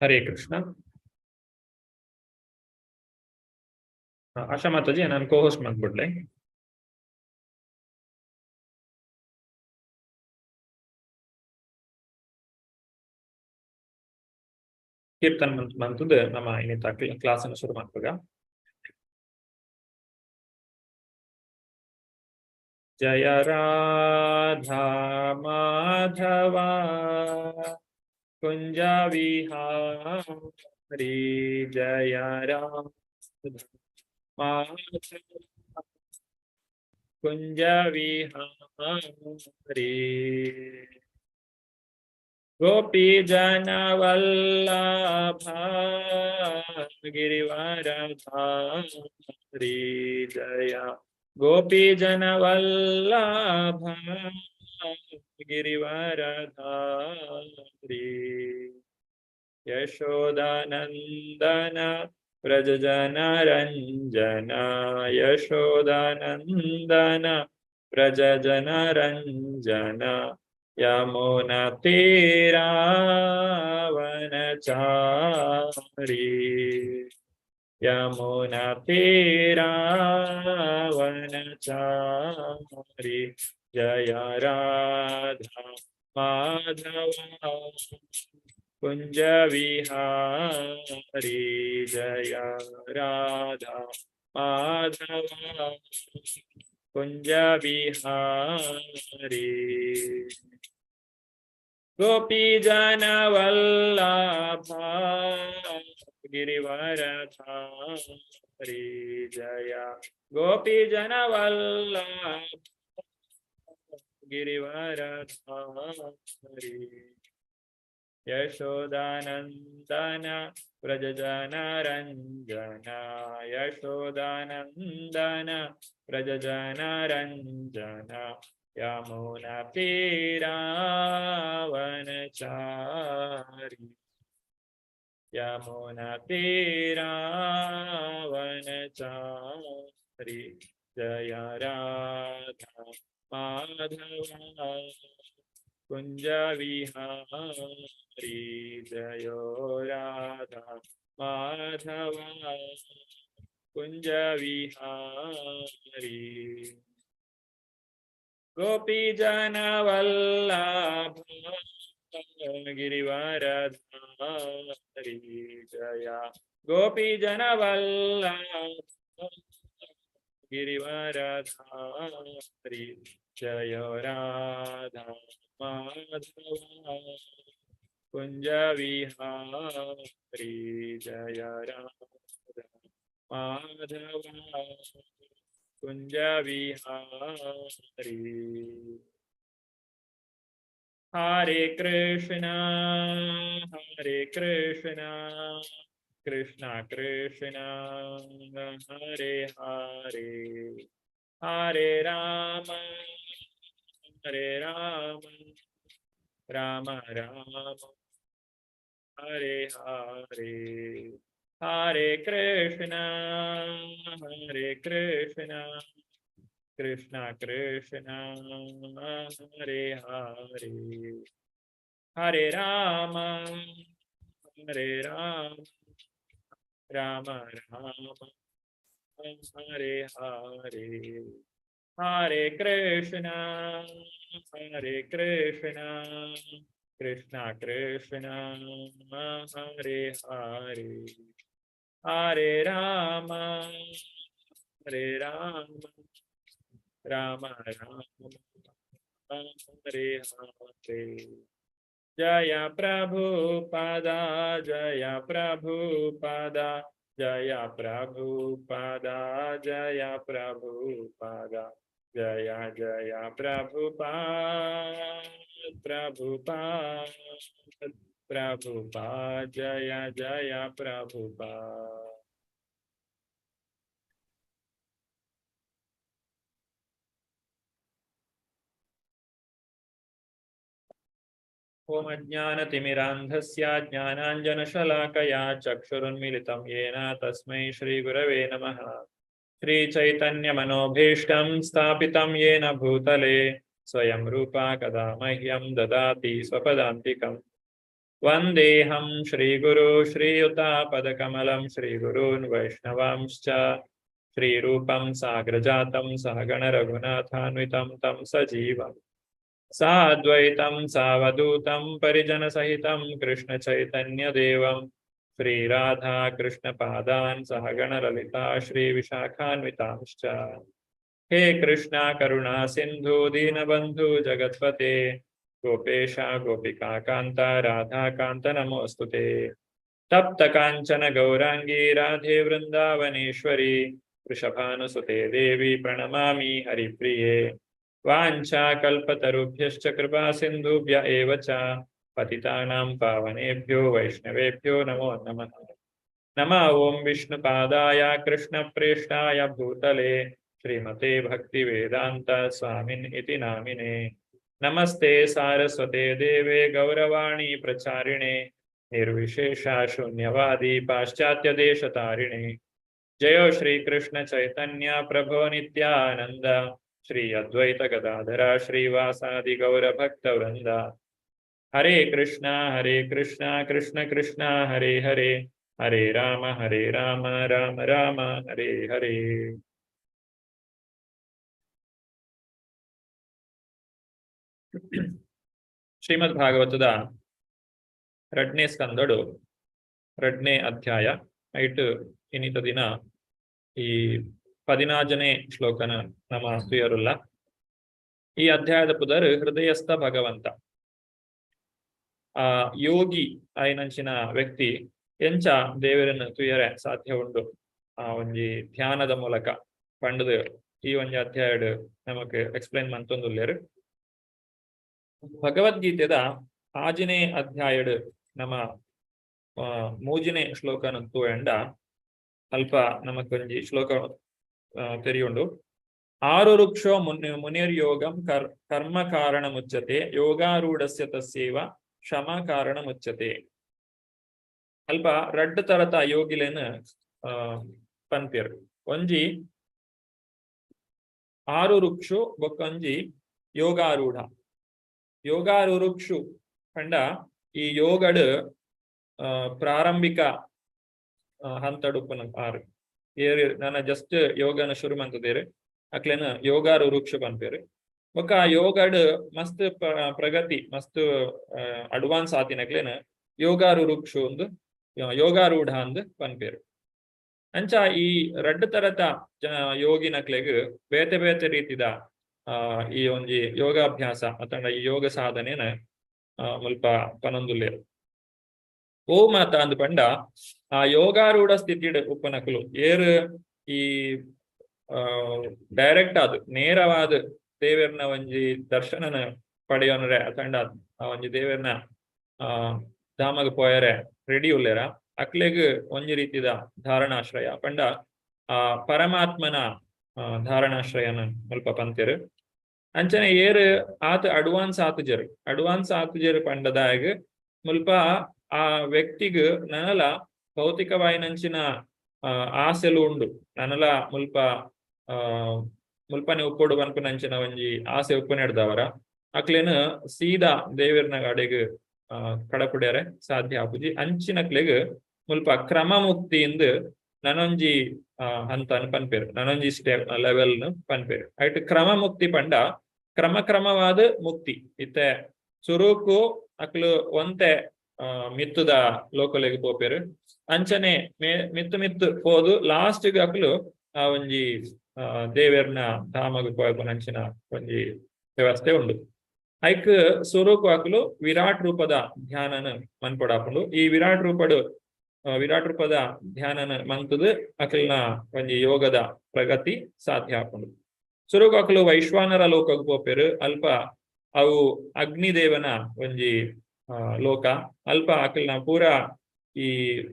ಹರೇ ಕೃಷ್ಣ. ಆಶಾ ಮಾತಾಜಿ, ನಾನು co host ಮಾಡ್ಬಿಡ್ಲೆ. Keerthan ಮಂತದ್ದು ನಮ್ಮ ಇನ್ನಿತ class ಅನ್ನು ಶುರು ಮಾಡ್ಬೇಕ. ಜಯ ರಾಧಾ ಮಾಧವ ಕುಂಜ ವಿಹಾರಿ, ಜಯ ರಾಧಾ ಮಾಧವ ಕುಂಜ ವಿಹಾರಿ. ಗೋಪಿ ಜನ ವಲ್ಲಭ ಗಿರಿವರಧಾರಿ, ಜಯ ಗೋಪಿ ಜನ ವಲ್ಲಭ ಗಿರಿವರಧಾರಿ. ಯಶೋದಾನಂದನ ವ್ರಜ ಜನ ರಂಜನ, ಯಶೋದಾನಂದನ ವ್ರಜ ಜನ ರಂಜನ, ಯಮುನ ತೀರಾವನಚಾರಿ, ಯಮುನ ತೀರಾವನಚಾರಿ. ಜಯ ರಾಧಾ ಮಾಧವ ಕುಂಜ ವಿಹಾರಿ, ಜಯ ರಾಧಾ ಮಾಧವ ಕುಂಜ ವಿಹಾರಿ. ಗೋಪಿ ಜನ ವಲ್ಲಭ ಗಿರಿವರಧಾರಿ, ಜಯ ಗೋಪಿ ಜನ ವಲ್ಲಭ ಗಿರಿವರಧಾರಿ. ಯಶೋದಾನಂದನ ವ್ರಜ ಜನ ರಂಜನ, ಯಶೋದಾನಂದನ ವ್ರಜ ಜನ ರಂಜನ, ಯಮುನ ತೀರಾವನಚಾರಿ, ಯಮುನ ತೀರಾವನಚಾರಿ. ಜಯ ರಾಧಾ ಮಾಧವ ಕುಂಜ ವಿಹಾರಿ, ಜಯೋ ರಾಧಾ ಮಾಧವ ಕುಂಜ ವಿಹಾರಿ. ಗೋಪಿ ಜನ ವಲ್ಲಭ ಗಿರಿವರಧಾರಿ, ಜಯ ಗೋಪಿ ಜನ ವಲ್ಲಭ ಗಿರಿವರಧಾರಿ. ಜಯ ರಾಧಾ ಮಾಧವ ಕುಂಜ ವಿಹಾರಿ, ಜಯ ರಾಧಾ ಮಾಧವ ಕುಂಜ ವಿಹಾರಿ. ಹರೇ ಕೃಷ್ಣ ಹರೇ ಕೃಷ್ಣ ಕೃಷ್ಣ ಕೃಷ್ಣ ಹರೇ ಹರೇ, ಹರೇ ರಾಮ ಹರೇ ರಾಮ ರಾಮ ರಾಮ ಹರೇ ಹರೇ. ಹರೇ ಕೃಷ್ಣ ಹರೇ ಕೃಷ್ಣ ಕೃಷ್ಣ ಕೃಷ್ಣ ಹರೇ ಹರೇ, ಹರೇ ರಾಮ ಹರೇ ರಾಮ ರಾಮ ರಾಮ ಹರೇ ಹರೇ. ಹರೇ ಕೃಷ್ಣ ಹರೇ ಕೃಷ್ಣ ಕೃಷ್ಣ ಕೃಷ್ಣ ಹರೇ ಹರೇ, ಹರೇ ರಾಮ ಹರೇ ರಾಮ ರಾಮ ರಾಮ ಹರೇ ಹರೇ. ಜಯ ಪ್ರಭುಪಾದ ಜಯ ಪ್ರಭುಪಾದ ಜಯ ಪ್ರಭುಪಾದ ಜಯ ಪ್ರಭುಪಾದ, ಜಯ ಜಯ ಪ್ರಭುಪಾದ ಪ್ರಭುಪಾದ ಪ್ರಭುಪಾದ, ಜಯ ಜಯ ಪ್ರಭುಪಾದ. ಓಂ ಅಜ್ಞಾನತಿಮಿರಾಂಧಸ್ಯ ಜ್ಞಾನಾಂಜನಶಲಾಕಯಾ ಚಕ್ಷುರುನ್ಮೀಲಿತಂ ಯೇನ ತಸ್ಮೈ ಶ್ರೀಗುರವೇ ನಮಃ. ಶ್ರೀಚೈತನ್ಯಮನೋಭೀಷ್ಟಂ ಸ್ಥಾಪಿತಂ ಯೇನ ಭೂತಲೆ ಸ್ವಯಂ ರೂಪಾ ಕದಾ ಮಹ್ಯಂ ದದಾತಿ ಸ್ವಪದಾಂತಿಕಂ. ವಂದೇಹಂ ಶ್ರೀ ಗುರು ಶ್ರೀಯುತ ಪದಕಮಲಂ ಶ್ರೀ ಗುರೂನ್ ವೈಷ್ಣವಾಂಶ್ಚ ಶ್ರೀರೂಪಂ ಸಾಗ್ರಜಾತಂ ಸಹಗಣ ರಘುನಾಥಾನ್ವಿತಂ ತಂ ಸಜೀವಂ ಸಾದ್ವೈತಂ ಸಾವಧೂತಂ ಪರಿಜನಸಹಿತಂ ಕೃಷ್ಣ ಚೈತನ್ಯ ದೇವಂ ಶ್ರೀರಾಧಾ ಕೃಷ್ಣ ಪಾದಾನ್ ಸಹಗಣ ಲಲಿತಾ ಶ್ರೀ ವಿಶಾಖಾನ್ವಿತಾಂಶ್ಚ. ಹೇ ಕೃಷ್ಣ ಕರುಣಾ ಸಿಂಧು ದೀನಬಂಧು ಜಗತ್ಪತೆ ಗೋಪೇಶ ಗೋಪಿಕಾ ಕಾಂತ ರಾಧಾಕಾಂತ ನಮೋಸ್ತುತೆ. ತಪ್ತ ಕಾಂಚನ ಗೌರಾಂಗಿ ರಾಧೆ ವೃಂದಾವನೇಶ್ವರಿ ವೃಷಭಾನುಸುತೆ ದೇವಿ ಪ್ರಣಮಾಮಿ ಹರಿಪ್ರಿಯೆ. ವಾಂಛಾ ಕಲ್ಪತರುಭ್ಯಶ್ಚ ಕೃಪಾ ಸಿಂಧುಭ್ಯ ಏವ ಚ ಪತಿತಾನಾಂ ಪಾವನೇಭ್ಯೋ ವೈಷ್ಣವೇಭ್ಯೋ ನಮೋ ನಮಃ. ನಮ ಓಂ ವಿಷ್ಣುಪಾದಾಯ ಕೃಷ್ಣ ಪ್ರೇಷ್ಠಾಯ ಭೂತಲೆ ಶ್ರೀಮತೆ ಭಕ್ತಿ ವೇದಾಂತ ಸ್ವಾಮಿನ್ ಇತಿ ನಾಮಿನೆ. ನಮಸ್ತೆ ಸಾರಸ್ವತೆ ದೇವೆ ಗೌರವಾಣಿ ಪ್ರಚಾರಿಣೆ ನಿರ್ವಿಶೇಷ ಶೂನ್ಯವಾದಿ ಪಾಶ್ಚಾತ್ಯ ದೇಶತಾರಿಣೆ. ಜಯೋ ಶ್ರೀ ಕೃಷ್ಣ ಚೈತನ್ಯ ಪ್ರಭೋ ನಿತ್ಯಾನಂದ ಶ್ರೀ ಅದ್ವೈತ ಗದಾಧರ ಶ್ರೀವಾಸಾದಿ ಗೌರ ಭಕ್ತ ವೃಂದ. ಹರೇ ಕೃಷ್ಣ ಹರೇ ಕೃಷ್ಣ ಕೃಷ್ಣ ಕೃಷ್ಣ ಹರೇ ಹರೇ ಹರೇ ರಾಮ ಹರೇ ರಾಮ ರಾಮ ರಾಮ ಹರೇ ಹರೇ. ಶ್ರೀಮದ್ ಭಾಗವತದ ರಡ್ನೇ ಸ್ಕಂದಡು ರಡ್ನೇ ಅಧ್ಯಾಯ ಐಟ್ ಇನ್ನಿತ ದಿನ ಈ 16ನೇ ಶ್ಲೋಕನ ನಮ್ಮ ಪ್ರಿಯರುಲ್ಲ. ಈ ಅಧ್ಯಾಯದ ಪುದರ್ ಹೃದಯಸ್ಥ ಭಗವಂತ. ಆ ಯೋಗಿ ಆಯ್ನಂಚಿನ ವ್ಯಕ್ತಿ ಎಂಚ ದೇವರನ್ನು ತುಯರೆ ಸಾಧ್ಯ ಉಂಡು ಆ ಒಂಜಿ ಧ್ಯಾನದ ಮೂಲಕ ಪಂಡದು ಈ ಒಂಜಿ ಅಧ್ಯಾಯಡ್ ನಮಕ್ ಎಕ್ಸ್ಪ್ಲೈನ್ ಮಂತೊಂದುಲ್ಲೇರು. ಭಗವದ್ಗೀತೆದ 6ನೇ ಅಧ್ಯಾಯಡ್ ನಮ್ಮ 3ನೇ ಶ್ಲೋಕನ ತೂಯಂಡ ಅಲ್ಪ ನಮಕೊಂಜಿ ಶ್ಲೋಕ ತೆರಿಯುಂಡು. ಆರು ವೃಕ್ಷೋ ಮುನಿರ್ಯೋಗಂ ಕರ್ಮ ಕಾರಣ ಮುಚ್ಚತೆ ಯೋಗಾರೂಢಸ್ಯ ತಸ್ಯೈವ ಶಮ ಕಾರಣ ಮುಚ್ಚತೆ. ಅಲ್ಪ ರಡ್ಡು ತರತ ಯೋಗಿಲೇನು ಪನ್ಪೇರು. ಒಂಜಿ ಆರು ವೃಕ್ಷು ಬೊಕ್ಕೊಂಜಿ ಯೋಗಾರೂಢ. ಯೋಗಾರುರುಕ್ಷು ಪಂಡ ಈ ಯೋಗಡು ಪ್ರಾರಂಭಿಕ ಹಂತಡುಪ್ಪುನ ಆರು ಏರು ನನ್ನ ಜಸ್ಟ್ ಯೋಗನ ಶುರು ಮಂತದೇರು ಅಕ್ಲೇನ ಯೋಗಾರುರುಕ್ಷು ಪನ್ಪೇರು. ಬೊಕ್ಕ ಆ ಯೋಗಡ್ ಮಸ್ತ್ ಪ್ರಗತಿ ಮಸ್ತ್ ಅಡ್ವಾನ್ಸ್ ಆತಿನಕ್ಲೇನ ಯೋಗಾರುರುಕ್ಷು ಒಂದು ಯೋಗಾರೂಢ ಅಂದ್ ಪನ್ಪೇರು. ಅಂಚ ಈ ರಡ್ಡು ತರತ ಯೋಗಿನಕ್ಲೆಗ್ ಬೇತೆ ಬೇತೆ ರೀತಿದ ಈ ಒಂಜಿ ಯೋಗಾಭ್ಯಾಸ ಅತಂಡ ಈ ಯೋಗ ಸಾಧನೆನ ಮುಲ್ಪ ಪನೊಂದುಲ್ಲೇರು. ಓ ಮಾತ ಅಂದ್ ಪಂಡ ಆ ಯೋಗಾರೂಢ ಸ್ಥಿತಿಡ್ ಉಪ್ಪನಕುಲು ಏರು ಈ ಡೈರೆಕ್ಟ್ ಆದ್ ನೇರವಾದ ದೇವೆರ್ನ ಒಂಜಿ ದರ್ಶನನ ಪಡೆಯೋನರೆ ಅತಂಡ ಆ ಒಂಜಿ ದೇವೆರ್ನ ಧಾಮಗ್ ಪೋಯರೆ ರೆಡಿ ಉಲ್ಲೇರ ಅಕ್ಲೆಗ್ ಒಂಜಿ ರೀತಿದ ಧಾರಣಾಶ್ರಯ ಪಂಡ ಆ ಪರಮಾತ್ಮನ ಧಾರಣಾಶ್ರಯನ ಮುಲ್ಪ ಪಂತೆರು. ಅಂಚನೆ ಏರು ಆತ ಅಡ್ವಾನ್ಸ್ ಆತುಜರು ಅಡ್ವಾನ್ಸ್ ಆತುಜರು ಪಂಡದಾಗ್ ಮುಲ್ಪ ಆ ವ್ಯಕ್ತಿಗ್ ನನಲ ಭೌತಿಕವಾಯಿನಂಚಿನ ಆಸೆಲು ಉಂಡು ನನಲ ಮುಲ್ಪ ಮುಲ್ಪನೆ ಉಪ್ಪೊಡು ಪನ್ಪುನಂಚಿನ ಒಂಜಿ ಆಸೆ ಉಪ್ಪುನೆಡ್ದವರ ಅಕ್ಲೇನ ಸೀದಾ ದೇವೆರ್ನ ಅಡೆಗ್ ಕಡಪುಡ್ಯರೆ ಸಾಧ್ಯ ಆಪುಜಿ. ಅಂಚಿನಕ್ಲೆಗ್ ಮುಲ್ಪ ಕ್ರಮ ಮುಕ್ತಿ ಇಂದು ನನೊಂಜಿ ಹಂತನ್ ಪನ್ಪೇರು, ನನೊಂಜಿ ಸ್ಟೆಪ್ ಲೆವೆಲ್ ಪನ್ಪೇರು. ಐಟ್ ಕ್ರಮ ಮುಕ್ತಿ ಪಂಡ ಕ್ರಮ ಕ್ರಮವಾದ ಮುಕ್ತಿ. ಇತ್ತೆ ಸುರುಕು ಅಕ್ಲು ಒಂತೆ ಮಿತ್ತುದ ಲೋಕಲೆಗ್ ಪೋಪೇರು, ಅಂಚನೆ ಮಿತ್ತು ಮಿತ್ತು ಪೋದು ಲಾಸ್ಟ್ ಅಕ್ಲು ಆ ಒಂಜಿ ದೇವೆರ್ನ ಧಾಮಗ್ ಪೋಪುನಂಚಿನ ಒಂಜಿ ವ್ಯವಸ್ಥೆ ಉಂಡು. ಐಕ್ ಸುರುಕು ಅಕ್ಲು ವಿರಾಟ್ ರೂಪದ ಧ್ಯಾನನ ಮನ್ಪೊಡಾಪುಂಡು. ಈ ವಿರಾಟ್ ರೂಪಡು ವಿರಾಟ್ ರೂಪದ ಧ್ಯಾನನ ಮಂತುದು ಅಕ್ಲ್ನ ಒಂಜಿ ಯೋಗದ ಪ್ರಗತಿ ಸಾಧ್ಯ ಆಪುಂಡು. ಸುರುಕು ಅಕ್ಲು ವೈಶ್ವಾನರ ಲೋಕಗ್ ಪೋಪೇರು. ಅಲ್ಪ ಅವು ಅಗ್ನಿದೇವನ ಒಂಜಿ ಲೋಕ. ಅಲ್ಪ ಅಕ್ಲ್ನ ಪೂರ ಈ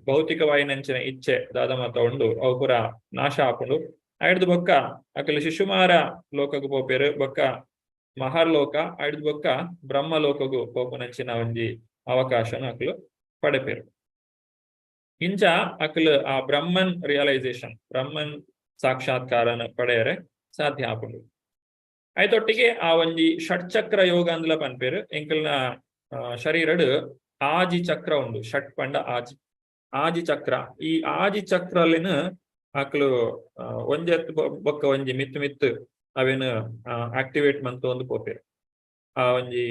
ಭೌತಿಕವಾಯಿನಂಚಿನ ಇಚ್ಛೆ ದಾದ ಮಾತ ಉಂಡು ಅವು ಪೂರ ನಾಶ ಆಪುಂಡು. ಐಡ್ದು ಬೊಕ್ಕ ಅಕ್ಲು ಶಿಶುಮಾರ ಲೋಕಗ್ ಪೋಪೇರು, ಬೊಕ್ಕ ಮಹರ್ಲೋಕ, ಐಡ್ದು ಬೊಕ್ಕ ಬ್ರಹ್ಮ ಲೋಕಗು ಪೋಪುನಂಚಿನ ಒಂಜಿ ಅವಕಾಶನ ಅಕ್ಲು ಪಡೆಪೇರು. ಇಂಚ ಅಕ್ಲು ಆ ಬ್ರಹ್ಮನ್ ರಿಯಲೈಸೇಷನ್ ಬ್ರಹ್ಮನ್ ಸಾಕ್ಷಾತ್ಕಾರನ ಪಡೆಯರೆ ಸಾಧ್ಯ ಆಪುಂಡು. ಐತೊಟ್ಟಿಗೆ ಆ ಒಂಜಿ ಷಟ್ಚಕ್ರ ಯೋಗ ಅಂದ್ಲ ಪನ್ಪೇರು. ಎಂಕಲ್ನ ಶರೀರಡ್ ಆಜಿ ಚಕ್ರ ಉಂಡು. ಷಟ್ ಪಂಡ ಆಜಿ, ಆಜಿ ಚಕ್ರ. ಈ ಆಜಿ ಚಕ್ರಲಿನ ಅಕ್ಲು ಒಂಜೆತ್ ಬೊಕ್ಕ ಒಂಜಿ ಮಿತ್ತು ಮಿತ್ತು ಅವೇನು ಆಕ್ಟಿವೇಟ್ ಮಂತು ಒಂದು ಪೋಪೆರ್. ಆ ಒಂಜಿ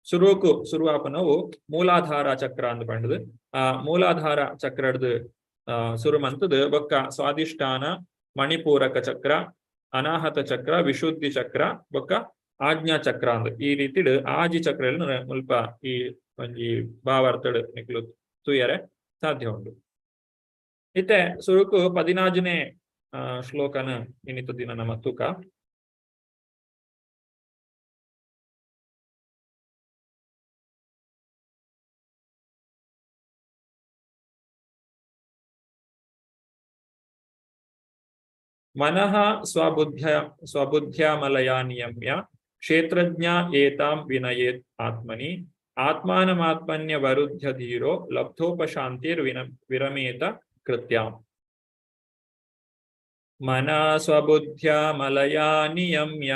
ಸುರುಕು ಸುರುವಾಪನವು ಮೂಲಾಧಾರ ಚಕ್ರ ಅಂದ್ ಪಂಡದು. ಆ ಮೂಲಾಧಾರ ಚಕ್ರಡ್ದು ಸುರು ಮಂತದು ಬೊಕ್ಕ ಸ್ವಾದಿಷ್ಠಾನ, ಮಣಿಪೂರಕ ಚಕ್ರ, ಅನಾಹತ ಚಕ್ರ, ವಿಶುದ್ಧಿ ಚಕ್ರ, ಬೊಕ್ಕ ಆಜ್ಞಾ ಚಕ್ರ ಅಂದ್ ಈ ರೀತಿಡ್ ಆಜಿ ಚಕ್ರ ಮುಲ್ಪ ಈ ಒಂಜಿ ಭಾವಾರ್ಥಡ್ ನಿಕ್ಲು ತೂಯರೆ ಸಾಧ್ಯ ಉಂಡು. ಇತ್ತೆ ಸುರುಕು 14ನೇ ಶ್ಲೋಕನ ಇನ್ನಿತ ದಿನ ನಮ್ಮ ತೂಕ. ಮನಃ ಸ್ವಬುದ್ಧ್ಯಾಮಲಯಾ ನಿಯಮ್ಯ ಕ್ಷೇತ್ರಜ್ಞ ಏತಾಂ ವಿನಯೇತ್ ಆತ್ಮನಿ ಆತ್ಮಾನಮಾತ್ಮನ್ಯ ವರುದ್ಧ ಧೀರೋ ಲಬ್ಧೋಪಶಾಂತಿರ್ ವಿರಮೇತ ಕೃತ್ಯಾಂ. ಮನ ಸ್ವಬುದ್ಧ್ಯಾಮಲಯಾ ನಿಯಮ್ಯ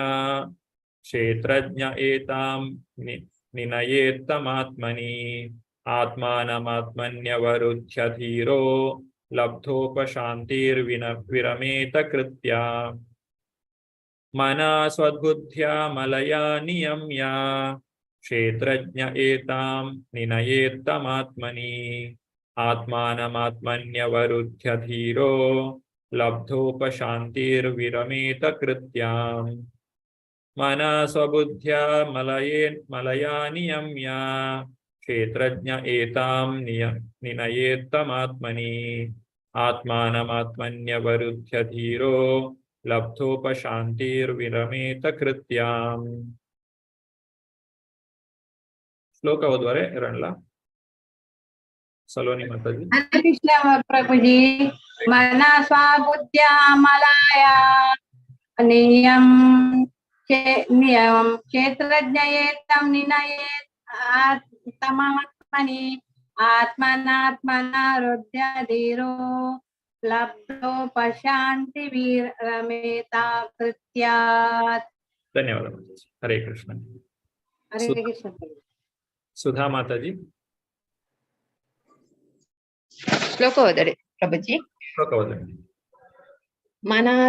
ಕ್ಷೇತ್ರಜ್ಞ ಏತಾಂ ನಿನಯೇತ್ತಮಾತ್ಮನಿ ಆತ್ಮಾನಮಾತ್ಮನ್ಯವರುದ್ಧ್ಯ ಧೀರೋ ಲಬ್ಧೋಪಶಾಂತಿರ್ವಿನ ವಿರಮೇತ ಕೃತ್ಯ. ಮನ ಸ್ವದ್ಬುದ್ಧ್ಯಾ ಮಲಯಾ ನಿಯಮ್ಯ ಕ್ಷೇತ್ರಜ್ಞ ಏತಾಂ ನಿನಯೇತ್ತಮಾತ್ಮನಿ ಆತ್ಮಾನಮಾತ್ಮನ್ಯವರುದ್ಧ್ಯ ಧೀರೋ ಲಬ್ಧೋಪಶಾಂತಿರ್ವಿರಮೇತ ಕೃತ್ಯಾಂ. ಮನ ಸ್ವಬುದ್ಧ್ಯಾ ಮಲಯಾ ನಿಯಮ್ಯ ಕ್ಷೇತ್ರಜ್ಞ ಏತಾಂ ನಿನಯೇತ್ತಮಾತ್ಮನಿ ಆತ್ಮಾನಮಾತ್ಮನ್ಯವರುದ್ಧ್ಯ ಧೀರೋ ಲಬ್ಧೋಪಶಾಂತಿರ್ವಿರಮೇತ ಕೃತ್ಯಾಂ. ಶ್ಲೋಕ ಓದುವರೆ ಇರಣ್ಲ ಸಲೋನಿ ಮಾತಾಜಿ. ಹರೇ ಕೃಷ್ಣ ಪ್ರಭುಜಿ. ಮನ ಸ್ವಬುದ್ಧ್ಯಾ ಮಲಯ ನಿಯಂ ನಿಯಂ ಕ್ಷೇತ್ರಜ್ಞಯೇತಂ ನಿನಯೇತ್ ತಮಾತ್ಮನಿ ಆತ್ಮನಾತ್ಮನ ರುದ್ಯ ಧೀರೋ ಲಬ್ಧೋಪಶಾಂತಿ ವೀರಮೇತ ಕೃತ್ಯಾತ್. ಧನ್ಯವಾದ ಮಾತಾಜಿ. ಹರೇ ಕೃಷ್ಣ. ಹರೇ ಕೃಷ್ಣ. ಸುಧಾ ಮಾತಾಜಿ. ಶ್ಲೋಕ ಓದರಿ ಪ್ರಭುಜಿ. ಶ್ಲೋಕ ಓದರಿ. ಮನಃ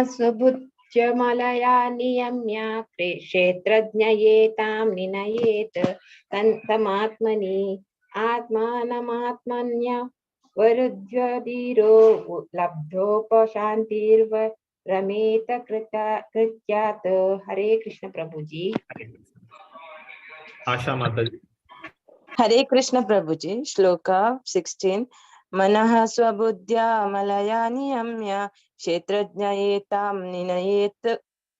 ನಿಯಮ್ಯ ಕ್ಷೇತ್ರಜ್ಞಯೇತಾಂ ನಿನಯೇತ್ ತಮಾತ್ಮನಿ ಆತ್ಮಾನಮಾತ್ಮನ್ಯ ವರುದ್ಯಧೀರೋ ಲಬ್ಧೋಪಶಾಂತಿರ್ವ ರಮೇತ ಕೃತ್ಯಾತ್. ಹರೇ ಕೃಷ್ಣ ಪ್ರಭುಜಿ. ಆಶಾ ಮಾತಾಜಿ. ಹರೇ ಕೃಷ್ಣ ಪ್ರಭುಜಿ. ಶ್ಲೋಕ 16. ಮನಃ ಸ್ವಬುದ್ಧ್ಯಾ ಮಲಯಾ ನಿಯಮ್ಯ ಕ್ಷೇತ್ರಜ್ಞಯೇತಾಂ ನಿನಯೇತ್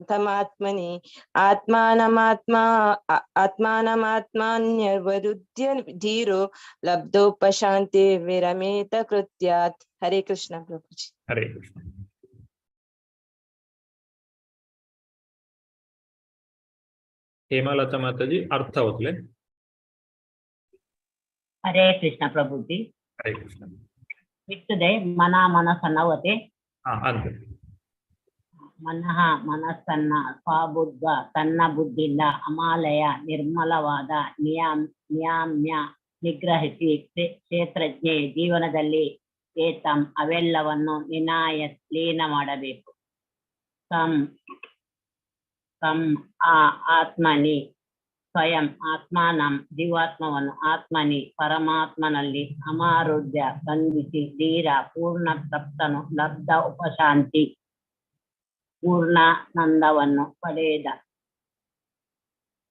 ತಮಾತ್ಮನಿ ಆತ್ಮಾನಮಾತ್ಮಾನ್ಯವರುದ್ಧ್ಯ ಧೀರೋ ಲಬ್ಧೋಪಶಾಂತಿ ವಿರಮೇತ ಕೃತ್ಯಾತ್. ಹರೇ ಕೃಷ್ಣ ಪ್ರಭುಜಿ. ಹರೇ ಕೃಷ್ಣ. ಹೇಮಲತಾ ಮಾತಾಜಿ ಅರ್ಥ ಓದ್ಲೆ. ಹರೇ ಕೃಷ್ಣ ಪ್ರಭುಜಿ. ಹರೇ ಕೃಷ್ಣ. ಬಿಟ್ಟದೆ ಮನ ಮನಸ್ಸನ್ನವತೆ. ಅಂತ ಮನಃ ಮನಸ್ಸನ್ನ, ಸ್ವಬುದ್ಧ ತನ್ನ ಬುದ್ಧಿಯಿಂದ, ಅಮಾಲಯ ನಿರ್ಮಲವಾದ, ನಿಯಾಮ್ಯ ನಿಗ್ರಹಿಸಿ, ಕ್ಷೇತ್ರಜ್ಞೆ ಜೀವನದಲ್ಲಿ, ಏತಂ ಅವೆಲ್ಲವನ್ನು, ನಿನಾಯ ಲೀನ ಮಾಡಬೇಕು, ತಂ ತಂ ಆ ಆತ್ಮನಿ ಸ್ವಯಂ ಆತ್ಮಾನಂ ಜೀವಾತ್ಮವನ್ನು, ಆತ್ಮನಿ ಪರಮಾತ್ಮನಲ್ಲಿ, ಅಮಾರುದ್ಯ ಬಂಧಿಸಿ, ಧೀರ ಪೂರ್ಣ ತಪ್ತನು, ಲಬ್ಧ ಉಪಶಾಂತಿ ಪೂರ್ಣಾನಂದವನ್ನು ಪಡೆದ,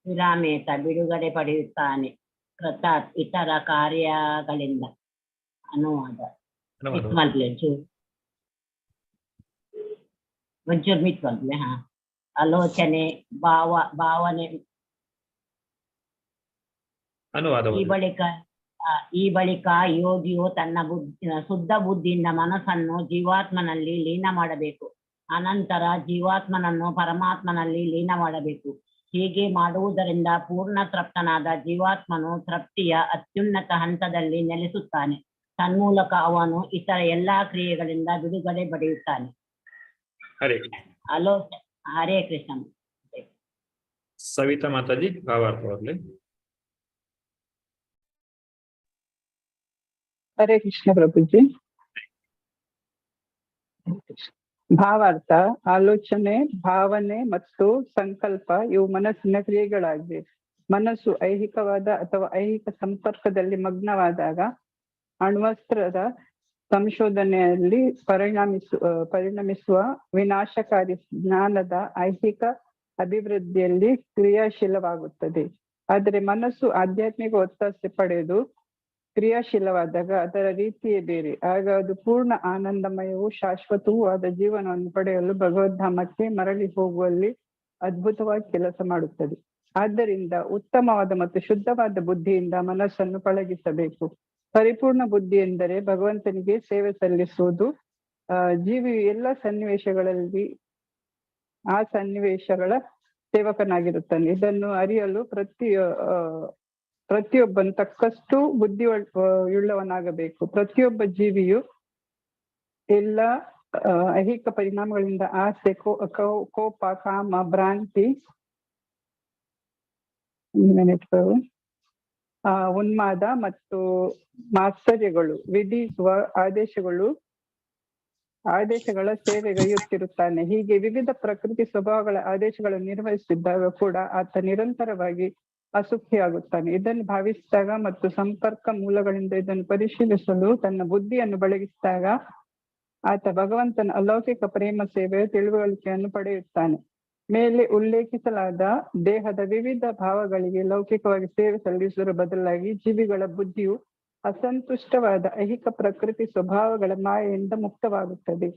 ವಿರಾಮೇತ ಬಿಡುಗಡೆ ಪಡೆಯುತ್ತಾನೆ, ಕೃತಾತ್ ಇತರ ಕಾರ್ಯಗಳಿಂದ. ಅನುವಾದ. ಅನುವಾದ. ಮಿತ್ ಒಂಚೂರು ಒಂಚೂರು ಮಿತ್ ಮಲ್ಪಲೆ. ಹಾ, ಆಲೋಚನೆ ಭಾವ ಭಾವನೆ. ಅನುವಾದ. ಈ ಬಳಿಕ ಯೋಗಿಯು ತನ್ನ ಬುದ್ಧಿ ಶುದ್ಧ ಬುದ್ಧಿಯಿಂದ ಮನಸ್ಸನ್ನು ಜೀವಾತ್ಮನಲ್ಲಿ ಲೀನ ಮಾಡಬೇಕು. ಅನಂತರ ಜೀವಾತ್ಮನನ್ನು ಪರಮಾತ್ಮನಲ್ಲಿ ಲೀನ ಮಾಡಬೇಕು. ಹೀಗೆ ಮಾಡುವುದರಿಂದ ಪೂರ್ಣ ತೃಪ್ತನಾದ ಜೀವಾತ್ಮನು ತೃಪ್ತಿಯ ಅತ್ಯುನ್ನತ ಹಂತದಲ್ಲಿ ನೆಲೆಸುತ್ತಾನೆ. ತನ್ಮೂಲಕ ಅವನು ಇತರ ಎಲ್ಲಾ ಕ್ರಿಯೆಗಳಿಂದ ಬಿಡುಗಡೆ ಪಡೆಯುತ್ತಾನೆ. ಹರೇ ಅಲೋ ಹರೇ ಕೃಷ್ಣ. ಸವಿತಾ ಮಾತಾಜಿ ಭಾವಾರ್ಥ ಓದ್ಲಿ. Hare Krishna Prabhuji. ಭಾವಾರ್ಥ: ಆಲೋಚನೆ, ಭಾವನೆ ಮತ್ತು ಸಂಕಲ್ಪ ಇವು ಮನಸ್ಸಿನ ಕ್ರಿಯೆಗಳಾಗಿವೆ. ಮನಸ್ಸು ಐಹಿಕವಾದ ಅಥವಾ ಐಹಿಕ ಸಂಪರ್ಕದಲ್ಲಿ ಮಗ್ನವಾದಾಗ ಅಣ್ವಸ್ತ್ರದ ಸಂಶೋಧನೆಯಲ್ಲಿ ಪರಿಣಮಿಸುವ ವಿನಾಶಕಾರಿ ಜ್ಞಾನದ ಐಹಿಕ ಅಭಿವೃದ್ಧಿಯಲ್ಲಿ ಕ್ರಿಯಾಶೀಲವಾಗುತ್ತದೆ. ಆದರೆ ಮನಸ್ಸು ಆಧ್ಯಾತ್ಮಿಕ ಒತ್ತಾಸೆ ಪಡೆದು ಕ್ರಿಯಾಶೀಲವಾದಾಗ ಅದರ ರೀತಿಯೇ ಬೇರೆ. ಆಗ ಅದು ಪೂರ್ಣ ಆನಂದಮಯವೂ ಶಾಶ್ವತವೂ ಆದ ಜೀವನವನ್ನು ಪಡೆಯಲು ಭಗವದ್ಧಾಮಕ್ಕೆ ಮರಳಿ ಹೋಗುವಲ್ಲಿ ಅದ್ಭುತವಾಗಿ ಕೆಲಸ ಮಾಡುತ್ತದೆ. ಆದ್ದರಿಂದ ಉತ್ತಮವಾದ ಮತ್ತು ಶುದ್ಧವಾದ ಬುದ್ಧಿಯಿಂದ ಮನಸ್ಸನ್ನು ಪಳಗಿಸಬೇಕು. ಪರಿಪೂರ್ಣ ಬುದ್ಧಿ ಎಂದರೆ ಭಗವಂತನಿಗೆ ಸೇವೆ ಸಲ್ಲಿಸುವುದು. ಜೀವಿಯು ಎಲ್ಲ ಸನ್ನಿವೇಶಗಳಲ್ಲಿ ಆ ಸನ್ನಿವೇಶಗಳ ಸೇವಕನಾಗಿರುತ್ತಾನೆ. ಇದನ್ನು ಅರಿಯಲು ಪ್ರತಿಯೊಬ್ಬನು ತಕ್ಕಷ್ಟು ಬುದ್ಧಿ ಉಳ್ಳವನಾಗಬೇಕು. ಪ್ರತಿಯೊಬ್ಬ ಜೀವಿಯು ಎಲ್ಲ ಐಹಿಕ ಪರಿಣಾಮಗಳಿಂದ ಆಸೆ, ಕೋಪ, ಕಾಮ, ಭ್ರಾಂತಿ, ಒಂದು minute ಪ್ರಭು. ಉನ್ಮಾದ ಮತ್ತು ಮಾತ್ಸರ್ಯಗಳು ವಿಧಿಸುವ ಆದೇಶಗಳ ಸೇವೆಗೈಯುತ್ತಿರುತ್ತಾನೆ. ಹೀಗೆ ವಿವಿಧ ಪ್ರಕೃತಿ ಸ್ವಭಾವಗಳ ಆದೇಶಗಳನ್ನು ನಿರ್ವಹಿಸುತ್ತಿದ್ದಾಗ ಕೂಡ ಆತ ನಿರಂತರವಾಗಿ ಅಸುಖಿಯಾಗುತ್ತಾನೆ. ಇದನ್ನು ಭಾವಿಸಿದಾಗ ಮತ್ತು ಸಂಪರ್ಕ ಮೂಲಗಳಿಂದ ಇದನ್ನು ಪರಿಶೀಲಿಸಲು ತನ್ನ ಬುದ್ಧಿಯನ್ನು ಬಳಗಿಸಿದಾಗ ಆತ ಭಗವಂತನ ಅಲೌಕಿಕ ಪ್ರೇಮ ಸೇವೆಯ ತಿಳುವಳಿಕೆಯನ್ನು ಪಡೆಯುತ್ತಾನೆ. ಮೇಲೆ ಉಲ್ಲೇಖಿಸಲಾದ ದೇಹದ ವಿವಿಧ ಭಾವಗಳಿಗೆ ಲೌಕಿಕವಾಗಿ ಸೇವೆ ಸಲ್ಲಿಸುವುದರ ಬದಲಾಗಿ ಜೀವಿಗಳ ಬುದ್ಧಿಯು ಅಸಂತುಷ್ಟವಾದ ಐಹಿಕ ಪ್ರಕೃತಿ ಸ್ವಭಾವಗಳ ಮಾಯೆಯಿಂದ ಮುಕ್ತವಾಗುತ್ತದೆ.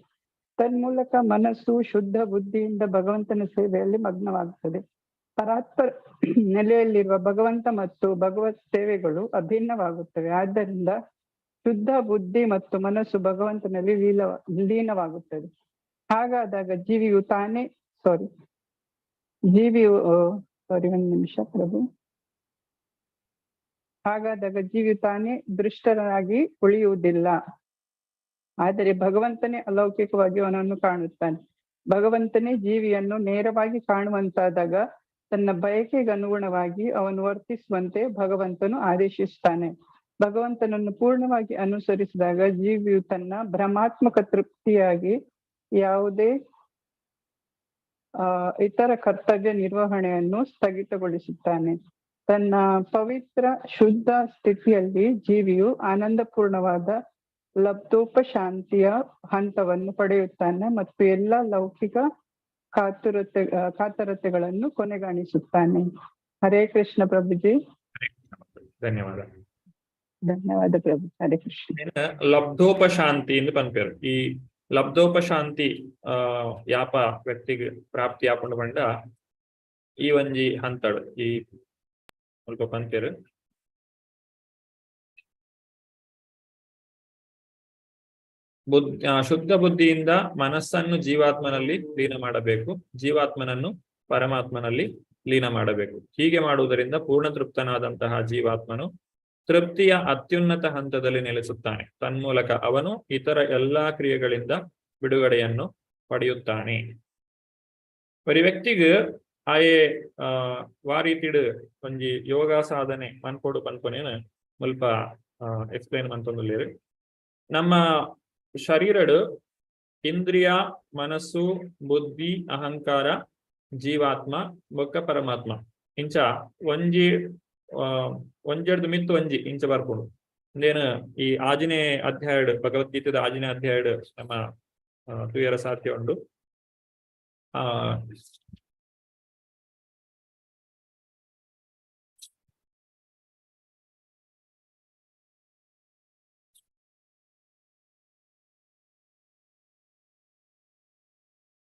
ತನ್ಮೂಲಕ ಮನಸ್ಸು ಶುದ್ಧ ಬುದ್ಧಿಯಿಂದ ಭಗವಂತನ ಸೇವೆಯಲ್ಲಿ ಮಗ್ನವಾಗುತ್ತದೆ. ಪರಾತ್ಪರ ನೆಲೆಯಲ್ಲಿರುವ ಭಗವಂತ ಮತ್ತು ಭಗವತ್ ಸೇವೆಗಳು ಅಭಿನ್ನವಾಗುತ್ತವೆ. ಆದ್ದರಿಂದ ಶುದ್ಧ ಬುದ್ಧಿ ಮತ್ತು ಮನಸ್ಸು ಭಗವಂತನಲ್ಲಿ ಲೀನವಾಗುತ್ತದೆ. ಹಾಗಾದಾಗ ಜೀವಿಯು ತಾನೇ, ಸಾರಿ, ಜೀವಿಯು, ಸಾರಿ, ಒಂದು ನಿಮಿಷ ಪ್ರಭು. ಹಾಗಾದಾಗ ಜೀವಿಯು ತಾನೇ ದೃಷ್ಟನಾಗಿ ಉಳಿಯುವುದಿಲ್ಲ, ಆದರೆ ಭಗವಂತನೇ ಅಲೌಕಿಕವಾಗಿ ಅವನನ್ನು ಕಾಣುತ್ತಾನೆ. ಭಗವಂತನೇ ಜೀವಿಯನ್ನು ನೇರವಾಗಿ ಕಾಣುವಂತಾದಾಗ ತನ್ನ ಬಯಕೆಗನುಗುಣವಾಗಿ ಅವನು ವರ್ತಿಸುವಂತೆ ಭಗವಂತನು ಆದೇಶಿಸುತ್ತಾನೆ. ಭಗವಂತನನ್ನು ಪೂರ್ಣವಾಗಿ ಅನುಸರಿಸಿದಾಗ ಜೀವಿಯು ತನ್ನ ಭ್ರಮಾತ್ಮಕ ತೃಪ್ತಿಯಾಗಿ ಯಾವುದೇ ಇತರ ಕರ್ತವ್ಯ ನಿರ್ವಹಣೆಯನ್ನು ಸ್ಥಗಿತಗೊಳಿಸುತ್ತಾನೆ. ತನ್ನ ಪವಿತ್ರ ಶುದ್ಧ ಸ್ಥಿತಿಯಲ್ಲಿ ಜೀವಿಯು ಆನಂದಪೂರ್ಣವಾದ ಲಬ್ಧೋಪಶಾಂತಿಯ ಹಂತವನ್ನು ಪಡೆಯುತ್ತಾನೆ ಮತ್ತು ಎಲ್ಲ ಲೌಕಿಕ ಕಾತರತೆಗಳನ್ನು ಕೊನೆಗಾಣಿಸುತ್ತಾನೆ. ಹರೇ ಕೃಷ್ಣ ಪ್ರಭುಜಿ. ಧನ್ಯವಾದ. ಧನ್ಯವಾದ ಪ್ರಭು, ಹರೇ ಕೃಷ್ಣ. ಲಬ್ಧೋಪಶಾಂತಿ ಎಂದು ಪನ್ಪೇರು. ಈ ಲಬ್ಧೋಪಶಾಂತಿ ಯಾಪ ವ್ಯಕ್ತಿಗೆ ಪ್ರಾಪ್ತಿ ಆಪುಂಡು ಪಂಡ ಈ ಒಂಜಿ ಹಂತಡು ಈ ಮುಲ್ಪ ಪನ್ಪೇರು. ಶುದ್ಧ ಬುದ್ಧಿಯಿಂದ ಮನಸ್ಸನ್ನು ಜೀವಾತ್ಮನಲ್ಲಿ ಲೀನ ಮಾಡಬೇಕು, ಜೀವಾತ್ಮನನ್ನು ಪರಮಾತ್ಮನಲ್ಲಿ ಲೀನ ಮಾಡಬೇಕು. ಹೀಗೆ ಮಾಡುವುದರಿಂದ ಪೂರ್ಣ ತೃಪ್ತನಾದಂತಹ ಜೀವಾತ್ಮನು ತೃಪ್ತಿಯ ಅತ್ಯುನ್ನತ ಹಂತದಲ್ಲಿ ನೆಲೆಸುತ್ತಾನೆ. ತನ್ಮೂಲಕ ಅವನು ಇತರ ಎಲ್ಲಾ ಕ್ರಿಯೆಗಳಿಂದ ಬಿಡುಗಡೆಯನ್ನು ಪಡೆಯುತ್ತಾನೆ. ಬರಿ ವ್ಯಕ್ತಿಗ್ ಆಯೆ ವಾರೀತಿಡ್ ಒಂಜಿ ಯೋಗ ಸಾಧನೆ ಮನ್ಪೊಡು ಪನ್ಪೊನೇನ ಮುಲ್ಪ ಎಕ್ಸ್ಪ್ಲೈನ್ ಮಂತೊಂದುಲ್ಲೆರ್. ನಮ್ಮ ಶರೀರಡು ಇಂದ್ರಿಯ, ಮನಸ್ಸು, ಬುದ್ಧಿ, ಅಹಂಕಾರ, ಜೀವಾತ್ಮ ಬೊಕ್ಕ ಪರಮಾತ್ಮ ಇಂಚ ಒಂಜಿ ಒಂಜೆಡ್ದು ಮಿತ್ತು ಒಂಜಿ ಇಂಚ ಬರ್ಪುಂಡು. ಇಂದೇನು ಈ ಆಜಿನೇ ಅಧ್ಯಾಯಡ್, ಭಗವದ್ಗೀತೆದ ಆಜಿನೇ ಅಧ್ಯಾಯಡ್ ನಮ್ಮ ತೂಯರ ಸಾಧ್ಯ ಉಂಡು.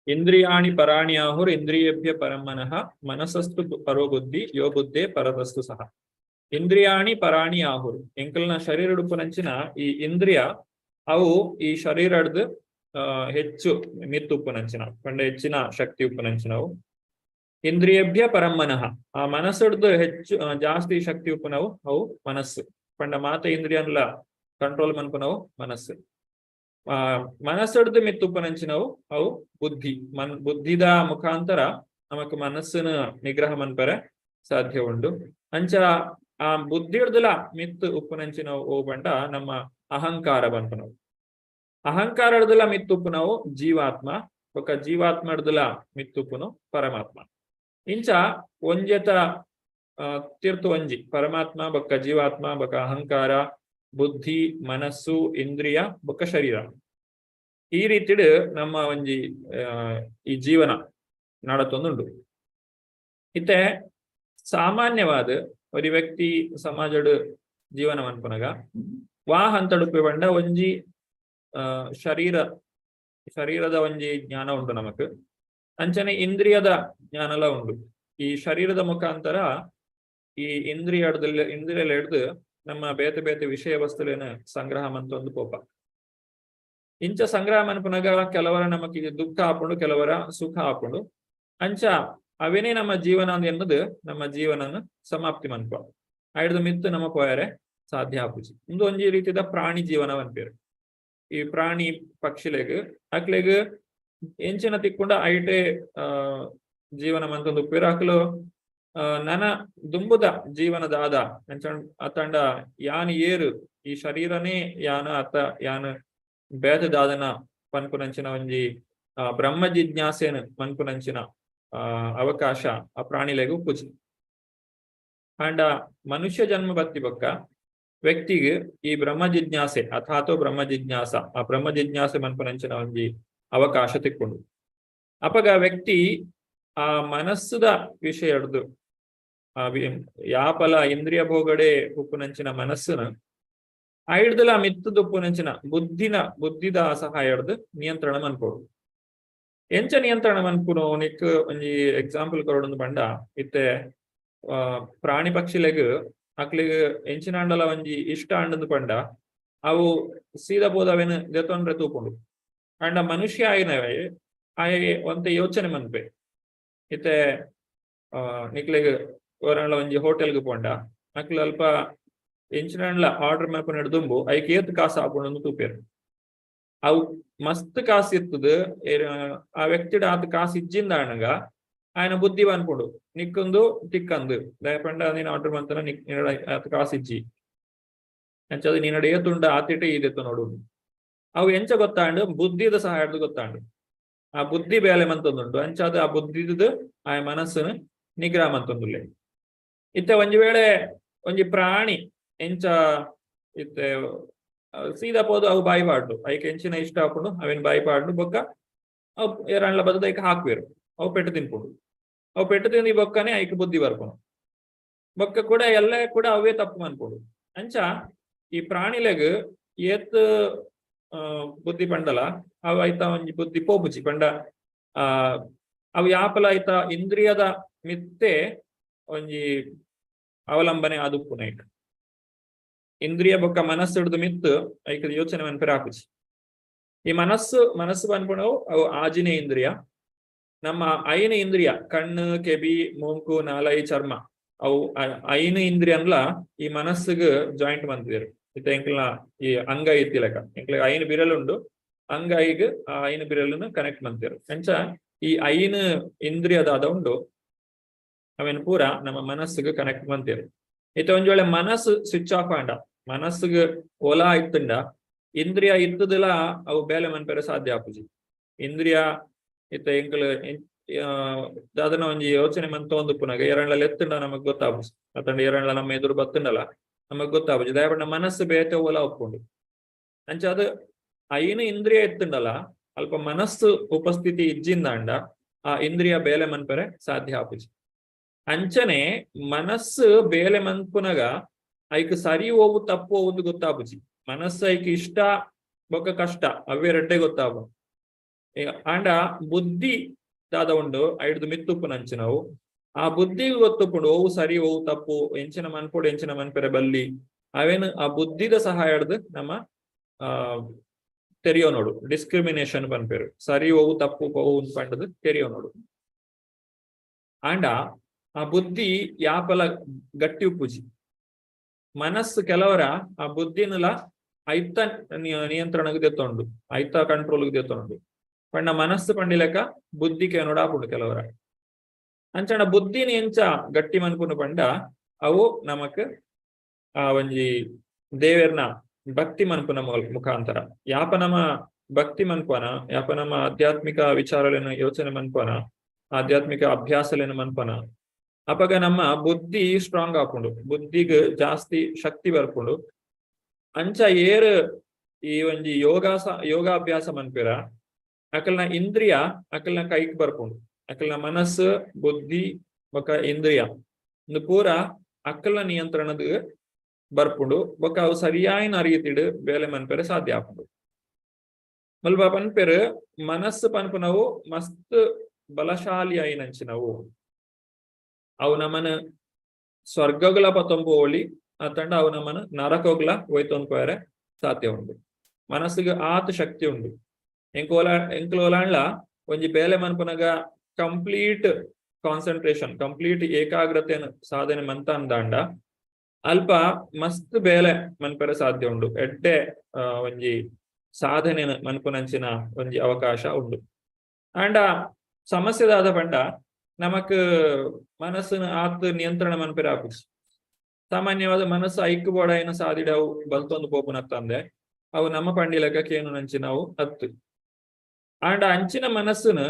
ಇಂದ್ರಿಯಾಣಿ ಪರಾಣಿ ಆಹುರ್ ಇಂದ್ರಿಯೇಭ್ಯ ಪರಂ ಮನಃ ಮನಸಸ್ತು ಪರೋ ಬುದ್ಧಿ ಯೋ ಬುದ್ಧೇ ಪರತಸ್ತು ಸಹ. ಇಂದ್ರಿಯಾಣಿ ಪರಾಣಿ ಆಹುರ್, ಎಂಕಲ್ನ ಶರೀರಡುಪ್ಪುನಂಚಿನ ಈ ಇಂದ್ರಿಯ ಅವು ಈ ಶರೀರಡ್ದು ಹೆಚ್ಚು ಮಿತ್ತುಪ್ಪುನಂಚಿನ ಪಂಡ ಹೆಚ್ಚಿನ ಶಕ್ತಿ ಉಪ್ಪುನಂಚಿನವು. ಇಂದ್ರಿಯಭ್ಯ ಪರಂ ಮನಃ, ಆ ಮನಸ್ಸುಡ್ದು ಹೆಚ್ಚು ಜಾಸ್ತಿ ಶಕ್ತಿ ಉಪ್ಪುನವು ಅವು ಮನಸ್ಸು. ಪಂಡ ಮಾತ ಇಂದ್ರಿಯನ್ಲ ಕಂಟ್ರೋಲ್ ಮನ್ಪುನವು ಮನಸ್ಸು. ಮನಸ್ಸುಡ್ದು ಮಿತ್ತುಪ್ಪುನಂಚಿನವು ಅವು ಬುದ್ಧಿ. ಬುದ್ಧಿದ ಮುಖಾಂತರ ನಮಕ್ ಮನಸ್ಸಿನ ನಿಗ್ರಹ ಮನ್ಪರೆ ಸಾಧ್ಯ ಉಂಡು. ಅಂಚ ಆ ಬುದ್ಧಿ ಹಿಡ್ದಲ ಮಿತ್ತು ಉಪ್ಪುನಂಚಿನ ಓ ಪಂಡ ನಮ್ಮ ಅಹಂಕಾರ ಪನ್ಪುನವು. ಅಹಂಕಾರ ಹಿಡ್ದಲ ಮಿತ್ತು ಉಪ್ಪುನವು ಜೀವಾತ್ಮ, ಬೊಕ್ಕ ಜೀವಾತ್ಮ ಹಿಡ್ದಲ ಮಿತ್ತುಪ್ಪುನು ಪರಮಾತ್ಮ. ಇಂಚ ಒಂಜೆತ ತೀರ್ತು ಒಂಜಿ ಪರಮಾತ್ಮ ಬೊಕ್ಕ ಜೀವಾತ್ಮ ಬೊಕ್ಕ ಅಹಂಕಾರ, ಬುದ್ಧಿ, ಮನಸ್ಸು, ಇಂದ್ರಿಯ ಬೊಕ್ಕ ಶರೀರ. ಈ ರೀತಿಡ್ ನಮ್ಮ ಒಂಜಿ ಈ ಜೀವನ ನಡತೊಂದುಂಡು. ಇತ್ತೆ ಸಾಮಾನ್ಯವಾದ ಒರಿ ವ್ಯಕ್ತಿ ಸಮಾಜಡ್ ಜೀವನ ಮನ್ಪುನಗ ವಾ ಹಂತಡುಪ್ಪೆ ಪಂಡ ಒಂಜಿ ಶರೀರದ ಒಂಜಿ ಜ್ಞಾನ ಉಂಡು ನಮಕ್, ಅಂಚನೆ ಇಂದ್ರಿಯದ ಜ್ಞಾನಲ ಉಂಡು. ಈ ಶರೀರದ ಮುಖಾಂತರ ಈ ಇಂದ್ರಿಯದಲ್ಲಿ ಇಂದ್ರಿಯಲ ಹಿಡ್ದು ನಮ್ಮ ಬೇತೆ ಬೇತೆ ವಿಷಯ ವಸ್ತುಲೇನ ಸಂಗ್ರಹ ಮಂತೊಂದು ಪೋಪ. ಇಂಚ ಸಂಗ್ರಹ ಮನ್ಪುನಗ ಕೆಲವರ ನಮಕ್ ದುಃಖ ಆಪುಂಡು, ಕೆಲವರ ಸುಖ ಆಪುಂಡು. ಅಂಚ ಅವೇನೇ ನಮ್ಮ ಜೀವನ ಎನ್ನುದು ನಮ್ಮ ಜೀವನನ ಸಮಾಪ್ತಿ ಮನ್ಪ ಐಡ್ದು ಮಿತ್ತು ನಮ್ಮ ಪೋಯರೆ ಸಾಧ್ಯ ಆಪುಜಿ. ಇಂದು ಒಂಜಿ ರೀತಿದ ಪ್ರಾಣಿ ಜೀವನ ಪನ್ಪೆರ್. ಈ ಪ್ರಾಣಿ ಪಕ್ಷಿಲೆಗ್ ಅಕ್ಲೆಗ್ ಎಂಚಿನ ತಿಕ್ಕೊಂಡ ಐಟೆ ಜೀವನ ಮಂತೊಂದು ಉಪ್ಪೆರ್. ಅಕ್ಲು ನನ ದುಂಬುದ ಜೀವನದ ಆದ ಅಂಚ ಅತಂಡ ಯಾನ್ ಏರು ಈ ಶರೀರನೇ ಯಾನ ಅತ್ತ ಯಾನ್ ಬೇತೆ ದಾದನ ಪನ್ಪುನಂಚಿನ ಒಂಜಿ ಬ್ರಹ್ಮ ಜಿಜ್ಞಾಸೆನ್ ಮನ್ಪುನಂಚಿನ ಅವಕಾಶ ಆ ಪ್ರಾಣಿಲೆಗ್ ಉಪ್ಪುಜಿ. ಆಂಡ ಮನುಷ್ಯ ಜನ್ಮ ಬತ್ತಿ ಬೊಕ್ಕ ವ್ಯಕ್ತಿಗ್ ಈ ಬ್ರಹ್ಮ ಜಿಜ್ಞಾಸೆ ಅಥಾತೋ ಬ್ರಹ್ಮ ಜಿಜ್ಞಾಸ, ಆ ಬ್ರಹ್ಮ ಜಿಜ್ಞಾಸೆ ಮನ್ಪುನಂಚಿನ ಒಂಜಿ ಅವಕಾಶ ತಿಕ್ಕೊಂಡು ಅಪಗ ವ್ಯಕ್ತಿ ಆ ಮನಸ್ಸುದ ವಿಷಯ ಹಿಡ್ದು ಆ ಯಾಪಲ ಇಂದ್ರಿಯ ಭೋಗಡೆ ಉಪ್ಪುನಂಚಿನ ಮನಸ್ಸುನ ಐಡ್ದಲ ಮಿತ್ತದ ಉಪ್ಪುನಂಚಿನ ಬುದ್ಧಿದ ಸಹಾಯ ಹಿಡ್ದು ನಿಯಂತ್ರಣ ಮನ್ಪೋಡು. ಎಂಚ ನಿಯಂತ್ರಣ ಮನ್ಪುನು ನಿಕ್ ಒಂಜಿ ಎಕ್ಸಾಂಪಲ್ ಕೊರೊಡೊಂದು ಪಂಡ, ಇತ್ತೆ ಪ್ರಾಣಿ ಪಕ್ಷಿಲೆಗ್ ಅಕ್ಲೆಗ್ ಎಂಚಿನಾಂಡಲ ಒಂಜಿ ಇಷ್ಟ ಆಂಡಂದು ಪಂಡ ಅವು ಸೀದಾ ಪೋದವೇನು ದೆತೊನ್ರೆ ತೂಪುಂಡು. ಆಂಡ ಮನುಷ್ಯ ಆಯಿನವೇ ಆಯೆ ಒಂತೆ ಯೋಚನೆ ಮನ್ಪೆ. ಇತ್ತೆ ನಿಕ್ಲೆಗ್ ಒರಾಂಡ ಒಂಜಿ ಹೋಟೆಲ್ಗ್ ಪೋಂಡ ಅಕ್ಲು ಅಲ್ಪ ಎಂಚಿನಾಂಡ್ಲ ಆರ್ಡರ್ ಮನ್ಪುನ ದುಂಬು ಐಕ್ ಏತ್ ಕಾಸು ಆಪುಂಡು ತೂಪೆರ್. ಅವು ಮಸ್ತ್ ಕಾಸು ಇರ್ತದ, ಆ ವ್ಯಕ್ತಿಡ ಆತ್ ಕಾಸು ಇಜ್ಜಿಂದ ಆನಗ ಆಯನ ಬುದ್ಧಿ ಪನ್ಪುಂಡು ನಿಕ್ಕೊಂದು ತಿಕ್ಕಂದು ದಾಯೆ ಪಂಡ ನೀನ್ ಆರ್ಡರ್ ಮಂತನ ನಿಕ್ ನಿನ್ನಡ ಆತ್ ಕಾಸು ಇಜ್ಜಿ, ಅಂಚಾದ್ ನಿನ್ನಡ ಏತುಂಡ ಆತಿಟೆ ಈದೆತ್ತು ನೋಡು. ಅವು ಎಂಚ ಗೊತ್ತಾಂಡು ಬುದ್ಧಿದ ಸಹಾಯದ ಗೊತ್ತಾಂಡು. ಆ ಬುದ್ಧಿ ಬೇಲೆ ಮಂತೊಂದುಂಡು, ಅಂಚಾದ್ ಆ ಬುದ್ಧಿದ ಆಯ ಮನಸ್ಸುನು ನಿಗ್ರಹ ಮಂತೊಂದುಲ್ಲೆ. ಇತ್ತೆ ಒಂಜಿ ವೇಳೆ ಒಂಜಿ ಪ್ರಾಣಿ ಎಂಚ ಇತ್ತೆ ಸೀದಾ ಪೋದು ಅವು ಬಾಯಿ ಪಾಡ್ಡು ಐಕ್ ಎಂಚಿನ ಇಷ್ಟ ಆಪುಂಡು ಅವೇನ್ ಬಾಯಿ ಪಾಡ್ಡು ಬೊಕ್ಕ ಅವು ಏರಾಂಡ್ಲ ಬತ್ತದ ಐಕ್ ಹಾಕ್ವೇರು, ಅವು ಪೆಟ್ಟು ತಿನ್ಪುಂಡು. ಅವು ಪೆಟ್ಟು ತಿಂದಿ ಬೊಕ್ಕನೆ ಐಕ್ ಬುದ್ಧಿ ಬರ್ಪುಂಡು, ಬೊಕ್ಕ ಕೂಡ ಎಲ್ಲ ಕೂಡ ಅವೇ ತಪ್ಪು ಮನ್ಪುಂಡು. ಅಂಚ ಈ ಪ್ರಾಣಿಲೆಗ್ ಏತ್ ಬುದ್ಧಿ ಪಂಡಲ ಅವು ಐತ ಒಂಜಿ ಬುದ್ಧಿ ಪೋಪುಜಿ ಪಂಡ ಅವು ಯಾಪಲ ಐತ ಇಂದ್ರಿಯದ ಮಿತ್ತೆ ಒಂಜಿ ಅವಲಂಬನೆ ಆದುಪ್ಪುನ ಐಕ್ ಇಂದ್ರಿಯ ಬೊಕ್ಕ ಮನಸ್ಸು ಹಿಡ್ದು ಮಿತ್ತು ಐಕ್ ಯೋಚನೆ ಮನ್ಪೆರೆ ಆಪುಜಿ. ಈ ಮನಸ್ಸು ಮನಸ್ಸು ಪನ್ಪುನವು ಅವು ಆಜಿನೇ ಇಂದ್ರಿಯ. ನಮ್ಮ ಐನ ಇಂದ್ರಿಯ ಕಣ್ಣು, ಕೆಬಿ, ಮೂಂಕು, ನಾಲೈ, ಚರ್ಮ ಅವು ಐನ ಇಂದ್ರಿಯನ್ಲ ಈ ಮನಸ್ಸಿಗೆ ಜಾಯಿಂಟ್ ಮಂತಿದ್ರು. ಇತ್ತೆ ಎಂಕ್ಲ ಈ ಅಂಗೈ ಇತ್ತಿಲೆಕ ಎಂಕ್ಲ ಐನ್ ಬಿರಲುಂಡು, ಅಂಗೈಗ್ ಆ ಐನ್ ಬಿರಲುನು ಕನೆಕ್ಟ್ ಮಂತಿರು. ಅಂಚ ಈ ಐನ್ ಇಂದ್ರಿಯದಾದ ಉಂಡು ಅವೇನು ಪೂರ ನಮ್ಮ ಮನಸ್ಸಿಗೆ ಕನೆಕ್ಟ್ ಮಂತಿರು. ಇತ್ತೆ ಒಂಜಿ ವೇಳೆ ಮನಸ್ಸು ಸ್ವಿಚ್ ಆಫ್ ಆಂಡ ಮನಸ್ಸಿಗೆ ಓಲಾ ಇತ್ತುಂಡ ಇಂದ್ರಿಯ ಇತ್ತದಲ ಅವು ಬೇಲೆ ಮನ್ಪೆರೆ ಸಾಧ್ಯ ಆಪುಜಿ. ಇಂದ್ರಿಯ ಇತ್ತೆ ಎಂಕ್ಲ ದಾದನ ಒಂಜಿ ಯೋಚನೆ ಮಂತೊಂದು ಪುನಗ ಏರಂಡ್ಲ ಎತ್ತುಂಡ ನಮಗ್ ಗೊತ್ತಾಪುಜಿ, ಅತ್ತಂಡ ಏರಂಡ್ಲ ನಮ್ಮ ಎದುರು ಬತ್ತುಂಡಲ ನಮಗ್ ಗೊತ್ತಾಪುಜಿ. ದಯಪಂಡ ಮನಸ್ಸು ಬೇತೆ ಓಲಾ ಒಪ್ಪುಂಡು. ಅಂಚ ಅದು ಐನು ಇಂದ್ರಿಯ ಎತ್ತುಂಡಲ ಅಲ್ಪ ಮನಸ್ಸು ಉಪಸ್ಥಿತಿ ಇಜ್ಜಿಂದಾಂಡ ಆ ಇಂದ್ರಿಯ ಬೇಲೆ ಮನ್ಪೆರೆ ಸಾಧ್ಯ ಆಪುಜಿ. ಅಂಚನೆ ಮನಸ್ಸು ಬೇಲೆ ಮನ್ಪುನಗ ಐಕ್ ಸರಿ ಹೋಗು ತಪ್ಪು ಹೋಗುದು ಗೊತ್ತಾಪುಜಿ. ಮನಸ್ಸು ಐಕ್ ಇಷ್ಟ ಬೊಕ್ಕ ಕಷ್ಟ ಅವೇ ರಡ್ಡೆ ಗೊತ್ತಾಪು. ಆಂಡ ಬುದ್ಧಿ ದಾದ ಉಂಡು ಐಡ್ದು ಮಿತ್ತುಪ್ಪುನಂಚಿನವು ಆ ಬುದ್ಧಿಗೆ ಗೊತ್ತುಪ್ಪುಂಡು ಓವು ಸರಿ ಓವು ತಪ್ಪು, ಎಂಚಿನ ಮನ್ಪೊಡು ಎಂಚಿನ ಮನ್ಪೆರೆ ಬಲ್ಲಿ ಅವೇನು ಆ ಬುದ್ಧಿದ ಸಹಾಯ ಹಿಡ್ದು ನಮ್ಮ ತೆರಿಯೋ ನೋಡು ಡಿಸ್ಕ್ರಿಮಿನೇಷನ್ ಪನ್ಪೆರು, ಸರಿ ಓವು ತಪ್ಪು ಓವು ಪಂಡದು ತೆರಿಯೋ ನೋಡು. ಆಂಡ ಆ ಬುದ್ಧಿ ಯಾಪಲ ಗಟ್ಟಿ ಉಪ್ಪುಜಿ. ಮನಸ್ಸು ಕೆಲವರ ಆ ಬುದ್ಧಿನಲ ಐತ ನಿಯಂತ್ರಣಕ್ಕೆ ದೆತ್ತೊಂಡು, ಐತ ಕಂಟ್ರೋಲ್ಗೆ ದೆತ್ತೊಂಡು. ಪಂಡ ಮನಸ್ಸು ಪಂಡಿಲೆಕ್ಕ ಬುದ್ಧಿ ನೋಡಾಪುಂಡು ಕೆಲವರ. ಅಂಚನ ಬುದ್ಧಿನ ಎಂಚ ಗಟ್ಟಿ ಮನ್ಪುನು ಪಂಡ ಅವು ನಮಕ್ ಆ ಒಂಜಿ ದೇವೆರ್ನ ಭಕ್ತಿ ಮನ್ಪುನ ಮುಖಾಂತರ. ಯಾಪ ನಮ ಭಕ್ತಿ ಮನ್ಪುವನ, ಯಾಪ ನಮ್ಮ ಆಧ್ಯಾತ್ಮಿಕ ವಿಚಾರಗಳನ್ನು ಯೋಚನೆ ಮನ್ಪುವನ, ಆಧ್ಯಾತ್ಮಿಕ ಅಭ್ಯಾಸಲೇನು ಮನ್ಪನ, ಅಪಗ ನಮ್ಮ ಬುದ್ಧಿ ಸ್ಟ್ರಾಂಗ್ ಆಪುಂಡು, ಬುದ್ಧಿಗ್ ಜಾಸ್ತಿ ಶಕ್ತಿ ಬರ್ಪುಂಡು. ಅಂಚ ಏರ್ ಈ ಒಂಜಿ ಯೋಗಾಭ್ಯಾಸ ಮನ್ಪಿರ ಅಕಲ್ನ ಇಂದ್ರಿಯ ಅಕಲ್ನ ಕೈಕ್ ಬರ್ಪುಂಡು. ಅಕಲ್ನ ಮನಸ್ಸು, ಬುದ್ಧಿ ಬೊಕ ಇಂದ್ರಿಯ ಇಂದು ಪೂರ ಅಕಲ್ನ ನಿಯಂತ್ರಣದ ಬರ್ಪುಂಡು. ಬೊಕ ಅವು ಸರಿಯಾಯಿನ ರೀತಿಡ್ ಬೇಲೆ ಮನ್ಪೆರೆ ಸಾಧ್ಯ ಆಪುಂಡು. ಮಲ್ಪ ಪನ್ಪೆರ್ ಮನಸ್ಸು ಪನ್ಪುನವು ಮಸ್ತ್ ಬಲಶಾಲಿ ಆಯಿನಂಚಿನವು. ಅವು ನಮನ ಸ್ವರ್ಗಗಳ ಪತ್ತೊಂಬೋಳಿ ಅತ್ತಂಡ ಅವು ನಮನ ನರಕೋಗ್ಲ ಒಯ್ತೊಂದು ಪೋಯರೆ ಸಾಧ್ಯ ಉಂಡು. ಮನಸ್ಸಿಗೆ ಆತ ಶಕ್ತಿ ಉಂಡು. ಎಂಕೋಲ ಎಂಕ್ಲೋಲಾಂಡ್ಲ ಒಂಜಿ ಬೇಲೆ ಮನ್ಪುನಗ ಕಂಪ್ಲೀಟ್ ಕಾನ್ಸಂಟ್ರೇಷನ್, ಕಂಪ್ಲೀಟ್ ಏಕಾಗ್ರತೆಯನ್ನು ಸಾಧನೆ ಮಂತ ಅಂದಾಂಡ ಅಲ್ಪ ಮಸ್ತ್ ಬೇಲೆ ಮನ್ಪೆರೆ ಸಾಧ್ಯ ಉಂಡು. ಎಡ್ಡೆ ಒಂಜಿ ಸಾಧನೆ ಮನ್ಪುನಂಚಿನ ಒಂಜಿ ಅವಕಾಶ ಉಂಡು. ಆಂಡ ಸಮಸ್ಯೆದಾದ ಪಂಡ ನಮಕ್ ಮನಸ್ಸಿನ ಆತ್ ನಿಯಂತ್ರಣ ಮನ್ಪೆರೆ ಆಪುಜಿ. ಸಾಮಾನ್ಯವಾದ ಮನಸ್ಸು ಐಕ್ ಬೋಡಾಯಿನ ಸಾದಿಡ ಅವು ಬಲ್ತೊಂದು ಪೋಪುನತ್ತಂದೆ ಅವು ನಮ್ಮ ಪಂಡಿಲೆಕ್ಕ ಕೇನು ನಂಚಿನವು ಅತ್ತು. ಆಂಡ ಅಂಚಿನ ಮನಸ್ಸುನ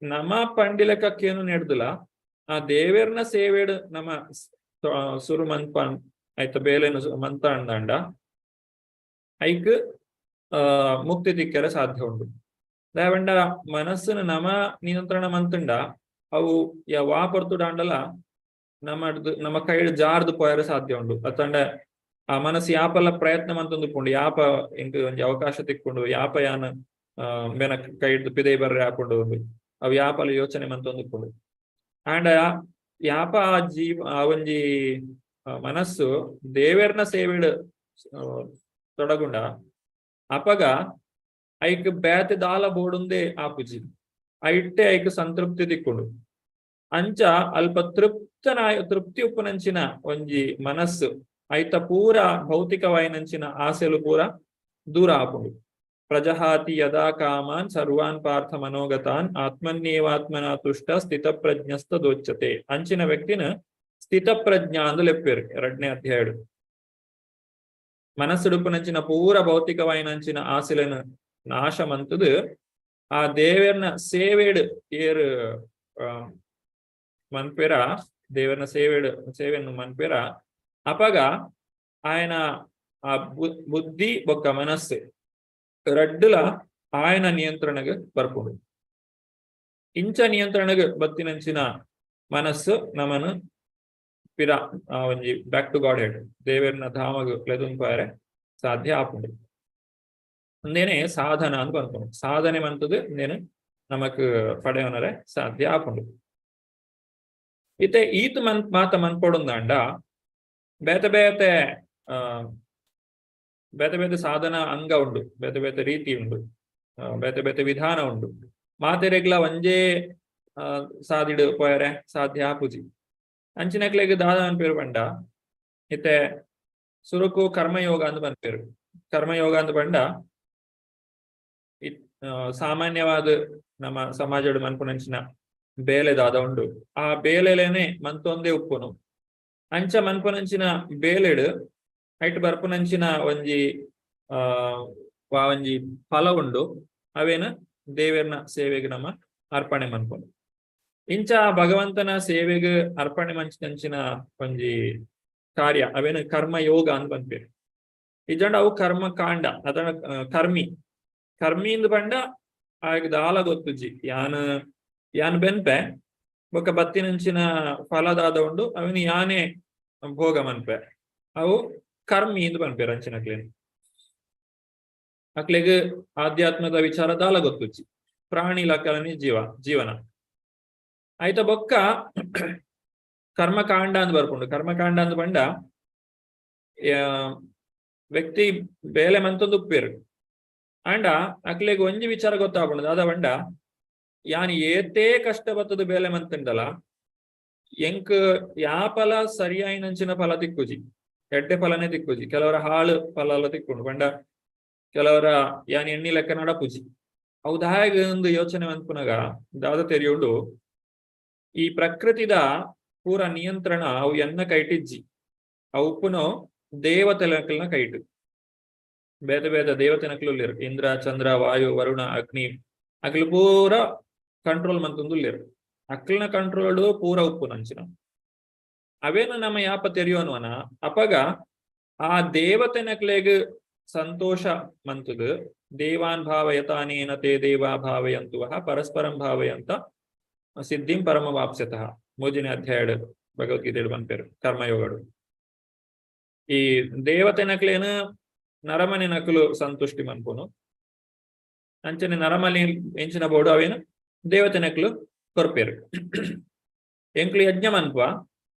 ನಮ್ಮ ಪಂಡಿಲೆಕ್ಕ ಕೇನು ನೆಡ್ದುಲ ಆ ದೇವೆರ್ನ ಸೇವೆಡ್ ನಮ್ಮ ಸುರು ಮನ್ಪ ಆಯ್ತ ಬೇಲೆನು ಮಂತ ಅಂದಾಂಡ ಐಕ್ ಮುಕ್ತಿ ತಿಕ್ಕರೆ ಸಾಧ್ಯ ಉಂಟು. ದಾಯೆಪಂಡ ಮನಸ್ಸುನ ನಮ ನಿಯಂತ್ರಣ ಮಂತುಂಡ ಅವು ವಾ ಪೊರ್ತುಡಾಂಡಲ ನಮ್ಮ ನಮ್ಮ ಕೈಡ್ ಜಾರ್ದು ಪೋಯರೆ ಸಾಧ್ಯ ಉಂಡು. ಅತ್ತಂಡ ಆ ಮನಸ್ಸು ಯಾಪಲ ಪ್ರಯತ್ನ ಮಂತೊಂದು ಉಪ್ಪುಂಡು, ಯಾಪ ಎಂಕ್ ಒಂಜಿ ಅವಕಾಶ ತಿಕ್ಕೊಂಡು ಯಾಪ ಯಾನ್ ಬೆನ ಕೈಡ್ದು ಪಿದೈ ಬರ್ರೆ ಆಪುಂಡು ಅವು ಯಾಪಲ ಯೋಚನೆ ಮಂತೊಂದು ಉಪ್ಪುಂಡು. ಆಂಡ ಯಾಪ ಆ ಜೀವ ಆ ಒಂಜಿ ಮನಸ್ಸು ದೇವೆರ್ನ ಸೇವೆಡ್ ತೊಡಗುಂಡ ಅಪಗ ಐಕ್ ಬೇತೆ ದಾಲ ಬೋಡುಂದೇ ಆಪುಜಿ, ಐಟ್ಟೆ ಐಕ್ ಸಂತೃಪ್ತಿ ತಿಕ್ಕೊಂಡು. ಅಂಚ ಅಲ್ಪ ತೃಪ್ತನಾಯ ತೃಪ್ತಿ ಉಪ್ಪುನಂಚಿನ ಒಂಜಿ ಮನಸ್ಸು ಐತ ಪೂರ ಭೌತಿಕವಾಯಿನಂಚಿನ ಆಸೆಲು ಪೂರ ದೂರ ಆಪುಂಡು. ಪ್ರಜಹಾತಿ ಯದಾ ಕಾಮಾನ್ ಸರ್ವಾನ್ ಪಾರ್ಥ ಮನೋಗತಾನ್ ಆತ್ಮನ್ಯೇವಾತ್ಮನ ತುಷ್ಟ ಸ್ಥಿತಪ್ರಜ್ಞಸ್ತ ದೋಚ್ಯತೆ. ಅಂಚಿನ ವ್ಯಕ್ತಿನ ಸ್ಥಿತಪ್ರಜ್ಞ ಅಂದು ಲೆಪ್ಪೇರು ಎರಡನೇ ಅಧ್ಯಾಯಡು. ಮನಸ್ಸುಡುಪುನಂಚಿನ ಪೂರ ಭೌತಿಕವಾಯಿನಂಚಿನ ಆಸೆలను ನಾಶ ಮಂತದು ಆ ದೇವೆರ್ನ ಸೇವೆಡ್ ಏರು ಮನ್ಪೆರ, ದೇವರನ ಸೇವೆಡ್ ಸೇವೆಯನ್ನು ಮನ್ಪೆರ ಅಪಗ ఆయన ಆ ಬುದ್ಧಿ ಬೊಕ್ಕ ಮನಸ್ಸು ರಡ್ಡುಲ ಆಯನ ನಿಯಂತ್ರಣಗ್ ಬರ್ಪುಂಡು. ಇಂಚ ನಿಯಂತ್ರಣಗ್ ಬತ್ತಿನಂಚಿನ ಮನಸ್ಸು ನಮನ ಪಿರ ಒಂಜಿ ಬ್ಯಾಕ್ ಟು ಗಾಡ್ ಹೆಡ್ ದೇವೆರ್ನ ಧಾಮಗ್ ಲೆದುಂಪಾರೆ ಸಾಧ್ಯ ಆಪುಂಡು. ಅಂದೇನೆ ಸಾಧನ ಅಂತ ಪನ್ಪುಂಡು. ಸಾಧನೆ ಮಂತದು ಇಂದೇನು ನಮಕ್ ಪಡೆಯೋನರೆ ಸಾಧ್ಯ ಆಪುಂಡು. ಇತ್ತೆ ಈತ್ ಮನ್ ಮಾತ ಮನ್ಪೊಡುಂದಾಂಡ ಬೇತೆ ಬೇತೆ ಬೇತೆ ಬೇತೆ ಸಾಧನ ಅಂಗ ಉಂಡು, ಬೇತೆ ಬೇತೆ ರೀತಿ ಉಂಡು, ಬೇತೆ ಬೇತೆ ವಿಧಾನ ಉಂಡು. ಮಾತೆರೆಗ್ಲ ಒಂಜೇ ಸಾದಿಡು ಪೋಯರೆ ಸಾಧ್ಯ ಆಪುಜಿ. ಅಂಚಿನಕ್ಲೆಗ್ ದಾದ ಪನ್ಪೆರ್ ಪಂಡ ಇತ್ತೆ ಸುರುಕು ಕರ್ಮಯೋಗ ಅಂದ್ ಪನ್ಪೆರ್. ಕರ್ಮಯೋಗ ಅಂದ್ ಪಂಡ ಸಾಮಾನ್ಯವಾದ ನಮ್ಮ ಸಮಾಜಡ್ ಮನ್ಪುನಂಚಿನ ಬೇಲೆ ದಾದ ಉಂಡು, ಆ ಬೇಲೆಲೇನೆ ಮಂತೊಂದೇ ಉಪ್ಪುನು. ಅಂಚ ಮನ್ಪುನಂಚಿನ ಬೇಲೆಡ್ ಐಟ್ ಬರ್ಪುನಂಚಿನ ಒಂಜಿ ವಾ ಒಂಜಿ ಫಲ ಉಂಡು, ಅವೇನ ದೇವೆರ್ನ ಸೇವೆಗ್ ನಮ ಅರ್ಪಣೆ ಮನ್ಪುನು. ಇಂಚ ಭಗವಂತನ ಸೇವೆಗ್ ಅರ್ಪಣೆ ಮಂಚಿನಂಚಿನ ಒಂಜಿ ಕಾರ್ಯ ಅವೇನ ಕರ್ಮ ಯೋಗ ಅಂದ್ ಪನ್ಪೆರ್. ಇಜ್ಜಾಂಡ ಅವು ಕರ್ಮ ಕಾಂಡ ಅದನ್ನ ಕರ್ಮಿ ಕರ್ಮಿ ಇಂದ್ ಪಂಡ ಆಯಗ್ ದಾಲ ಗೊತ್ತುಜ್ಜಿ, ಯಾನ್ ಯಾನ್ ಬೆನ್ಪೆ ಬೊಕ್ಕ ಬತ್ತಿನಂಚಿನ ಫಲದಾದ ಉಂಡು ಅವಿನ ಯಾನೇ ಭೋಗ ಮನ್ಪೆ, ಅವು ಕರ್ಮಿ ಇಂದ್ ಪನ್ಪೆರ್ ಅಂಚಿನಕ್ಲೆನ್. ಅಕ್ಲೆಗ್ ಆಧ್ಯಾತ್ಮದ ವಿಚಾರ ದಾಲ ಗೊತ್ತುಜ್ಜಿ, ಪ್ರಾಣಿ ಲಕ್ಕಲನಿ ಜೀವನ ಆಯ್ತ. ಬೊಕ್ಕ ಕರ್ಮಕಾಂಡ ಅಂದ್ ಬರ್ಪುಂಡು. ಕರ್ಮಕಾಂಡ ಅಂದ್ ಪಂಡ ವ್ಯಕ್ತಿ ಬೇಲೆ ಮಂತೊಂದು ಉಪ್ಪೇರು ಆಂಡ ಅಕ್ಲೆಗ್ ಒಂಜಿ ವಿಚಾರ ಗೊತ್ತಾಪುಂಡು, ದಾದ ಪಂಡ ಯಾನ್ ಏತೇ ಕಷ್ಟ ಬತ್ತದ ಬೇಲೆ ಮಂತುಂಡಲ ಎಂಕ್ ಯಾಪಲ ಸರಿಯಾಯಿನಂಚಿನ ಫಲ ತಿಕ್ಕುಜಿ, ಎಡ್ಡೆ ಫಲನೇ ತಿಕ್ಕುಜಿ, ಕೆಲವರ ಹಾಳು ಫಲ ಎಲ್ಲ ತಿಕ್ಕುಂಡು ಪಂಡ ಕೆಲವರ ಯಾನ್ ಎಣ್ಣಿ ಲೆಕ್ಕ ನಡಪುಜಿ. ಅವು ದಾಯಗ ಒಂದು ಯೋಚನೆ ಮನ್ಪುನಗ ದಾದ ತೆರಿಯುಂಡು, ಈ ಪ್ರಕೃತಿದ ಪೂರ ನಿಯಂತ್ರಣ ಅವು ಎನ್ನ ಕೈಟಿಜ್ಜಿ, ಅವು ಉಪ್ಪುನು ದೇವತೆಲಕಲ್ನ ಕೈಟ್. ಬೇತೆ ಬೇತೆ ದೇವತೆನಕ್ಲು ಉಲ್ಲೆರ್. ಇಂದ್ರ, ಚಂದ್ರ, ವಾಯು, ವರುಣ, ಅಗ್ನಿ ಅಕ್ಲು ಪೂರ ಕಂಟ್ರೋಲ್ ಮಂತೊಂದುಲ್ಲೆರ್. ಅಕ್ಲ್ನ ಕಂಟ್ರೋಲ್ ಪೂರ ಉಪ್ಪುನಂಚಿನ ಅವೇನು ನಮ್ಮ ಯಾಪ ತೆರಿಯೋನ್ವನ ಅಪಗ ಆ ದೇವತೆನಕ್ಲೆಗ್ ಸಂತೋಷ ಮಂತುದು ದೇವಾನ್ ಭಾವಯತಾನೇನ ತೇ ದೇವಾ ಭಾವಯಂತುವಃ ಪರಸ್ಪರಂ ಭಾವಯಂತ ಸಿದ್ಧಿಂ ಪರಮ ವಾಪ್ಸ್ಯತಃ. ಮೂಜಿನ ಅಧ್ಯಾಯ ಭಗವದ್ಗೀತೆ ಪನ್ಪೆರ್ ಕರ್ಮಯೋಗಡು. ಈ ದೇವತೆನಕ್ಲೇನ ನರಮನೆ ನಕಲು ಸಂತುಷ್ಟಿ ಮನ್ಪುನು, ಅಂಚನೆ ನರಮನೆ ಎಂಚಿನ ಬೋಡು ಅವೇನು ದೇವತೆನಕ್ಲು ಕೊರ್ಪೆರು. ಎಂಕ್ಲು ಯಜ್ಞ ಮನ್ಪ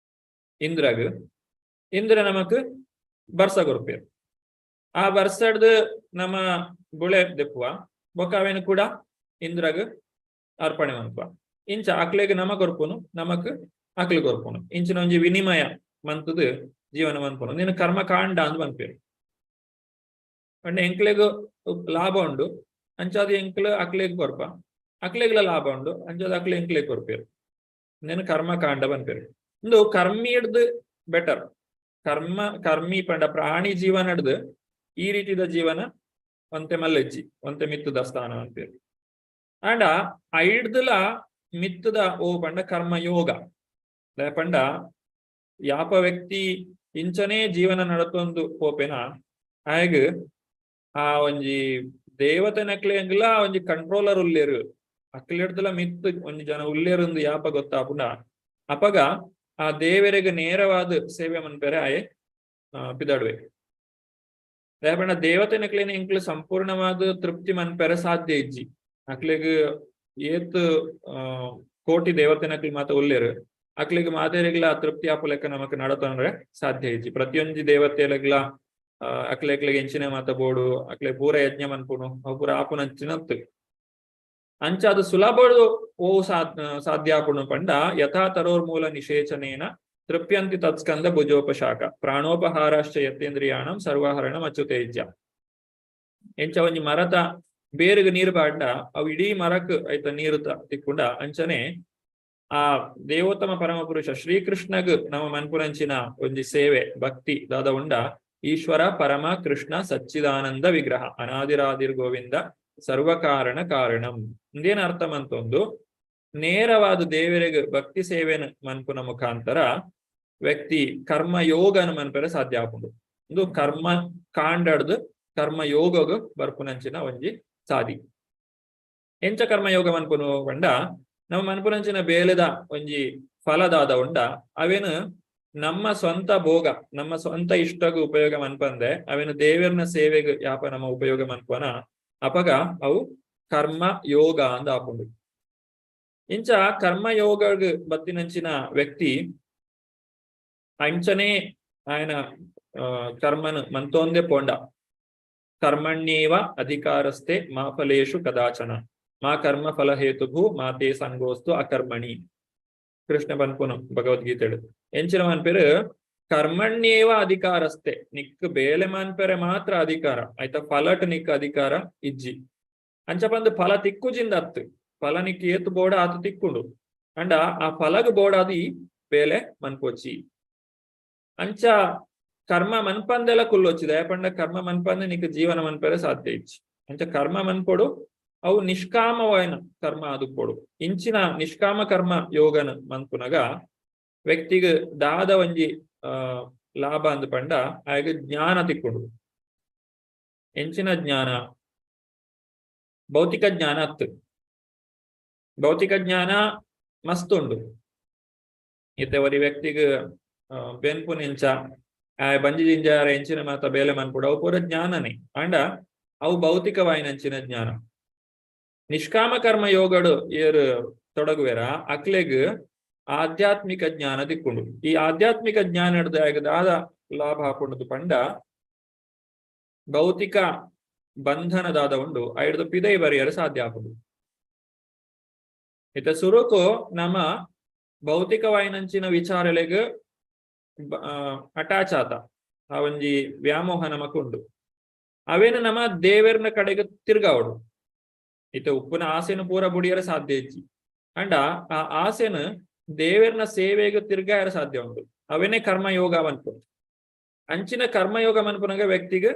ಇಂದ್ರಗ್, ಇಂದ್ರ ನಮಕ್ ಬರ್ಸ ಕೊರ್ಪೆರು. ಆ ಬರ್ಸಡ್ದು ನಮ್ಮ ಬುಳೆ ದೆಪ್ಪುವ ಬೊಕ್ಕ ಅವೇನು ಕೂಡ ಇಂದ್ರಗ್ ಅರ್ಪಣೆ ಮನ್ಪ. ಇಂಚ ಅಕ್ಲೆಗ್ ನಮ ಕೊರ್ಪುನು, ನಮಕ್ ಅಕ್ಲು ಕೊರ್ಪುನು. ಇಂಚಿನ ಒಂಜಿ ವಿನಿಮಯ ಮಂತುದು ಜೀವನ ಮನ್ಪುನು. ನೀನು ಕರ್ಮಕಾಂಡ ಅಂದ್ ಪನ್ಪೆರು. ಪಂಡ ಎಂಕ್ಲೆಗ್ ಲಾಭ ಉಂಡು, ಅಂಚಾದ ಎಂಕ್ಲು ಅಕ್ಲೆಗ್ ಕೊರ್ಪ, ಅಕ್ಲೆಗ್ಲ ಲಾಭ ಉಂಡು, ಅಂಚಾದ ಅಕ್ಲೆ ಎಂಕ್ಲೆಗ್ ಕೊರ್ಪೆರು. ನೀನು ಕರ್ಮಕಾಂಡ ಪನ್ಪೆರು. ಇಂದು ಕರ್ಮಿ ಹಿಡ್ದು ಬೆಟರ್. ಕರ್ಮ ಕರ್ಮಿ ಪಂಡ ಪ್ರಾಣಿ ಜೀವನ ಹಿಡ್ದು ಈ ರೀತಿದ ಜೀವನ ಒಂತೆ ಮಲ್ಲೆಜ್ಜಿ, ಒಂತೆ ಮಿತ್ತದ ಸ್ಥಾನ ಅನ್ಪೇರು. ಆಂಡ ಐಡ್ದುಲ ಮಿತ್ತದ ಓ ಪಂಡ ಕರ್ಮ ಯೋಗ. ಪಂಡ ಯಾಪ ವ್ಯಕ್ತಿ ಇಂಚನೇ ಜೀವನ ನಡತೊಂದು ಪೋಪೆನ ಆಯಗ್ ಆ ಒಂಜಿ ದೇವತೆನಕ್ಲೆಂಗ್ಲ ಒಂಜಿ ಕಂಟ್ರೋಲರ್ ಉಲ್ಲೇರು, ಅಕ್ಲೆಡ್ದಲ ಮಿತ್ತು ಒಂಜಿ ಜನ ಉಲ್ಲೇರುಂದು ಯಾಪ ಗೊತ್ತಾಪುಂಡ ಅಪಗ ಆ ದೇವರಿಗೆ ನೇರವಾದ ಸೇವೆ ಮನ್ಪೆರೆ ಆಯೆ ಪಿದಾಡುವೆ. ಪಂಡ ದೇವತೆನಕ್ಲೇನ ಎಂಕ್ಲು ಸಂಪೂರ್ಣವಾದ ತೃಪ್ತಿ ಮನ್ಪೆರೆ ಸಾಧ್ಯ ಇಜ್ಜಿ. ಅಕ್ಲೆಗ್ ಏತ್ ಕೋಟಿ ದೇವತೆನಕ್ಲು ಮಾತ ಉಲ್ಲೇರು, ಅಕ್ಲೆಗ್ ಮಾತೆರೆಗ್ಲ ತೃಪ್ತಿ ಆಪುಲೆಕ್ಕ ನಮಕ್ ನಡತಂದ್ರೆ ಸಾಧ್ಯ ಇಜ್ಜಿ. ಪ್ರತಿಯೊಂಜಿ ದೇವತೆಲೆಗ್ಲ ಅಕ್ಲೆಕ್ಲೆಗ್ ಎಂಚಿನ ಮಾತ ಬೋಡು, ಅಕ್ಲೆ ಪೂರ ಯಜ್ಞ ಮನ್ಪುನು, ಅವು ಪೂರ ಆಪುನಂಚಿನತ್ತು. ಅಂಚ ಅದು ಸುಲಭಡು ಓ ಸಾಧ್ಯ ಆಪುಣು ಪಂಡ ಯಥಾ ತರೋರ್ಮೂಲ ನಿಷೇಚನೇನ ತೃಪ್ಯಂತಿ ತತ್ಸ್ಕಂದ ಭುಜೋಪಶಾಖ ಪ್ರಾಣೋಪಹಾರಾಶ್ಚ ಯತೇಂದ್ರಿಯಾಣಂ ಸರ್ವಹರಣ ಅಚ್ಯುತೇಜ್ಯ. ಎಂಚ ಒಂಜಿ ಮರತ ಬೇರುಗ್ ನೀರು ಪಾಡ್ಂಡ ಅವು ಇಡೀ ಮರಕ್ ಐತ ನೀರು ತಿಕ್ಕುಂಡ ಅಂಚನೆ ಆ ದೇವೋತ್ತಮ ಪರಮಪುರುಷ ಶ್ರೀಕೃಷ್ಣಗ್ ನಮ್ಮ ಮನ್ಪುರಂಚಿನ ಒಂಜಿ ಸೇವೆ ಭಕ್ತಿ ದಾದ ಉಂಡ. ಈಶ್ವರ ಪರಮ ಕೃಷ್ಣ ಸಚ್ಚಿದಾನಂದ ವಿಗ್ರಹ ಅನಾದಿರಾದಿರ್ ಗೋವಿಂದ ಸರ್ವಕಾರಣ ಕಾರಣಂ. ಇಂದೇನ ಅರ್ಥ ಮಂತೊಂದು ನೇರವಾದ ದೇವರಿಗೆ ಭಕ್ತಿ ಸೇವೆನ ಮನ್ಪುನ ಮುಖಾಂತರ ವ್ಯಕ್ತಿ ಕರ್ಮ ಯೋಗನ ಮನ್ಪೆರೆ ಸಾಧ್ಯ ಆಪುಂಡು. ಇಂದು ಕರ್ಮ ಕಾಂಡಡ್ದು ಕರ್ಮ ಯೋಗಗ್ ಬರ್ಪುನಂಚಿನ ಒಂಜಿ ಸಾದಿ. ಎಂಚ ಕರ್ಮಯೋಗ ಮನ್ಪುನು ಪಂಡ ನಮ್ಮ ಮನ್ಪುನಂಚಿನ ಬೇಲೆದ ಒಂಜಿ ಫಲದಾದ ಉಂಡ ಅವೇನು ನಮ್ಮ ಸ್ವಂತ ಭೋಗ ನಮ್ಮ ಸ್ವಂತ ಇಷ್ಟಗೂ ಉಪಯೋಗ ಮನ್ಪಂದೆ ಅವೇನು ದೇವರನ ಸೇವೆಗೆ ಯಾಪ ನಮ್ಮ ಉಪಯೋಗ ಮನ್ಪನ ಅಪಗ ಅವು ಕರ್ಮ ಯೋಗ ಅಂದ ಆಪುಂಡು. ಇಂಚ ಕರ್ಮ ಯೋಗಗ್ ಬತ್ತಿನಂಚಿನ ವ್ಯಕ್ತಿ ಅಂಚನೆ ఆయన ಕರ್ಮನ್ ಮಂತೋಂದೆ ಪೋಂಡ. ಕರ್ಮಣ್ಯೇವ ಅಧಿಕಾರಸ್ತೆ ಮಾ ಫಲೇಶು ಕದಾಚನ ಮಾ ಕರ್ಮ ಫಲ ಹೇತುಭೂ ಮಾತೆ ಸಂಗೋಸ್ತು ಅಕರ್ಮಣಿ. ಕೃಷ್ಣ ಪನ್ಪುನು ಭಗವದ್ಗೀತೆ ಎಂಚಿನ ಮನ್ಪೆರು ಕರ್ಮಣ್ಯೇವ ಅಧಿಕಾರಸ್ತೆ, ನಿಕ್ ಬೇಲೆ ಮನ್ಪೆರೆ ಮಾತ್ರ ಅಧಿಕಾರ ಆಯ್ತಾ, ಫಲಟ್ ನಿಕ್ ಅಧಿಕಾರ ಇಜ್ಜಿ. ಅಂಚ ಬಂದು ಫಲ ತಿಕ್ಕುಜಿಂದ ಅತ್ತು ಫಲ ನಿಕ್ ಏತು ಬೋಡ ಆತು ತಿಕ್ಕುಂಡು ಅಂಡ ಆ ಫಲಗ್ ಬೋಡಾದಿ ಬೇಲೆ ಮನ್ಪೋಚಿ. ಅಂಚ ಕರ್ಮ ಮನ್ಪಂದೆಲ್ಲ ಕುಲ್ಲೊಚ್ಚಿ ದಯಪಂಡ ಕರ್ಮ ಮನ್ಪಂದೆ ನಿಕ್ ಜೀವನ ಮನ್ಪೆರೆ ಸಾಧ್ಯ ಇಜ್ಜಿ. ಅಂಚ ಕರ್ಮ ಮನ್ಪೊಡು ಅವು ನಿಷ್ಕಾಮವಾಯಿನ ಕರ್ಮ ಆದುಪ್ಪೊಡು. ಇಂಚಿನ ನಿಷ್ಕಾಮ ಕರ್ಮ ಯೋಗನ ಮನ್ಪುನಗ ವ್ಯಕ್ತಿಗ್ ದಾದ ಒಂಜಿ ಲಾಭ ಅಂದ್ ಪಂಡ ಆಯಗ್ ಜ್ಞಾನ ತಿಕ್ಕುಂಡು. ಎಂಚಿನ ಜ್ಞಾನ? ಭೌತಿಕ ಜ್ಞಾನ ಅತ್ತು. ಭೌತಿಕ ಜ್ಞಾನ ಮಸ್ತ್ ಉಂಡು. ಇತ್ತೆ ಒರಿ ವ್ಯಕ್ತಿಗ್ ಬೆನ್ಪುನಿಂಚ ಆಯ್ ಬಂಜಿ ಜಿಂಜಾರ ಎಂಚಿನ ಮಾತ ಬೇಲೆ ಮನ್ಪುಡು ಅವು ಪೂರ ಜ್ಞಾನನೇ, ಅಂಡ ಅವು ಭೌತಿಕವಾಯಿನಂಚಿನ ಜ್ಞಾನ. ನಿಷ್ಕಾಮ ಕರ್ಮ ಯೋಗಡು ಏರು ತೊಡಗುವೆರ ಅಕ್ಲೆಗ್ ಆಧ್ಯಾತ್ಮಿಕ ಜ್ಞಾನ ದಿಕ್ಕುಂಡು. ಈ ಆಧ್ಯಾತ್ಮಿಕ ಜ್ಞಾನ ದಾದ ಲಾಭ ಹಾಕೊಂಡು ಪಂಡ ಭೌತಿಕ ಬಂಧನದಾದ ಉಂಡು ಐಡ್ದು ಪಿದೈ ಬರಿಯರು ಸಾಧ್ಯ ಆಪುಂಡು. ಇತ್ತ ಸುರುಕು ನಮ್ಮ ಭೌತಿಕವಾಯಿನಂಚಿನ ವಿಚಾರಲೆಗ್ ಅಟ್ಯಾಚ್ ಆತ ಆ ಒಂಜಿ ವ್ಯಾಮೋಹ ನಮಕುಂಡು. ಅವೇನು ನಮ್ಮ ದೇವೆರ್ನ ಕಡೆಗೆ ತಿರ್ಗಾವಡು. ಇತ್ತ ಉಪ್ಪುನ ಆಸೆನು ಪೂರ ಬುಡಿಯರ ಸಾಧ್ಯ ಇಜ್ಜಿ, ಅಂಡ ಆ ಆಸೆನು ದೇವೆರ್ನ ಸೇವೆಗೆ ತಿರ್ಗಾಯರ ಸಾಧ್ಯ ಉಂಟು. ಅವೇನೇ ಕರ್ಮ ಯೋಗ ಅನ್ಪು. ಅಂಚಿನ ಕರ್ಮಯೋಗ ಮನ್ಪುನಗ ವ್ಯಕ್ತಿಗ್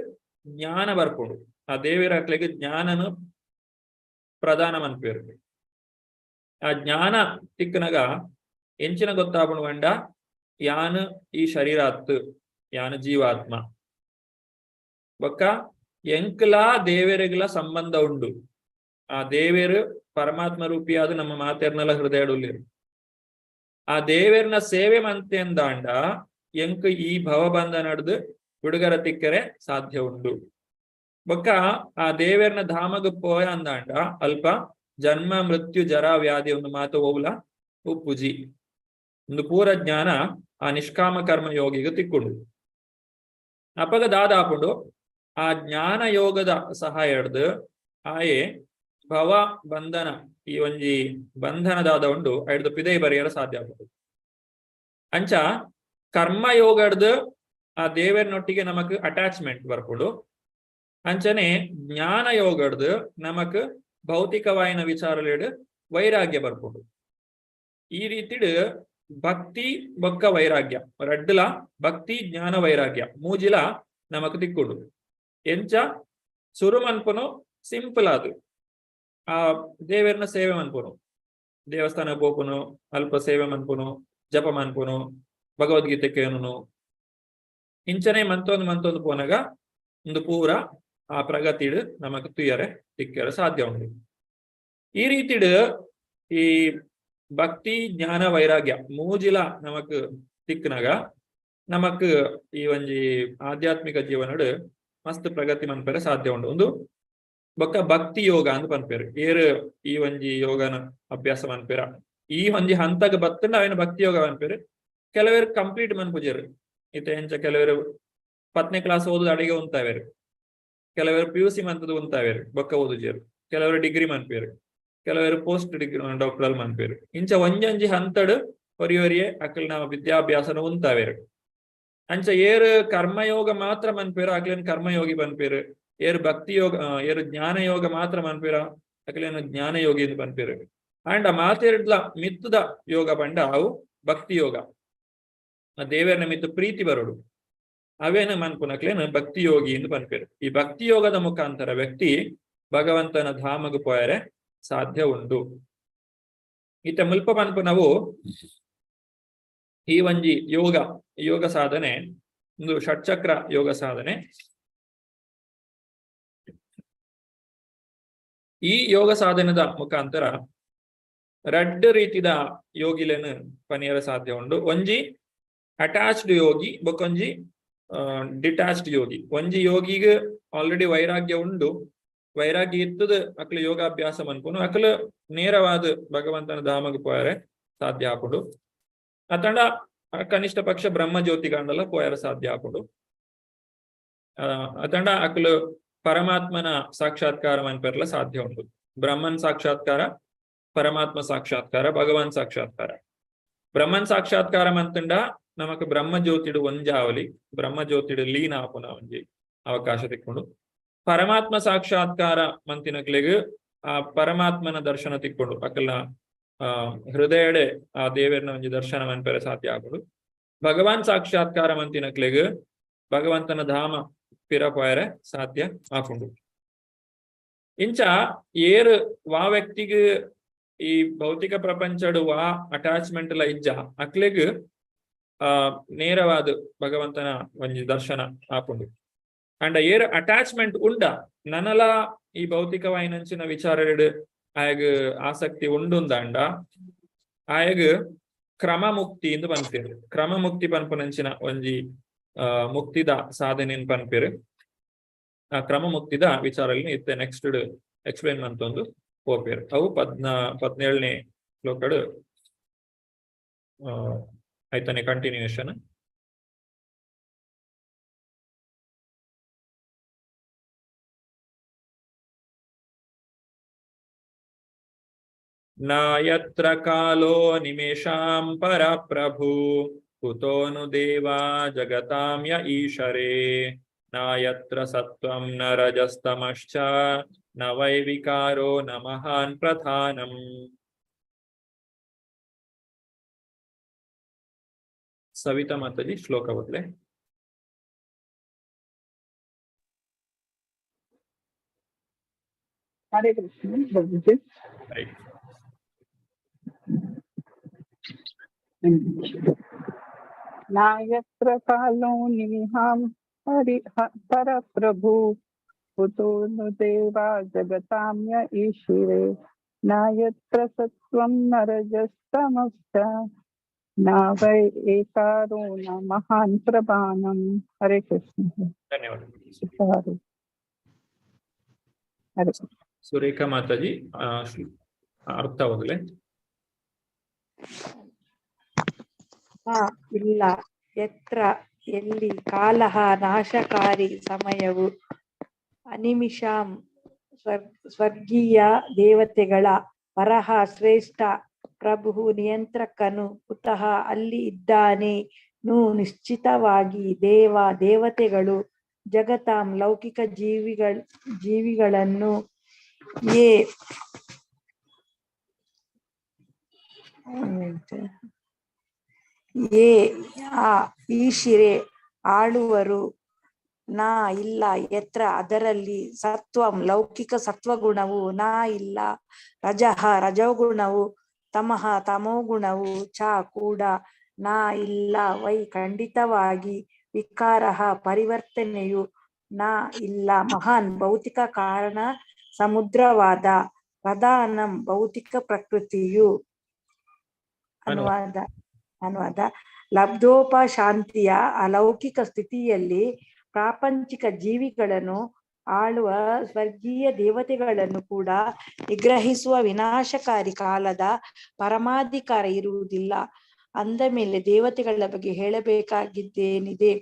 ಜ್ಞಾನ ಬರ್ಪುಂಡು. ಆ ದೇವೆರಾಕ್ಲೆಗ್ ಜ್ಞಾನನು ಪ್ರದಾನ ಮನ್ಪುವೆರ್. ಆ ಜ್ಞಾನ ತಿಕ್ಕನಗ ಎಂಚಿನ ಗೊತ್ತಾಪುಂಡು ಪಂಡ ಯಾನ್ ಈ ಶರೀರಾತ್, ಯಾನ್ ಜೀವಾತ್ಮ, ಬೊಕ್ಕ ಎಂಕ್ಲಾ ದೇವೆರೆಗ್ಲ ಸಂಬಂಧ ಉಂಡು. ಆ ದೇವೆರು ಪರಮಾತ್ಮ ರೂಪಿಯಾದ ನಮ್ಮ ಮಾತೆರ್ನಲ ಹೃದಯಡುಲ್ಲೆರ್. ಆ ದೇವೆರ್ನ ಸೇವೆ ಮಂತೆಂದಾಂಡ ಎಂಕ್ ಈ ಭವಬಂಧನಡ್ದು ಬಿಡುಗರ ತಿಕ್ಕರೆ ಸಾಧ್ಯ ಉಂಡು. ಬೊಕ್ಕ ಆ ದೇವೆರ್ನ ಧಾಮಗ್ ಪೋಯ ಅಂದಾಂಡ ಅಲ್ಪ ಜನ್ಮ ಮೃತ್ಯು ಜರಾ ವ್ಯಾಧಿ ಒಂದು ಮಾತು ಓವುಲ ಉಪ್ಪುಜಿ. ಒಂದು ಪೂರ ಜ್ಞಾನ ಆ ನಿಷ್ಕಾಮ ಕರ್ಮ ಯೋಗಿಗೆ ತಿಕ್ಕುಂಡು. ಅಪಗ ದಾದಾಪುಂಡು ಆ ಜ್ಞಾನ ಯೋಗದ ಸಹಾಯ ಹಿಡ್ದು ಆಯೆ ಭವ ಬಂಧನ ಈ ಒಂಜಿ ಬಂಧನದಾದ ಉಂಡು ಐಡ್ದು ಪಿದೈ ಬರೆಯಲು ಸಾಧ್ಯ ಆಪುಂಡು. ಅಂಚ ಕರ್ಮಯೋಗಡ್ದು ಆ ದೇವರನೊಟ್ಟಿಗೆ ನಮಕ್ ಅಟ್ಯಾಚ್ಮೆಂಟ್ ಬರ್ಪುಂಡು. ಅಂಚನೆ ಜ್ಞಾನ ಯೋಗಡ್ದು ನಮಕ್ ಭೌತಿಕವಾಯಿನ ವಿಚಾರಲೆಡ್ ವೈರಾಗ್ಯ ಬರ್ಪುಂಡು. ಈ ರೀತಿಡ್ ಭಕ್ತಿ ಬೊಕ್ಕ ವೈರಾಗ್ಯ ರಡ್ಡುಲ ಭಕ್ತಿ ಜ್ಞಾನ ವೈರಾಗ್ಯ ಮೂಜಿಲ ನಮಕ್ ತಿಕ್ಕುಂಡು. ಎಂಚ ಸುರು ಮನ್ಪುನು ಸಿಂಪಲ್ ಅದು ಆ ದೇವೆರ್ನ ಸೇವೆ ಮನ್ಪುನು, ದೇವಸ್ಥಾನ ಪೋಪುನು, ಅಲ್ಪ ಸೇವೆ ಮನ್ಪುನು, ಜಪ ಮನ್ಪುನು, ಭಗವದ್ಗೀತೆ ಕೇನುನು, ಇಂಚನೆ ಮಂತೊಂದು ಮಂತೊಂದು ಪೋನಗ ಒಂದು ಪೂರ ಆ ಪ್ರಗತಿಡ್ ನಮಕ್ ತುಯರೆ ತಿಕ್ಕರೆ ಸಾಧ್ಯ ಉಂಡು. ಈ ರೀತಿಡ್ ಈ ಭಕ್ತಿ ಜ್ಞಾನ ವೈರಾಗ್ಯ ಮೂಜಿಲ ನಮಕ್ ತಿಕ್ಕನಾಗ ನಮಕ್ ಈ ಒಂಜಿ ಆಧ್ಯಾತ್ಮಿಕ ಜೀವನಡ್ ಮಸ್ತ್ ಪ್ರಗತಿ ಮನ್ಪೆರೆ ಸಾಧ್ಯ ಉಂಡು. ಒಂದು ಬೊಕ್ಕ ಭಕ್ತಿ ಯೋಗ ಅಂತ ಪನ್ಪೆರ್. ಏರ್ ಈ ಒಂಜಿ ಯೋಗನ ಅಭ್ಯಾಸ ಮನ್ಪೆರ ಈ ಒಂಜಿ ಹಂತಗ್ ಬತ್ತಂಡ ಅವೇನು ಭಕ್ತಿ ಯೋಗ ಮನ್ಪೆರ್. ಕೆಲವೇರು ಕಂಪ್ಲೀಟ್ ಮನ್ಪುಜೆರ್. ಇತ್ತೆ ಎಂಚ ಕೆಲವರು 10ನೇ ಕ್ಲಾಸ್ ಓದುದು ಅಡಿಗೆ ಉಂತಾವೇರು, ಕೆಲವರು PUC ಮಂತದ್ದು ಉಂತಾವೇರು ಬೊಕ್ಕ ಓದುಜೆರ್, ಕೆಲವರು ಡಿಗ್ರಿ ಮನ್ಪೆರ್, ಕೆಲವರು ಪೋಸ್ಟ್ ಡಿಗ್ರಿ ಡಾಕ್ಟರಲ್ ಮನ್ಪೆರ್. ಇಂಚ ಒಂಜೊಂಜಿ ಹಂತಡ್ ಒರಿಯೊರಿಯೆ ಅಕಲ್ನ ವಿದ್ಯಾಭ್ಯಾಸನ ಉಂತಾವೇರು. ಅಂಚ ಏರ್ ಕರ್ಮಯೋಗ ಮಾತ್ರ ಮನ್ಪೆರ್ ಅಕ್ಲೇನ್ ಕರ್ಮಯೋಗಿ ಪನ್ಪೆರ್. ಏರ್ ಭಕ್ತಿ ಯೋಗ ಏರ್ ಜ್ಞಾನ ಯೋಗ ಮಾತ್ರ ಮನ್ಪೆರ ಅಕ್ಲೇನ್ ಜ್ಞಾನ ಯೋಗಿ ಅಂತ ಪನ್ಪೆರ್. ಅಂಡ ಮಾತೆರ್ಡ್ಲ ಮಿತ್ತದ ಯೋಗ ಪಂಡ ಅವು ಭಕ್ತಿ ಯೋಗ. ಆ ದೇವರ ಮಿತ್ತು ಪ್ರೀತಿ ಬರೋಡು ಅವೇನ ಮನ್ಪುನಕ್ಲೇನ ಭಕ್ತಿ ಯೋಗಿ ಎಂದು ಪನ್ಪೆರ್. ಈ ಭಕ್ತಿ ಯೋಗದ ಮುಖಾಂತರ ವ್ಯಕ್ತಿ ಭಗವಂತನ ಧಾಮಗ್ ಪೋಯರೆ ಸಾಧ್ಯ ಉಂಡು. ಈತ ಮುಲ್ಪ ಪನ್ಪುನವು ಈ ಒಂಜಿ ಯೋಗ ಯೋಗ ಸಾಧನೆ ಒಂದು ಷಟ್ಚಕ್ರ ಯೋಗ ಸಾಧನೆ. ಈ ಯೋಗ ಸಾಧನದ ಮುಖಾಂತರ ರಡ್ಡು ರೀತಿದ ಯೋಗಿಲೇನು ಪನಿಯರ ಸಾಧ್ಯ ಉಂಡು. ಒಂಜಿ ಅಟ್ಯಾಚ್ಡ್ ಯೋಗಿ, ಬೊಕೊಂಜಿ ಡಿಟ್ಯಾಚ್ಡ್ ಯೋಗಿ. ಒಂಜಿ ಯೋಗಿಗೆ ಆಲ್ರೆಡಿ ವೈರಾಗ್ಯ ಉಂಡು, ವೈರಾಗ್ಯ ಇತ್ತದ ಅಕ್ಲು ಯೋಗಾಭ್ಯಾಸ ಮನ್ಪುನು ಅಕ್ಲು ನೇರವಾದ ಭಗವಂತನ ಧಾಮಗ್ ಪೋಯರೆ ಸಾಧ್ಯ ಆಪುಂಡು. ಅತಂಡ ಕನಿಷ್ಠ ಪಕ್ಷ ಬ್ರಹ್ಮ ಜ್ಯೋತಿ ಗಂಡಲ ಪೋಯರ ಸಾಧ್ಯ ಆಪುಂಡು. ಅತಂಡ ಅಕ್ಲು ಪರಮಾತ್ಮನ ಸಾಕ್ಷಾತ್ಕಾರ ಮನ್ಪೆರ್ಲ ಸಾಧ್ಯ ಉಂಟು. ಬ್ರಹ್ಮನ್ ಸಾಕ್ಷಾತ್ಕಾರ, ಪರಮಾತ್ಮ ಸಾಕ್ಷಾತ್ಕಾರ, ಭಗವಾನ್ ಸಾಕ್ಷಾತ್ಕಾರ. ಬ್ರಹ್ಮನ್ ಸಾಕ್ಷಾತ್ಕಾರ ಮಂತಂಡ ನಮಕ್ ಬ್ರಹ್ಮ ಜ್ಯೋತಿಡು ಒಂಜಾವಲಿ, ಬ್ರಹ್ಮ ಜ್ಯೋತಿಡು ಲೀನ ಆಪುನ ಒಂಜಿ ಅವಕಾಶ ತಿಕ್ಕೊಂಡು. ಪರಮಾತ್ಮ ಸಾಕ್ಷಾತ್ಕಾರ ಮಂತಿನಕ್ಲೆಗ್ ಆ ಪರಮಾತ್ಮನ ದರ್ಶನ ತಿಕ್ಕೊಂಡು ಅಕಲ್ನ ಹೃದಯಡೆ ಆ ದೇವರನ ಒಂಜಿ ದರ್ಶನ ಮನ್ಪೆರೆ ಸಾಧ್ಯ ಆಪುಂಡು. ಭಗವಾನ್ ಸಾಕ್ಷಾತ್ಕಾರ ಮಂತಿನಕ್ಲೆಗ್ ಭಗವಂತನ ಧಾಮ ಪಿರ ಪೋಯರೆ ಸಾಧ್ಯ ಆಪುಂಡು. ಇಂಚ ಏರ್ ವಾ ವ್ಯಕ್ತಿಗ್ ಈ ಭೌತಿಕ ಪ್ರಪಂಚಡು ವಾ ಅಟ್ಯಾಚ್ಮೆಂಟ್ ಲ ಇಜ್ಜ ಅಕ್ಲೆಗ್ ನೇರವಾದ ಭಗವಂತನ ಒಂಜಿ ದರ್ಶನ ಆಪುಂಡು. ಅಂಡ ಏರ್ ಅಟ್ಯಾಚ್ಮೆಂಟ್ ಉಂಡ ನನಲ ಈ ಭೌತಿಕವಾಯಿನಂಚಿನ ವಿಚಾರಡು ಆಯಗ್ ಆಸಕ್ತಿ ಉಂಡುಂದಾಂಡ ಆಯಗ್ ಕ್ರಮ ಮುಕ್ತಿ ಎಂದು ಪನ್ಪೆರ್. ಕ್ರಮ ಮುಕ್ತಿ ಪನ್ಪುನಂಚಿನ ಒಂಜಿ ಮುಕ್ತಿದ ಸಾಧನೆನ್ ಪನ್ಪೆರ್. ಆ ಕ್ರಮ ಮುಕ್ತಿದ ವಿಚಾರಲ್ಲಿ ಇತ್ತೆ ನೆಕ್ಸ್ಟ್ ಎಕ್ಸ್ಪ್ಲೇನ್ ಮಂತೊಂದು ಪೋಪೆರ್. ಅವು 17ನೇ ಶ್ಲೋಕಡು ಐತನೆ ಕಂಟಿನ್ಯೂಯೇಷನ್. ನಾಯತ್ರ ಕಾಲೋ ನಿಮೇಷಾಂ ಪರಪ್ರಭು ಕುತೋ ನು ದೇವಾ ಜಗತಾಂ ಯ ಈಶರೇ ನಾಯತ್ರ ಸತ್ವಂ ನ ರಜಸ್ತಮಶ್ಚ ನ ವೈ ವಿಕಾರೋ ನ ಮಹಾನ್ ಪ್ರಧಾನಂ. ಸವಿತಾ ಮಾತಾಜಿ ಶ್ಲೋಕ ಬದಲೆ. ಹರೇ ಕೃಷ್ಣ ಪ್ರಭುಜಿ. ಹರೇ. ನಾಯತ್ರ ಕಾಲೋ ನಿಮಿಹಾಂ ಹರಿ ಪರಪ್ರಭು ಕುತೋ ನು ದೇವಾ ಜಗತಾಮ್ಯ ಈಶಿರೆ ನಾಯತ್ರ ಸತ್ವಂ ನ ರಜಸ್ತಮಶ್ಚ ನ ವೈ ಏಕಾರೋ ನ ಮಹಾನ್ ಪ್ರಭಾನಂ. ಹರೇ ಕೃಷ್ಣ. ಧನ್ಯವಾದ. ಹರೇ ಹರೇ. ಸುರೇಖಾ ಮಾತಾಜಿ, ಅರ್ಥ ಓದ್ಲೆ. ನ ಇಲ್ಲ, ಯತ್ರ ಎಲ್ಲಿ, ಕಾಲಃ ನಾಶಕಾರಿ ಸಮಯವು, ಅನಿಮಿಷಾಂ ಸ್ವರ್ಗೀಯ ದೇವತೆಗಳ, ಪರಃ ಶ್ರೇಷ್ಠ, ಪ್ರಭು ನಿಯಂತ್ರಕನು, ಕುತಃ ಅಲ್ಲಿ ಇದ್ದಾನೆ, ನು ನಿಶ್ಚಿತವಾಗಿ, ದೇವ ದೇವತೆಗಳು, ಜಗತಾಂ ಲೌಕಿಕ ಜೀವಿಗಳನ್ನು, ಯೇ ಯೇ ಆ ಈಶಿರೆ ಆಳುವರು, ನಾ ಇಲ್ಲ, ಯತ್ರ ಅದರಲ್ಲಿ, ಸತ್ವಂ ಲೌಕಿಕ ಸತ್ವಗುಣವು, ನಾ ಇಲ್ಲ, ರಜಃ ರಜೋಗುಣವು, ತಮಃ ತಮೋಗುಣವು, ಚ ಕೂಡ, ನಾ ಇಲ್ಲ, ವೈ ಖಂಡಿತವಾಗಿ, ವಿಕಾರಃ ಪರಿವರ್ತನೆಯು, ನಾ ಇಲ್ಲ, ಮಹಾನ್ ಭೌತಿಕ ಕಾರಣ ಸಮುದ್ರವಾದ, ಪ್ರಧಾನಂ ಭೌತಿಕ ಪ್ರಕೃತಿಯು. ಅನುವಾದ. ಅನುವಾದ: ಲಬ್ಧೋಪಶಾಂತಿಯ ಅಲೌಕಿಕ ಸ್ಥಿತಿಯಲ್ಲಿ ಪ್ರಾಪಂಚಿಕ ಜೀವಿಗಳನ್ನು ಆಳುವ ಸ್ವರ್ಗೀಯ ದೇವತೆಗಳನ್ನು ಕೂಡ ನಿಗ್ರಹಿಸುವ ವಿನಾಶಕಾರಿ ಕಾಲದ ಪರಮಾಧಿಕಾರ ಇರುವುದಿಲ್ಲ. ಅಂದ ಮೇಲೆ ದೇವತೆಗಳ ಬಗ್ಗೆ ಹೇಳಬೇಕಾಗಿದ್ದೇನಿದೆ?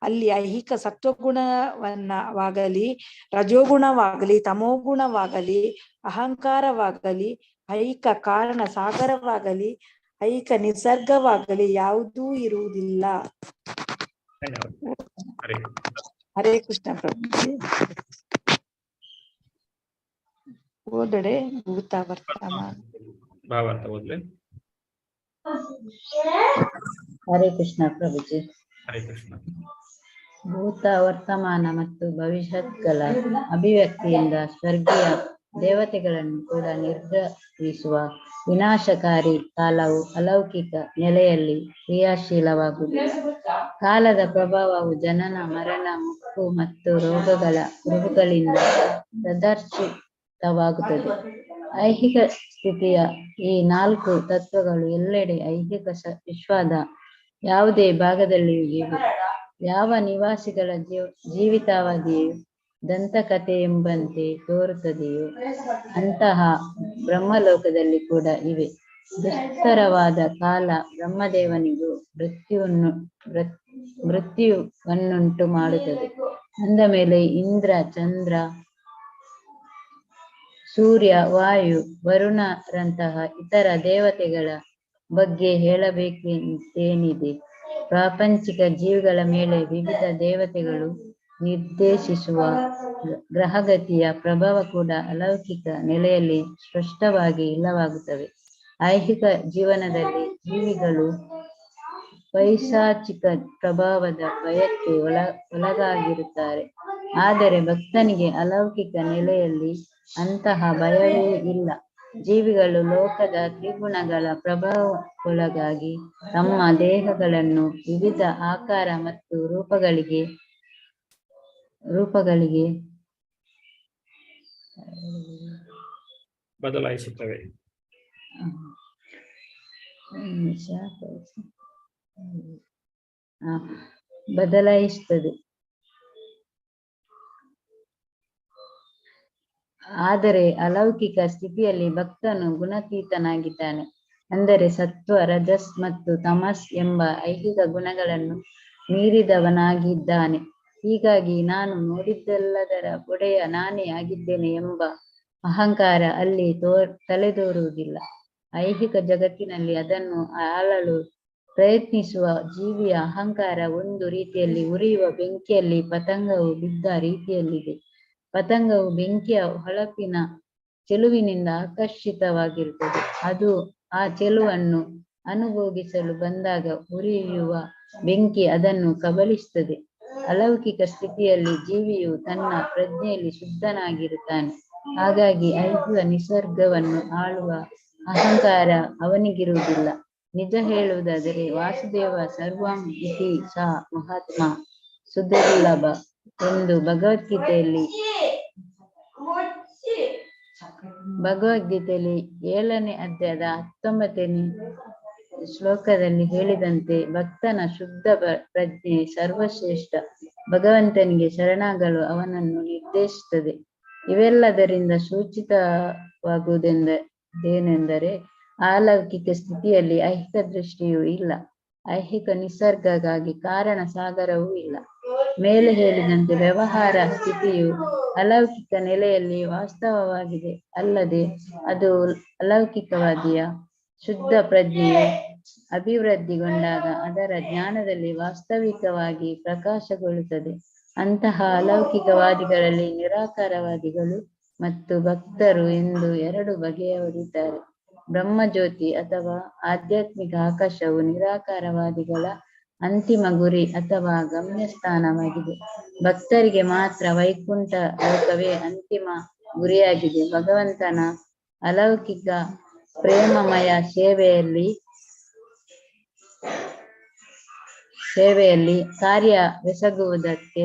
ಅಲ್ಲಿ ಐಹಿಕ ಸತ್ವಗುಣವನ್ನವಾಗಲಿ, ರಜೋಗುಣವಾಗಲಿ, ತಮೋಗುಣವಾಗಲಿ, ಅಹಂಕಾರವಾಗಲಿ, ಐಹಿಕ ಕಾರಣ ಸಾಗರವಾಗಲಿ, ಐಹಿಕ ನಿಸರ್ಗವಾಗಲಿ ಯಾವುದೂ ಇರುವುದಿಲ್ಲ. ಧನ್ಯವಾದ. ಹರೇ. ಹರೇ ಕೃಷ್ಣ ಪ್ರಭುಜಿ. ಓದಡೆ ಭೂತ ವರ್ತಮಾನ. ಭಾವಾರ್ಥ ಓದ್ಲೆ. ಹರೇ ಕೃಷ್ಣ ಪ್ರಭುಜಿ. ಹರೇ ಕೃಷ್ಣ. ಭೂತ, ವರ್ತಮಾನ ಮತ್ತು ಭವಿಷ್ಯತ್ಗಳ ಅಭಿವ್ಯಕ್ತಿಯಿಂದ ಸ್ವರ್ಗೀಯ ದೇವತೆಗಳನ್ನು ಕೂಡ ನಿರ್ಗಮಿಸುವ ವಿನಾಶಕಾರಿ ಕಾಲವು ಅಲೌಕಿಕ ನೆಲೆಯಲ್ಲಿ ಕ್ರಿಯಾಶೀಲವಾಗುವುದು. ಕಾಲದ ಪ್ರಭಾವವು ಜನನ, ಮರಣ, ಮುಕ್ಕು ಮತ್ತು ರೋಗಗಳ ಕುರುಹುಗಳಿಂದ ಪ್ರದರ್ಶಿತವಾಗುತ್ತದೆ. ಐಹಿಕ ಸ್ಥಿತಿಯ ಈ ನಾಲ್ಕು ತತ್ವಗಳು ಎಲ್ಲೆಡೆ ಐಹಿಕ ವಿಶ್ವದ ಯಾವುದೇ ಭಾಗದಲ್ಲಿಯೂ ಇವೆ. ಯಾವ ನಿವಾಸಿಗಳ ಜೀವಿತಾವಧಿಯು ದಂತಕಥೆಯೆಂಬಂತೆ ತೋರುತ್ತದೆಯೋ ಅಂತಹ ಬ್ರಹ್ಮಲೋಕದಲ್ಲಿ ಕೂಡ ಇವೆ. ದುಸ್ತರವಾದ ಕಾಲ ಬ್ರಹ್ಮದೇವನಿಗೂ ಮೃತ್ಯುವನ್ನುಂಟು ಮಾಡುತ್ತದೆ. ಅಂದ ಮೇಲೆ ಇಂದ್ರ, ಚಂದ್ರ, ಸೂರ್ಯ, ವಾಯು, ವರುಣರಂತಹ ಇತರ ದೇವತೆಗಳ ಬಗ್ಗೆ ಹೇಳಬೇಕೆಂತೇನಿದೆ? ಪ್ರಾಪಂಚಿಕ ಜೀವಿಗಳ ಮೇಲೆ ವಿವಿಧ ದೇವತೆಗಳು ನಿರ್ದೇಶಿಸುವ ಗ್ರಹಗತಿಯ ಪ್ರಭಾವ ಕೂಡ ಅಲೌಕಿಕ ನೆಲೆಯಲ್ಲಿ ಸ್ಪಷ್ಟವಾಗಿ ಇಲ್ಲವಾಗುತ್ತವೆ. ಐಹಿಕ ಜೀವನದಲ್ಲಿ ಜೀವಿಗಳು ಪೈಶಾಚಿಕ ಪ್ರಭಾವದ ಭಯಕ್ಕೆ ಒಳಗಾಗಿರುತ್ತಾರೆ. ಆದರೆ ಭಕ್ತನಿಗೆ ಅಲೌಕಿಕ ನೆಲೆಯಲ್ಲಿ ಅಂತಹ ಭಯವೇ ಇಲ್ಲ. ಜೀವಿಗಳು ಲೋಕದ ತ್ರಿಗುಣಗಳ ಪ್ರಭಾವಕ್ಕೊಳಗಾಗಿ ತಮ್ಮ ದೇಹಗಳನ್ನು ವಿವಿಧ ಆಕಾರ ಮತ್ತು ರೂಪಗಳಿಗೆ ಬದಲಾಯಿಸುತ್ತವೆ. ನಿಮಿಷ, ಬದಲಾಯಿಸುತ್ತದೆ. ಆದರೆ ಅಲೌಕಿಕ ಸ್ಥಿತಿಯಲ್ಲಿ ಭಕ್ತನು ಗುಣಾತೀತನಾಗಿದ್ದಾನೆ. ಅಂದರೆ ಸತ್ವ, ರಜಸ್ ಮತ್ತು ತಮಸ್ ಎಂಬ ಐಹಿಕ ಗುಣಗಳನ್ನು ಮೀರಿದವನಾಗಿದ್ದಾನೆ. ಹೀಗಾಗಿ ನಾನು ನೋಡಿದ್ದೆಲ್ಲದರ ಒಡೆಯ ನಾನೇ ಆಗಿದ್ದೇನೆ ಎಂಬ ಅಹಂಕಾರ ಅಲ್ಲಿ ತಲೆದೋರುವುದಿಲ್ಲ. ಐಹಿಕ ಜಗತ್ತಿನಲ್ಲಿ ಅದನ್ನು ಆಳಲು ಪ್ರಯತ್ನಿಸುವ ಜೀವಿಯ ಅಹಂಕಾರ ಒಂದು ರೀತಿಯಲ್ಲಿ ಉರಿಯುವ ಬೆಂಕಿಯಲ್ಲಿ ಪತಂಗವು ಬಿದ್ದ ರೀತಿಯಲ್ಲಿದೆ. ಪತಂಗವು ಬೆಂಕಿಯ ಹೊಳಪಿನ ಚೆಲುವಿನಿಂದ ಆಕರ್ಷಿತವಾಗಿರುತ್ತದೆ. ಅದು ಆ ಚೆಲುವನ್ನು ಅನುಭೋಗಿಸಲು ಬಂದಾಗ ಉರಿಯುವ ಬೆಂಕಿ ಅದನ್ನು ಕಬಳಿಸುತ್ತದೆ. ಅಲೌಕಿಕ ಸ್ಥಿತಿಯಲ್ಲಿ ಜೀವಿಯು ತನ್ನ ಪ್ರಜ್ಞೆಯಲ್ಲಿ ಶುದ್ಧನಾಗಿರುತ್ತಾನೆ. ಹಾಗಾಗಿ ಐಹಿಕ ನಿಸರ್ಗವನ್ನು ಆಳುವ ಅಹಂಕಾರ ಅವನಿಗಿರುವುದಿಲ್ಲ. ನಿಜ ಹೇಳುವುದಾದರೆ ವಾಸುದೇವ ಸರ್ವಂ ಇತಿ ಸ ಮಹಾತ್ಮ ಸುದುರ್ಲಭ ಎಂದು ಭಗವದ್ಗೀತೆಯಲ್ಲಿ 7ನೇ ಅಧ್ಯಾಯದ 19ನೇ ಶ್ಲೋಕದಲ್ಲಿ ಹೇಳಿದಂತೆ ಭಕ್ತನ ಶುದ್ಧ ಪ್ರಜ್ಞೆ ಸರ್ವಶ್ರೇಷ್ಠ ಭಗವಂತನಿಗೆ ಶರಣಾಗಲು ಅವನನ್ನು ನಿರ್ದೇಶಿಸುತ್ತದೆ. ಇವೆಲ್ಲದರಿಂದ ಸೂಚಿತವಾಗುವುದೇನೆಂದರೆ ಅಲೌಕಿಕ ಸ್ಥಿತಿಯಲ್ಲಿ ಐಹಿಕ ದೃಷ್ಟಿಯೂ ಇಲ್ಲ, ಐಹಿಕ ನಿಸರ್ಗಕ್ಕಾಗಿ ಕಾರಣ ಸಾಗರವೂ ಇಲ್ಲ. ಮೇಲೆ ಹೇಳಿದಂತೆ ವ್ಯವಹಾರ ಸ್ಥಿತಿಯು ಅಲೌಕಿಕ ನೆಲೆಯಲ್ಲಿ ವಾಸ್ತವವಾಗಿದೆ. ಅಲ್ಲದೆ ಅದು ಅಲೌಕಿಕವಾದಿಯ ಶುದ್ಧ ಪ್ರಜ್ಞೆಯು ಅಭಿವೃದ್ಧಿಗೊಂಡಾಗ ಅದರ ಜ್ಞಾನದಲ್ಲಿ ವಾಸ್ತವಿಕವಾಗಿ ಪ್ರಕಾಶಗೊಳ್ಳುತ್ತದೆ. ಅಂತಹ ಅಲೌಕಿಕವಾದಿಗಳಲ್ಲಿ ನಿರಾಕಾರವಾದಿಗಳು ಮತ್ತು ಭಕ್ತರು ಎಂದು ಎರಡು ಬಗೆಯವರಿದ್ದಾರೆ. ಬ್ರಹ್ಮಜ್ಯೋತಿ ಅಥವಾ ಆಧ್ಯಾತ್ಮಿಕ ಆಕಾಶವು ನಿರಾಕಾರವಾದಿಗಳ ಅಂತಿಮ ಗುರಿ ಅಥವಾ ಗಮ್ಯಸ್ಥಾನವಾಗಿದೆ. ಭಕ್ತರಿಗೆ ಮಾತ್ರ ವೈಕುಂಠ ಲೋಕವೇ ಅಂತಿಮ ಗುರಿಯಾಗಿದೆ. ಭಗವಂತನ ಅಲೌಕಿಕ ಪ್ರೇಮಮಯ ಸೇವೆಯಲ್ಲಿ ಕಾರ್ಯವೆಸಗುವುದಕ್ಕೆ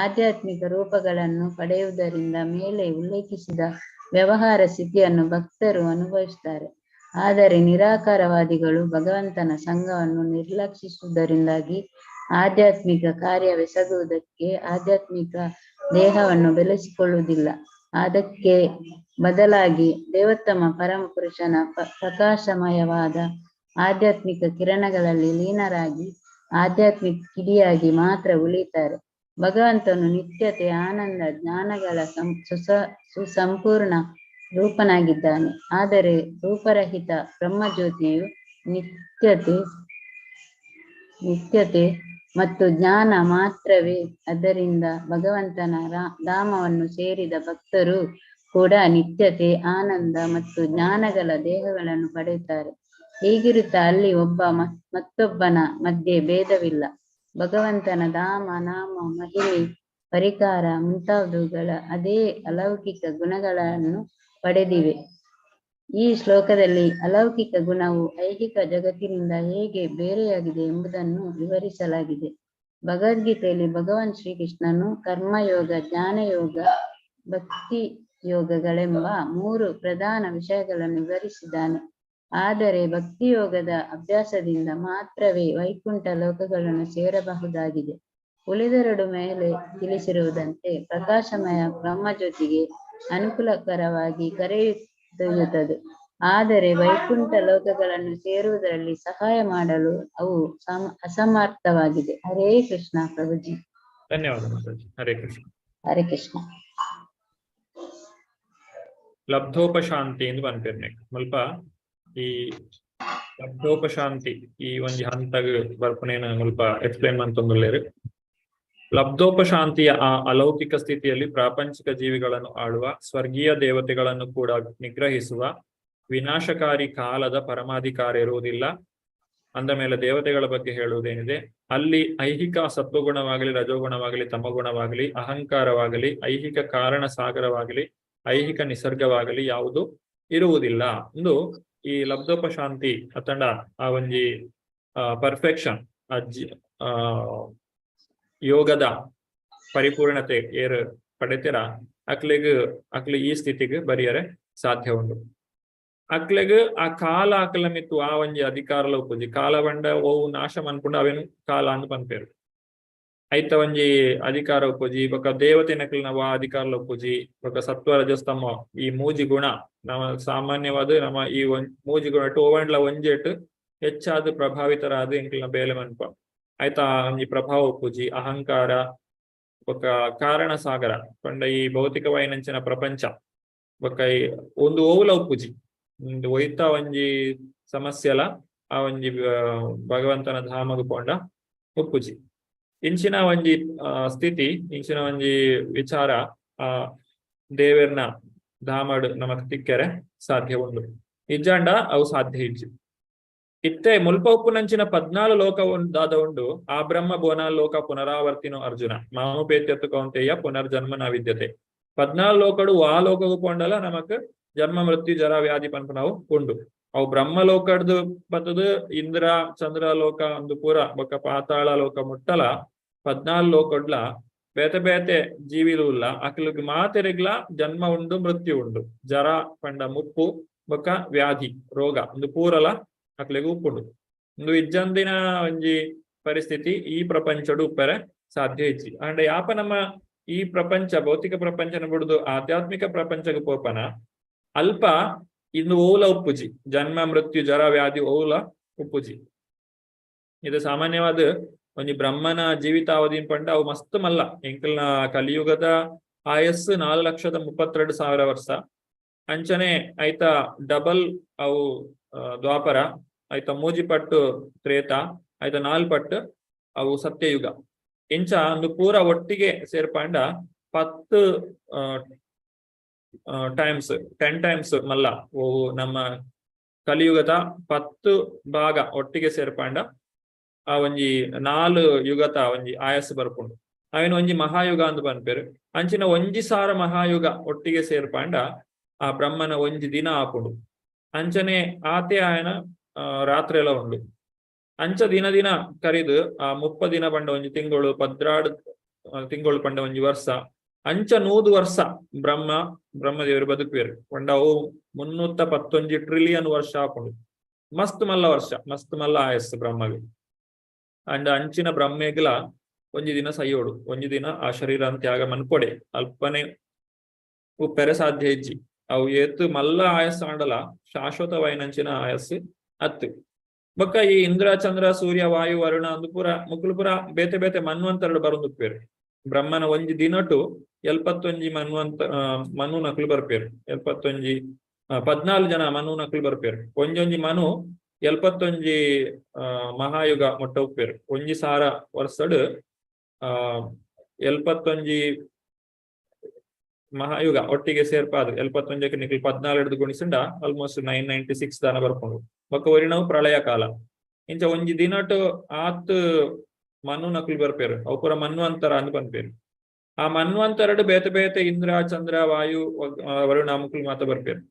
ಆಧ್ಯಾತ್ಮಿಕ ರೂಪಗಳನ್ನು ಪಡೆಯುವುದರಿಂದ ಮೇಲೆ ಉಲ್ಲೇಖಿಸಿದ ವ್ಯವಹಾರ ಸ್ಥಿತಿಯನ್ನು ಭಕ್ತರು ಅನುಭವಿಸುತ್ತಾರೆ. ಆದರೆ ನಿರಾಕಾರವಾದಿಗಳು ಭಗವಂತನ ಸಂಘವನ್ನು ನಿರ್ಲಕ್ಷಿಸುವುದರಿಂದಾಗಿ ಆಧ್ಯಾತ್ಮಿಕ ಕಾರ್ಯವೆಸಗುವುದಕ್ಕೆ ಆಧ್ಯಾತ್ಮಿಕ ದೇಹವನ್ನು ಬೆಳೆಸಿಕೊಳ್ಳುವುದಿಲ್ಲ. ಅದಕ್ಕೆ ಬದಲಾಗಿ ದೇವೋತ್ತಮ ಪರಮಪುರುಷನ ಪ್ರಕಾಶಮಯವಾದ ಆಧ್ಯಾತ್ಮಿಕ ಕಿರಣಗಳಲ್ಲಿ ಲೀನರಾಗಿ ಆಧ್ಯಾತ್ಮಿಕ ಕಿಡಿಯಾಗಿ ಮಾತ್ರ ಉಳಿತಾರೆ. ಭಗವಂತನು ನಿತ್ಯತೆ, ಆನಂದ, ಜ್ಞಾನಗಳ ಸುಸಂಪೂರ್ಣ ರೂಪನಾಗಿದ್ದಾನೆ. ಆದರೆ ರೂಪರಹಿತ ಬ್ರಹ್ಮಜ್ಯೋತಿಯು ನಿತ್ಯತೆ ಮತ್ತು ಜ್ಞಾನ ಮಾತ್ರವೇ. ಅದರಿಂದ ಭಗವಂತನ ಧಾಮವನ್ನು ಸೇರಿದ ಭಕ್ತರು ಕೂಡ ನಿತ್ಯತೆ, ಆನಂದ ಮತ್ತು ಜ್ಞಾನಗಳ ದೇಹಗಳನ್ನು ಪಡೆಯುತ್ತಾರೆ. ಹೀಗಿರುತ್ತಾ ಅಲ್ಲಿ ಒಬ್ಬ ಮತ್ತೊಬ್ಬನ ಮಧ್ಯೆ ಭೇದವಿಲ್ಲ. ಭಗವಂತನ ಧಾಮ, ನಾಮ, ಮಹಿಮೆ, ಪರಿಕಾರ ಮುಂತಾದವುಗಳ ಅದೇ ಅಲೌಕಿಕ ಗುಣಗಳನ್ನು ಪಡೆದಿವೆ. ಈ ಶ್ಲೋಕದಲ್ಲಿ ಅಲೌಕಿಕ ಗುಣವು ಐಹಿಕ ಜಗತ್ತಿನಿಂದ ಹೇಗೆ ಬೇರೆಯಾಗಿದೆ ಎಂಬುದನ್ನು ವಿವರಿಸಲಾಗಿದೆ. ಭಗವದ್ಗೀತೆಯಲ್ಲಿ ಭಗವಾನ್ ಶ್ರೀಕೃಷ್ಣನು ಕರ್ಮಯೋಗ, ಜ್ಞಾನಯೋಗ, ಭಕ್ತಿ ಯೋಗಗಳೆಂಬ ಮೂರು ಪ್ರಧಾನ ವಿಷಯಗಳನ್ನು ವಿವರಿಸಿದ್ದಾನೆ. ಆದರೆ ಭಕ್ತಿಯೋಗದ ಅಭ್ಯಾಸದಿಂದ ಮಾತ್ರವೇ ವೈಕುಂಠ ಲೋಕಗಳನ್ನು ಸೇರಬಹುದಾಗಿದೆ. ಉಳಿದೆರಡು ಮೇಲೆ ತಿಳಿಸಿರುವುದಂತೆ ಪ್ರಕಾಶಮಯ ಬ್ರಹ್ಮಜ್ಯೋತಿಗೆ ಅನುಕೂಲಕರವಾಗಿ ಕರೆಯೊಯ್ಯುತ್ತದೆ. ಆದರೆ ವೈಕುಂಠ ಲೋಕಗಳನ್ನು ಸೇರುವುದರಲ್ಲಿ ಸಹಾಯ ಮಾಡಲು ಅವು ಅಸಮರ್ಥವಾಗಿದೆ. ಹರೇ ಕೃಷ್ಣ ಪ್ರಭುಜಿ. ಧನ್ಯವಾದ ಮಾತಾಜಿ. ಹರೇ ಕೃಷ್ಣ. ಹರೇ ಕೃಷ್ಣ. ಲಬ್ಧೋಪಶಾಂತಿ ಎಂದು ಪನ್ಪೆರ್ನೆ ಮುಲ್ಪ ಈ ಲಬ್ಧೋಪಶಾಂತಿ ಈ ಒಂಜಿ ಹಂತಗ್ ಬರ್ಪುನೇನ ಮುಲ್ಪ ಎಕ್ಸ್ಪ್ಲೇನ್ ಮಂತೊಂದುಲ್ಲೆರ್. ಲಬ್ಧೋಪಶಾಂತಿಯ ಆ ಅಲೌಕಿಕ ಸ್ಥಿತಿಯಲ್ಲಿ ಪ್ರಾಪಂಚಿಕ ಜೀವಿಗಳನ್ನು ಆಳುವ ಸ್ವರ್ಗೀಯ ದೇವತೆಗಳನ್ನು ಕೂಡ ನಿಗ್ರಹಿಸುವ ವಿನಾಶಕಾರಿ ಕಾಲದ ಪರಮಾಧಿಕಾರ ಇರುವುದಿಲ್ಲ. ಅಂದ ಮೇಲೆ ದೇವತೆಗಳ ಬಗ್ಗೆ ಹೇಳುವುದೇನಿದೆ, ಅಲ್ಲಿ ಐಹಿಕ ಸತ್ವಗುಣವಾಗಲಿ, ರಜೋಗುಣವಾಗಲಿ, ತಮಗುಣವಾಗಲಿ, ಅಹಂಕಾರವಾಗಲಿ, ಐಹಿಕ ಕಾರಣ ಸಾಗರವಾಗಲಿ, ಐಹಿಕ ನಿಸರ್ಗವಾಗಲಿ ಯಾವುದು ಇರುವುದಿಲ್ಲ. ಒಂದು ಈ ಲಬ್ಧೋಪಶಾಂತಿ ಅತಂಡ ಆ ಒಂಜಿ ಪರ್ಫೆಕ್ಷನ್ ಅಜ್ಜಿ ಆ ಯೋಗದ ಪರಿಪೂರ್ಣತೆ ಏರ್ ಪಡೆತಿರ ಅಕ್ಲೆಗ್ ಅಕ್ಲೆ ಈ ಸ್ಥಿತಿಗೆ ಬರಿಯರೆ ಸಾಧ್ಯ ಉಂಡು. ಅಕ್ಲೆಗ್ ಆ ಕಾಲ ಅಕ್ಲ ಮಿತ್ತು ಆ ಒಂಜಿ ಅಧಿಕಾರಲ ಉಪ್ಪುಜಿ. ಕಾಲ ಬಂಡ ಓವು ನಾಶ ಮನ್ಪುಂಡು ಅವೇನು ಕಾಲ ಅಂದ್ ಪನ್ಪೇರು. ಐತ ಒಂಜಿ ಅಧಿಕಾರ ಉಪ್ಪುಜಿ. ಬೊಕ ದೇವತೆನಕ್ಲೆನ ವಾ ಅಧಿಕಾರಲ ಉಪ್ಪುಜಿ. ಬೊಕ ಸತ್ವ ರಜಸ್ತಮ ಈ ಮೂಜಿ ಗುಣ ನಮ್ಮ ಸಾಮಾನ್ಯವಾದ ನಮ್ಮ ಈ ಮೂಜಿ ಗುಣ ಓವಂಡ್ಲ ಒಂಜೆಟ್ ಹೆಚ್ಚಾದ ಪ್ರಭಾವಿತರಾದ ಎಂಕ್ಲೆನ ಬೇಲೆ ಮನ್ಪ ಆಯ್ತಾ ಒಂಜಿ ಪ್ರಭಾವ ಉಪ್ಪುಜಿ. ಅಹಂಕಾರ ಬೊಕ ಕಾರಣ ಸಾಗರ ಪಂಡ ಈ ಭೌತಿಕವಾಯಿನಂಚಿನ ಪ್ರಪಂಚ ಬೊಕ ಈ ಒಂದು ಓವುಲ ಉಪ್ಪುಜಿ. ಒಂದು ಒಯ್ತ ಒಂಜಿ ಸಮಸ್ಯೆಲ ಆ ಒಂಜಿ ಭಗವಂತನ ಧಾಮಗ್ ಪೋಂಡ ಉಪ್ಪುಜಿ. ಇಂಚಿನ ಒಂಜಿ ಸ್ಥಿತಿ, ಇಂಚಿನ ಒಂಜಿ ವಿಚಾರ ಆ ದೇವೆರ್ನ ಧಾಮಡ್ ನಮಕ್ ತಿಕ್ಕೆರೆ ಸಾಧ್ಯ ಉಂಡು. ಇಜ್ಜಾಂಡ ಅವು ಸಾಧ್ಯ ಇಜ್ಜಿ. ಇತ್ತೆ ಮುಲ್ಪ ಉಪ್ಪುನಂಚಿನ 14 ಲೋಕ ದಾದ ಉಂಡು. ಆ ಬ್ರಹ್ಮ ಭುವನ ಲೋಕ ಪುನರಾವರ್ತಿನೋ ಅರ್ಜುನ ಮಾಮುಪೇತ್ಯತ್ತು ಕೌಂತೆಯ ಪುನರ್ಜನ್ಮ ನ ವಿದ್ಯತೆ. ಪದ್ನಾಲ್ ಲೋಕಡು ಆ ಲೋಕಗು ಪೋಂಡಲ ನಮಕ್ ಜನ್ಮ ಮೃತ್ಯು ಜರ ವ್ಯಾಧಿ ಪನ್ಪುನವು ಉಂಡು. ಅವು ಬ್ರಹ್ಮ ಲೋಕಡ್ದು ಬತ್ತದು ಇಂದ್ರ ಚಂದ್ರ ಲೋಕ ಅಂದು ಪೂರ ಬೊಕ್ಕ ಪಾತಾಳ ಲೋಕ ಮುಟ್ಟಲ ಪದ್ನಾಲ್ ಲೋಕಡ್ಲ ಬೇತೆ ಬೇತೆ ಜೀವಿಲು ಉಲ್ಲ. ಅಕ್ಲಗ್ ಮಾತೆರೆಗ್ಲ ಜನ್ಮ ಉಂಡು, ಮೃತ್ಯು ಉಂಡು, ಜರ ಪಂಡ ಮುಪ್ಪು ಬೊಕ್ಕ ವ್ಯಾಧಿ ರೋಗ ಒಂದು ಪೂರಲ ಅಕ್ಲೆಗ್ ಉಪ್ಪುಂಡು. ಒಂದು ಇಜ್ಜಂದಿನ ಒಂಜಿ ಪರಿಸ್ಥಿತಿ ಈ ಪ್ರಪಂಚಡು ಉಪ್ಪರೆ ಸಾಧ್ಯ ಇಜ್ಜಿ. ಅಂಡ ಯಾಪ ನಮ್ಮ ಈ ಪ್ರಪಂಚ ಭೌತಿಕ ಪ್ರಪಂಚನ ಬಿಡುದು ಆಧ್ಯಾತ್ಮಿಕ ಪ್ರಪಂಚಕ್ಕೆ ಪೋಪನ ಅಲ್ಪ ಇನ್ನು ಓಲ ಉಪ್ಪುಜಿ, ಜನ್ಮ ಮೃತ್ಯು ಜರ ವ್ಯಾಧಿ ಓಲ ಉಪ್ಪುಜಿ. ಇದು ಸಾಮಾನ್ಯವಾದ ಒಂಜಿ ಬ್ರಹ್ಮನ ಜೀವಿತಾವಧಿ ಪಂಡ ಅವು ಮಸ್ತ್ ಮಲ್ಲ. ಎಂಕಲ್ನ ಕಲಿಯುಗದ ಆಯಸ್ಸು 4,32,000 ವರ್ಷ. ಅಂಚನೆ ಐತ ಡಬಲ್ ಅವು ದ್ವಾಪರ, ಐತ ಮೂಜಿ ಪಟ್ಟು ತ್ರೇತ, ಐತ ನಾಲ್ ಪಟ್ಟು ಅವು ಸತ್ಯಯುಗ. ಇಂಚ ಒಂದು ಪೂರ ಒಟ್ಟಿಗೆ ಸೇರ್ಪಂಡ 10 ಟೈಮ್ಸ್ 10 ಟೈಮ್ಸ್ ಮಲ್ಲ. ಓ ನಮ್ಮ ಕಲಿಯುಗದ 10 ಭಾಗ ಒಟ್ಟಿಗೆ ಸೇರ್ಪಂಡ ಆ ಒಂಜಿ 4 ಯುಗತ ಒಂಜಿ ಆಯಸ್ಸು ಬರ್ಪುಂಡು. ಅವಿನ ಒಂಜಿ ಮಹಾಯುಗ ಅಂದ್ ಪನ್ಪೆರ್. ಅಂಚಿನ ಒಂಜಿ ಸಾರ ಮಹಾಯುಗ ಒಟ್ಟಿಗೆ ಸೇರ್ಪಂಡ ಆ ಬ್ರಹ್ಮನ ಒಂಜಿ ದಿನ ಆಪುಂಡು. ಅಂಚನೆ ಆತೆ ಆಯನ ರಾತ್ರಿ ಎಲ್ಲ ಉಂಡು. ಅಂಚ ದಿನ ದಿನ ಕರಿದು ಆ 30 ದಿನ ಪಂಡ ಒಂಜಿ ತಿಂಗಳು, 12 ತಿಂಗಳು ಪಂಡ ಒಂಜಿ ವರ್ಷ, ಅಂಚ 100 ವರ್ಷ ಬ್ರಹ್ಮದೇವರು ಬದುಕುವೆರು ಪಂಡ ಅವು 311 ಟ್ರಿಲಿಯನ್ ವರ್ಷ ಆಪುಂಡು. ಮಸ್ತ್ ಮಲ್ಲ ವರ್ಷ, ಮಸ್ತ್ ಮಲ್ಲ ಆಯಸ್ಸು ಬ್ರಹ್ಮಗೆ. ಅಂಡ್ ಅಂಚಿನ ಬ್ರಹ್ಮೆಗ್ಲ ಒಂಜಿ ದಿನ ಸೈಯೋಡು, ಒಂಜಿ ದಿನ ಆ ಶರೀರ ತ್ಯಾಗ ಮನ್ಪೊಡೆ, ಅಲ್ಪನೆ ಉಪ್ಪೆರೆ ಸಾಧ್ಯ ಇಜ್ಜಿ. ಅವು ಏತ್ ಮಲ್ಲ ಆಯಸ್ಸು ಆಂಡಲ ಶಾಶ್ವತವಾಯಿನಂಚಿನ ಆಯಸ್ಸು ಅತ್ತು. ಬೊಕ್ಕ ಈ ಇಂದ್ರ ಚಂದ್ರ ಸೂರ್ಯ ವಾಯು ವರುಣ ಅಂದು ಪೂರ ಮುಕುಲು ಪೂರ ಬೇತೆ ಬೇತೆ ಮನ್ವಂತರಡು ಬರೊಂದುಪ್ಪೇರು. ಬ್ರಹ್ಮನ ಒಂಜಿ ದಿನಟು 71 ಮನ್ವಂತ ಮನು ನಕಲು ಬರ್ಪೇರು. 71 14 ಜನ ಮನು ನಕಲು ಬರ್ಪೇರು. ಒಂಜೊಂಜಿ ಮನು 71 ಮಹಾಯುಗ ಮೊಟ್ಟ ಉಪ್ಪೇರು. ಒಂಜಿ ಸಾರ ವರ್ಷಡ್ 71 ಮಹಾಯುಗ ಒಟ್ಟಿಗೆ ಸೇರ್ಪಾದು 71ಕ್ಕೆ ನಿಕಲ್ 14 ಹಿಡಿದು ಗುಣಿಸಿಂಡ ಆಲ್ಮೋಸ್ಟ್ 996 ದಾನ ಬರ್ಪುಂಡು. ಬೊಕ್ಕ ಒರಿನವು ಪ್ರಳಯ ಕಾಲ. ಇಂಚ ಒಂಜಿ ದಿನಟು ಆತ್ ಮನು ನಕಲು ಬರ್ಪೇರು. ಅವು ಪೂರ ಮನ್ವಂತರ ಅಂದ್ ಪನ್ಪೇರು. ಆ ಮನ್ವಂತರಡು ಬೇತೆ ಬೇತೆ ಇಂದ್ರ ಚಂದ್ರ ವಾಯು ವರುಣ ಮುಕುಲು ಮಾತ ಬರ್ಪೇರು.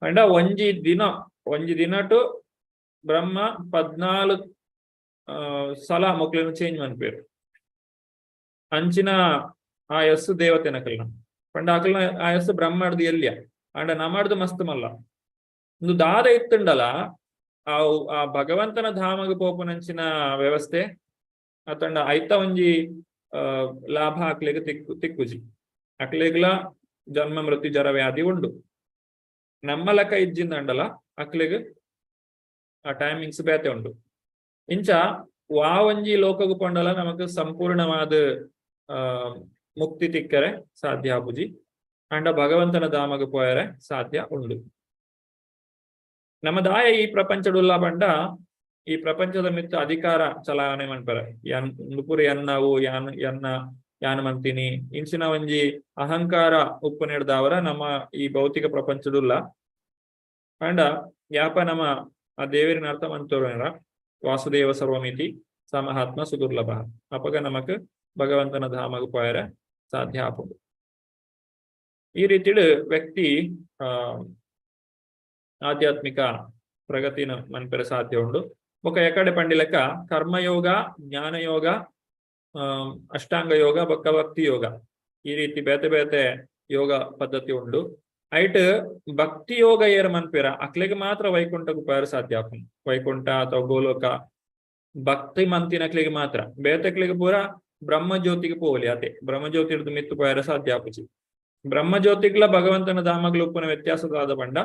ಅಂಡ ಒಂಜಿ ದಿನ ಒಂಜಿ ದಿನಟು ಬ್ರಹ್ಮ 14 ಸಲ ಮೊಕ್ಲೆನ್ ಚೇಂಜ್ ಮನ್ಪೇರು. ಅಂಚಿನ ಆಯಸ್ಸು ದೇವತೆ ನಕಲ್ನ ಪಂಡ ಅಕಲ್ನ ಆಯಸ್ಸು ಬ್ರಹ್ಮಡ್ದು ಎಲ್ಯ ಅಂಡ ನಮಡ್ದು ಮಸ್ತ್ ಮಲ್ಲ. ಒಂದು ದಾದ ಇತ್ತುಂಡಲ ಆ ಭಗವಂತನ ಧಾಮಗ ಪೋಪುನಂಚಿನ ವ್ಯವಸ್ಥೆ ಅತಂಡ ಐತ ಒಂಜಿ ಲಾಭ ಅಕ್ಲೆಗ್ ತಿಕ್ಕುಜಿ. ಅಕ್ಲೆಗ್ಲ ಜನ್ಮ ಮೃತ್ಯು ಜರ ವ್ಯಾಧಿ ಉಂಡು. ನಮ್ಮ ಲೆಕ್ಕ ಇಜ್ಜಿಂದ ಅಂಡಲ ಅಕ್ಲೆಗ್ ಆ ಟೈಮಿಂಗ್ಸ್ ಬೇತೆ ಉಂಡು. ಇಂಚ ವಾ ಒಂಜಿ ಲೋಕಗು ಪಂಡಲ ನಮಕ್ ಸಂಪೂರ್ಣವಾದ ಮುಕ್ತಿ ತಿಕ್ಕರೆ ಸಾಧ್ಯ ಆಪುಜಿ. ಅಂಡ ಭಗವಂತನ ಧಾಮಗ ಪೋಯರೆ ಸಾಧ್ಯ ಉಂಡು. ನಮ್ಮ ದಾಯ ಈ ಪ್ರಪಂಚಡುಲ್ಲ ಪಂಡ ಈ ಪ್ರಪಂಚದ ಮಿತ್ತ ಅಧಿಕಾರ ಚಲಾವಣೆ ಮನ್ಪರೆ ಯಾನ್ ಪೂರ ಎನ್ನವು ಯಾನ್ ಎನ್ನ ಯಾನ್ ಮಂತೀನಿ ಇಂಚಿನ ಒಂಜಿ ಅಹಂಕಾರ ಉಪ್ಪು ನೆಡ್ದಾವರ ನಮ್ಮ ಈ ಭೌತಿಕ ಪ್ರಪಂಚಡುಲ್ಲ. ಅಂಡ ಯಾಪ ನಮ್ಮ ಆ ದೇವರಿನ ಅರ್ಥ ಮಂತೋರ ವಾಸುದೇವ ಸರ್ವಮಿತಿ ಸ ಮಹಾತ್ಮ ಸುದುರ್ಲಭ ಅಪಗ ನಮಕ್ ಭಗವಂತನ ಧಾಮಗ ಪೋಯರೆ ಸಾಧ್ಯ ಆಪುಂಡು. ಈ ರೀತಿಡು ವ್ಯಕ್ತಿ ಆಧ್ಯಾತ್ಮಿಕ ಪ್ರಗತಿನ ಮನ್ಪೆರೆ ಸಾಧ್ಯ ಉಂಡು. ಬೊಕ ಎಕಡೆ ಪಂಡಿಲೆಕ್ಕ ಕರ್ಮಯೋಗ ಜ್ಞಾನಯೋಗ ಅಷ್ಟಾಂಗ ಯೋಗ ಬೊಕ್ಕ ಭಕ್ತಿ ಯೋಗ ಈ ರೀತಿ ಬೇತೆ ಬೇತೆ ಯೋಗ ಪದ್ಧತಿ ಉಂಡು. ಐಟ್ ಭಕ್ತಿ ಯೋಗ ಏರ್ ಮನ್ಪಿರ ಅಕ್ಲೆಗ್ ಮಾತ್ರ ವೈಕುಂಠకు ಪೋಯರೆ ಸಾಧ್ಯ ಆಪುಂಡು. ವೈಕುಂಠ ಅಥವಾ ಗೋಲೋಕ ಭಕ್ತಿ ಮಂತಿನಕ್ಲೆಗ್ ಮಾತ್ರ, ಬೇತೆಕ್ಲೆಗ್ ಪೂರ ಬ್ರಹ್ಮಜ್ಯೋತಿಗೆ ಪೋವಲಿ ಅತೆ ಬ್ರಹ್ಮಜ್ಯೋತಿ ಹಿಡ್ದು ಮಿತ್ತು ಪೋಯರೆ ಸಾಧ್ಯ ಆಪುಜಿ. ಬ್ರಹ್ಮಜ್ಯೋತಿಗ್ಲ ಭಗವಂತನ ಧಾಮಗ್ಲ ಉಪ್ಪುನ ವ್ಯತ್ಯಾಸದಾದ ಪಂಡ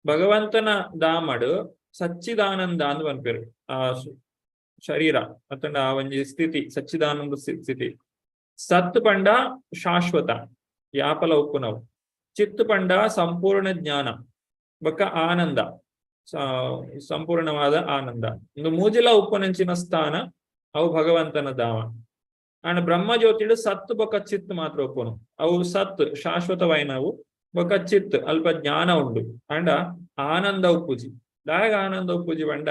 ಭಗವಂತನ ಧಾಮಡು ಸಚ್ಚಿದಾನಂದ ಅಂದ್ ಪನ್ಪೆರ್. ಆ ಶರೀರ ಅತ್ತಂಡ ಆ ಒಂಜಿ ಸ್ಥಿತಿ ಸಚ್ಚಿದಾನಂದ ಸ್ಥಿತಿ. ಸತ್ ಪಂಡ ಶಾಶ್ವತ ಯಾಪಲ ಉಪ್ಪುನವು, ಚಿತ್ ಪಂಡ ಸಂಪೂರ್ಣ ಜ್ಞಾನ ಬೊಕ್ಕ ಆನಂದ ಸಂಪೂರ್ಣವಾದ ಆನಂದ. ಒಂದು ಮೂಜಿಲ ಉಪ್ಪುನಂಚಿನ ಸ್ಥಾನ ಅವು ಭಗವಂತನ ಧಾಮ. ಅಂಡ್ ಬ್ರಹ್ಮಜ್ಯೋತಿಡು ಸತ್ ಬೊಕ್ಕ ಚಿತ್ ಮಾತ್ರ ಉಪ್ಪುನು. ಅವು ಸತ್ ಶಾಶ್ವತವಾಯಿನವು ಬೊಕ್ಕ ಚಿತ್ ಅಲ್ಪ ಜ್ಞಾನ ಉಂಡು ಅಂಡ ಆನಂದ ಉಪ್ಪುಜಿ. ದಾಯಗ ಆನಂದ ಉಪ್ಪುಜಿ ಪಂಡ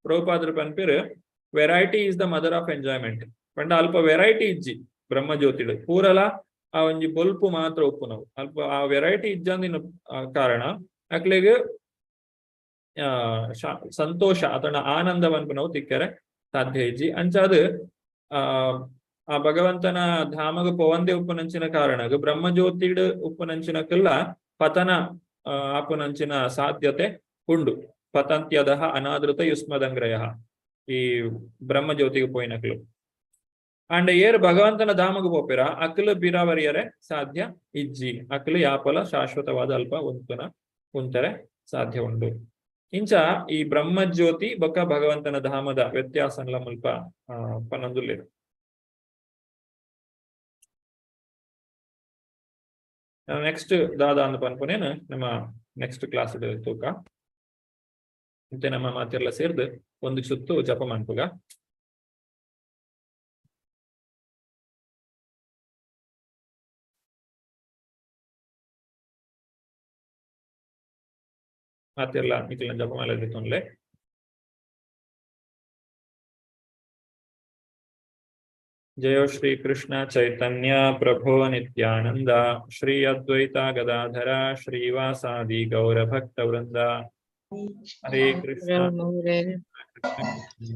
ಪ್ರಭುಪಾದರು ಪನ್ಪೆರ್ variety is the mother of enjoyment. ಪಂಡ ಅಲ್ಪ ವೆರೈಟಿ ಇಜ್ಜಿ ಬ್ರಹ್ಮಜ್ಯೋತಿಡು ಪೂರಲ ಆ ಒಂಜಿ ಬೊಲ್ಪು ಮಾತ್ರ ಉಪ್ಪುನವು. ಅಲ್ಪ ಆ ವೆರೈಟಿ ಇಜ್ಜಂದಿನ ಕಾರಣ ಅಕ್ಲೆಗ್ ಸಂತೋಷ ಅಥವಾ ಆನಂದ ಪನ್ಪುನವು ತಿಕ್ಕರೆ ಸಾಧ್ಯ ಇಜ್ಜಿ. ಅಂಚಾದ್ ಆ ಆ ಭಗವಂತನ ಧಾಮಗ ಪೋವಂದೆ ಉಪ್ಪುನಂಚಿನ ಕಾರಣಗ್ ಬ್ರಹ್ಮಜ್ಯೋತಿಡ್ ಉಪ್ಪುನಂಚಿನಕ್ಕೆಲ್ಲ ಪತನ ಆಪುನಂಚಿನ ಸಾಧ್ಯತೆ ಉಂಡು. ಪತಂತ್ಯದಹ ಅನಾದೃತ ಯುಸ್ಮದಂಗ್ರಯ ಈ ಬ್ರಹ್ಮಜ್ಯೋತಿಗೆ ಪೋಯಿನಕ್ಲು. ಅಂಡ ಏರ್ ಭಗವಂತನ ಧಾಮಗ ಪೋಪಿರ ಅಕ್ಲು ಬಿರಾವರಿಯರೆ ಸಾಧ್ಯ ಇಜ್ಜಿ. ಅಕ್ಲು ಯಾಪಲ ಶಾಶ್ವತವಾದ ಅಲ್ಪ ಉಂತರೆ ಸಾಧ್ಯ ಉಂಡು. ಇಂಚ ಈ ಬ್ರಹ್ಮಜ್ಯೋತಿ ಬೊಕ್ಕ ಭಗವಂತನ ಧಾಮದ ವ್ಯತ್ಯಾಸನ್ಲ ಮುಲ್ಪ ಪನೊಂದುಲ್ಲೆರ್. ನೆಕ್ಸ್ಟ್ ದಾದಾ ಅಂದ್ ಪನ್ಪುನೇನು ನಮ್ಮ ನೆಕ್ಸ್ಟ್ ಕ್ಲಾಸ್ ತೂಕ. ಮತ್ತೆ ನಮ್ಮ ಮಾತೆಲ್ಲ ಸೇರ್ದು ಒಂದು ಸುತ್ತು ಜಪ ಮನ್ಪುಗ. ಮಾತೆಲ್ಲ ನಿಖಿಲ ಜಪಮಾಲೆ ದೆತ್ತೊನ್ಲೆ. ಜಯ ಶ್ರೀ ಕೃಷ್ಣ ಚೈತನ್ಯ ಪ್ರಭೋ ನಿತ್ಯಾನಂದ ಶ್ರೀ ಅದ್ವೈತ ಗದಾಧರ ಶ್ರೀವಾಸಾದಿ ಗೌರ ಭಕ್ತ ವೃಂದ. Hare Krishna Hare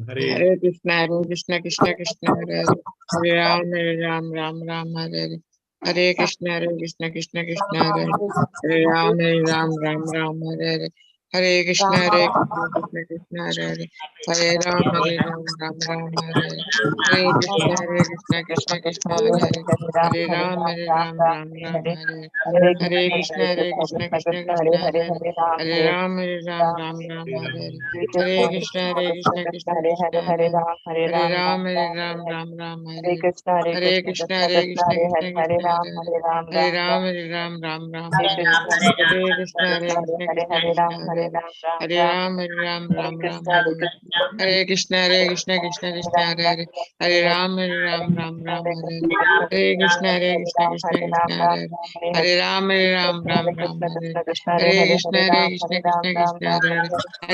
Hare Krishna Hare Krishna Krishna Krishna Hare Hare, Hare Rama Hare Rama Rama Rama Hare Hare, Hare Krishna Hare Krishna Krishna Krishna Hare Hare, Hare Rama Hare Rama Rama Rama Hare Hare, Hare Krishna Hare Krishna Krishna Krishna Hare Hare, Hare Rama Hare Rama Rama Rama Hare Hare, Hare Krishna Hare Krishna Krishna Krishna Hare Hare, Hare Rama Hare Rama Rama Rama Hare Hare, Hare Krishna Hare Krishna Krishna Krishna Hare Hare, Hare Rama Hare Rama Rama Rama Hare Hare, Hare Krishna Hare Krishna Krishna Krishna Hare Hare, Hare Rama Hare Rama Rama Rama Hare Hare, Hare Krishna Hare Krishna Krishna Krishna Hare Hare, Hare Rama Hare Rama Rama Rama Hare Hare, Hare Krishna Hare Krishna Krishna Krishna Hare Hare, Hare Rama Hare Rama Rama Rama Hare Hare, Hare Krishna Hare Krishna Krishna Krishna Hare Hare, Hare Rama Hare Rama Rama Rama Hare Hare, Hare Krishna Hare Krishna Krishna Krishna Hare Hare, Hare Rama Hare Rama Rama Rama Hare Hare, Hare Krishna Hare Krishna Krishna Krishna Hare Hare, Hare Rama Hare Rama Rama Rama Hare Hare, Hare Krishna Hare Krishna Krishna Krishna Hare Hare, Hare Rama Hare Rama Rama Rama Hare Hare, Hare Krishna Hare Krishna Krishna Krishna Hare Hare, Hare Rama Hare Rama Rama Rama Hare Hare, Hare Krishna Hare Krishna Krishna Krishna Hare Hare,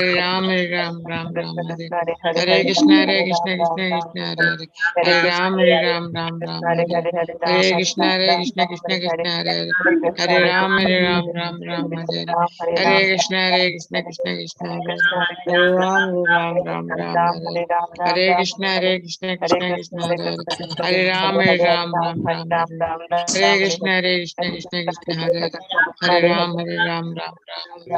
Hare Rama Hare Rama Rama Rama Hare Hare, Hare Krishna Hare Krishna Krishna Krishna Hare Hare, Hare Rama Hare Rama Rama Rama Hare Hare, Hare Krishna Hare Krishna Krishna Krishna Hare Hare, Hare Rama Hare Rama Rama Rama Hare Hare, Hare Krishna Hare Krishna Krishna Krishna Hare Hare, Hare Rama Hare Rama Rama Rama Hare Hare, Hare Krishna Hare Krishna Krishna Krishna Hare Hare Rama Hare Rama Rama Rama Hare, Hare Krishna Hare Krishna Krishna Krishna Hare Hare Rama Hare Rama Rama Rama Hare, Hare Krishna Hare Krishna Krishna Krishna Hare Hare Rama Hare Rama Rama Rama Hare,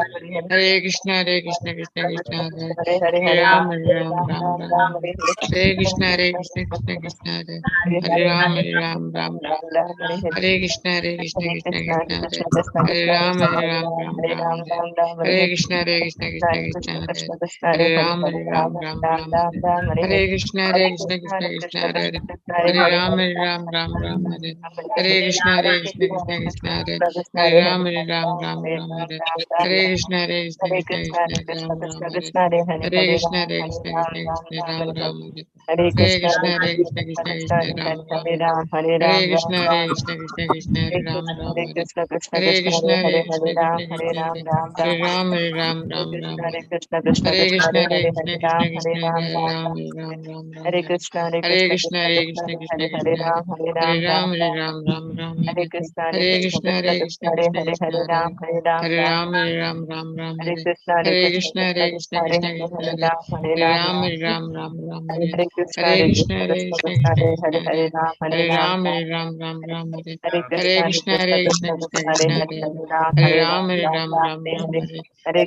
Hare Krishna Hare Krishna Krishna Krishna Hare Hare, Hare Rama Hare Rama Rama Rama Hare, Hare Krishna Hare Krishna Krishna Krishna Hare Hare Rama Hare Rama Rama Rama Hare, Hare Krishna Hare Krishna Krishna Krishna Hare Rama Rama Hare, Hare Krishna Hare Krishna Krishna Krishna Rama Rama Hare, Hare Krishna Hare Krishna Krishna Krishna Rama Rama Hare, Hare Krishna Hare Krishna Krishna Krishna Hare Rama Rama Hare, Hare Krishna Hare Krishna Krishna Krishna Hare Hare Rama Hare Rama Rama Rama Hare, Hare Krishna Hare Krishna Krishna Krishna Hare Rama Hare Rama Rama Rama Hare, Hare Krishna Hare Krishna Krishna Krishna Hare Hare Rama Hare Rama Rama Rama Hare, Hare Krishna Hare Krishna Krishna Krishna Hare Hare Rama Hare Rama Rama Rama Hare, Hare Krishna Hare Krishna Krishna Krishna Hare Hare Rama Hare Rama Rama Rama Hare, Hare Krishna Hare Krishna Krishna Krishna Hare Hare Rama Hare Rama Rama Rama Hare, Hare Krishna Hare Krishna Krishna Krishna Hare Hare Rama Hare Rama Rama Rama Hare,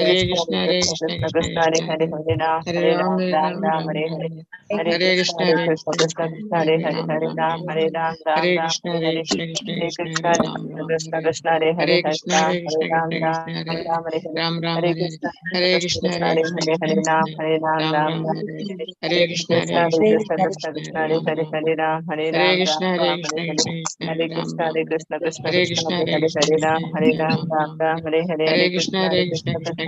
Hare Krishna Hare Krishna Krishna Krishna Hare Hare Rama Hare Rama Rama Rama Hare, Hare Krishna Hare Krishna Krishna Krishna Hare Hare Rama Hare Rama Hare Krishna Hare Krishna Krishna Krishna Hare Rama Rama Hare, Hare Krishna Hare Krishna Krishna Krishna Hare Rama Rama Hare, Hare Krishna Hare Krishna Krishna Krishna Rama Rama Hare, Hare Krishna Hare Krishna Krishna Krishna Rama Rama Hare, Hare Krishna Hare Krishna Krishna Krishna Hare Rama Rama Hare, Hare Krishna Hare Krishna Krishna Krishna Rama Rama Hare, Hare Krishna Hare Krishna Krishna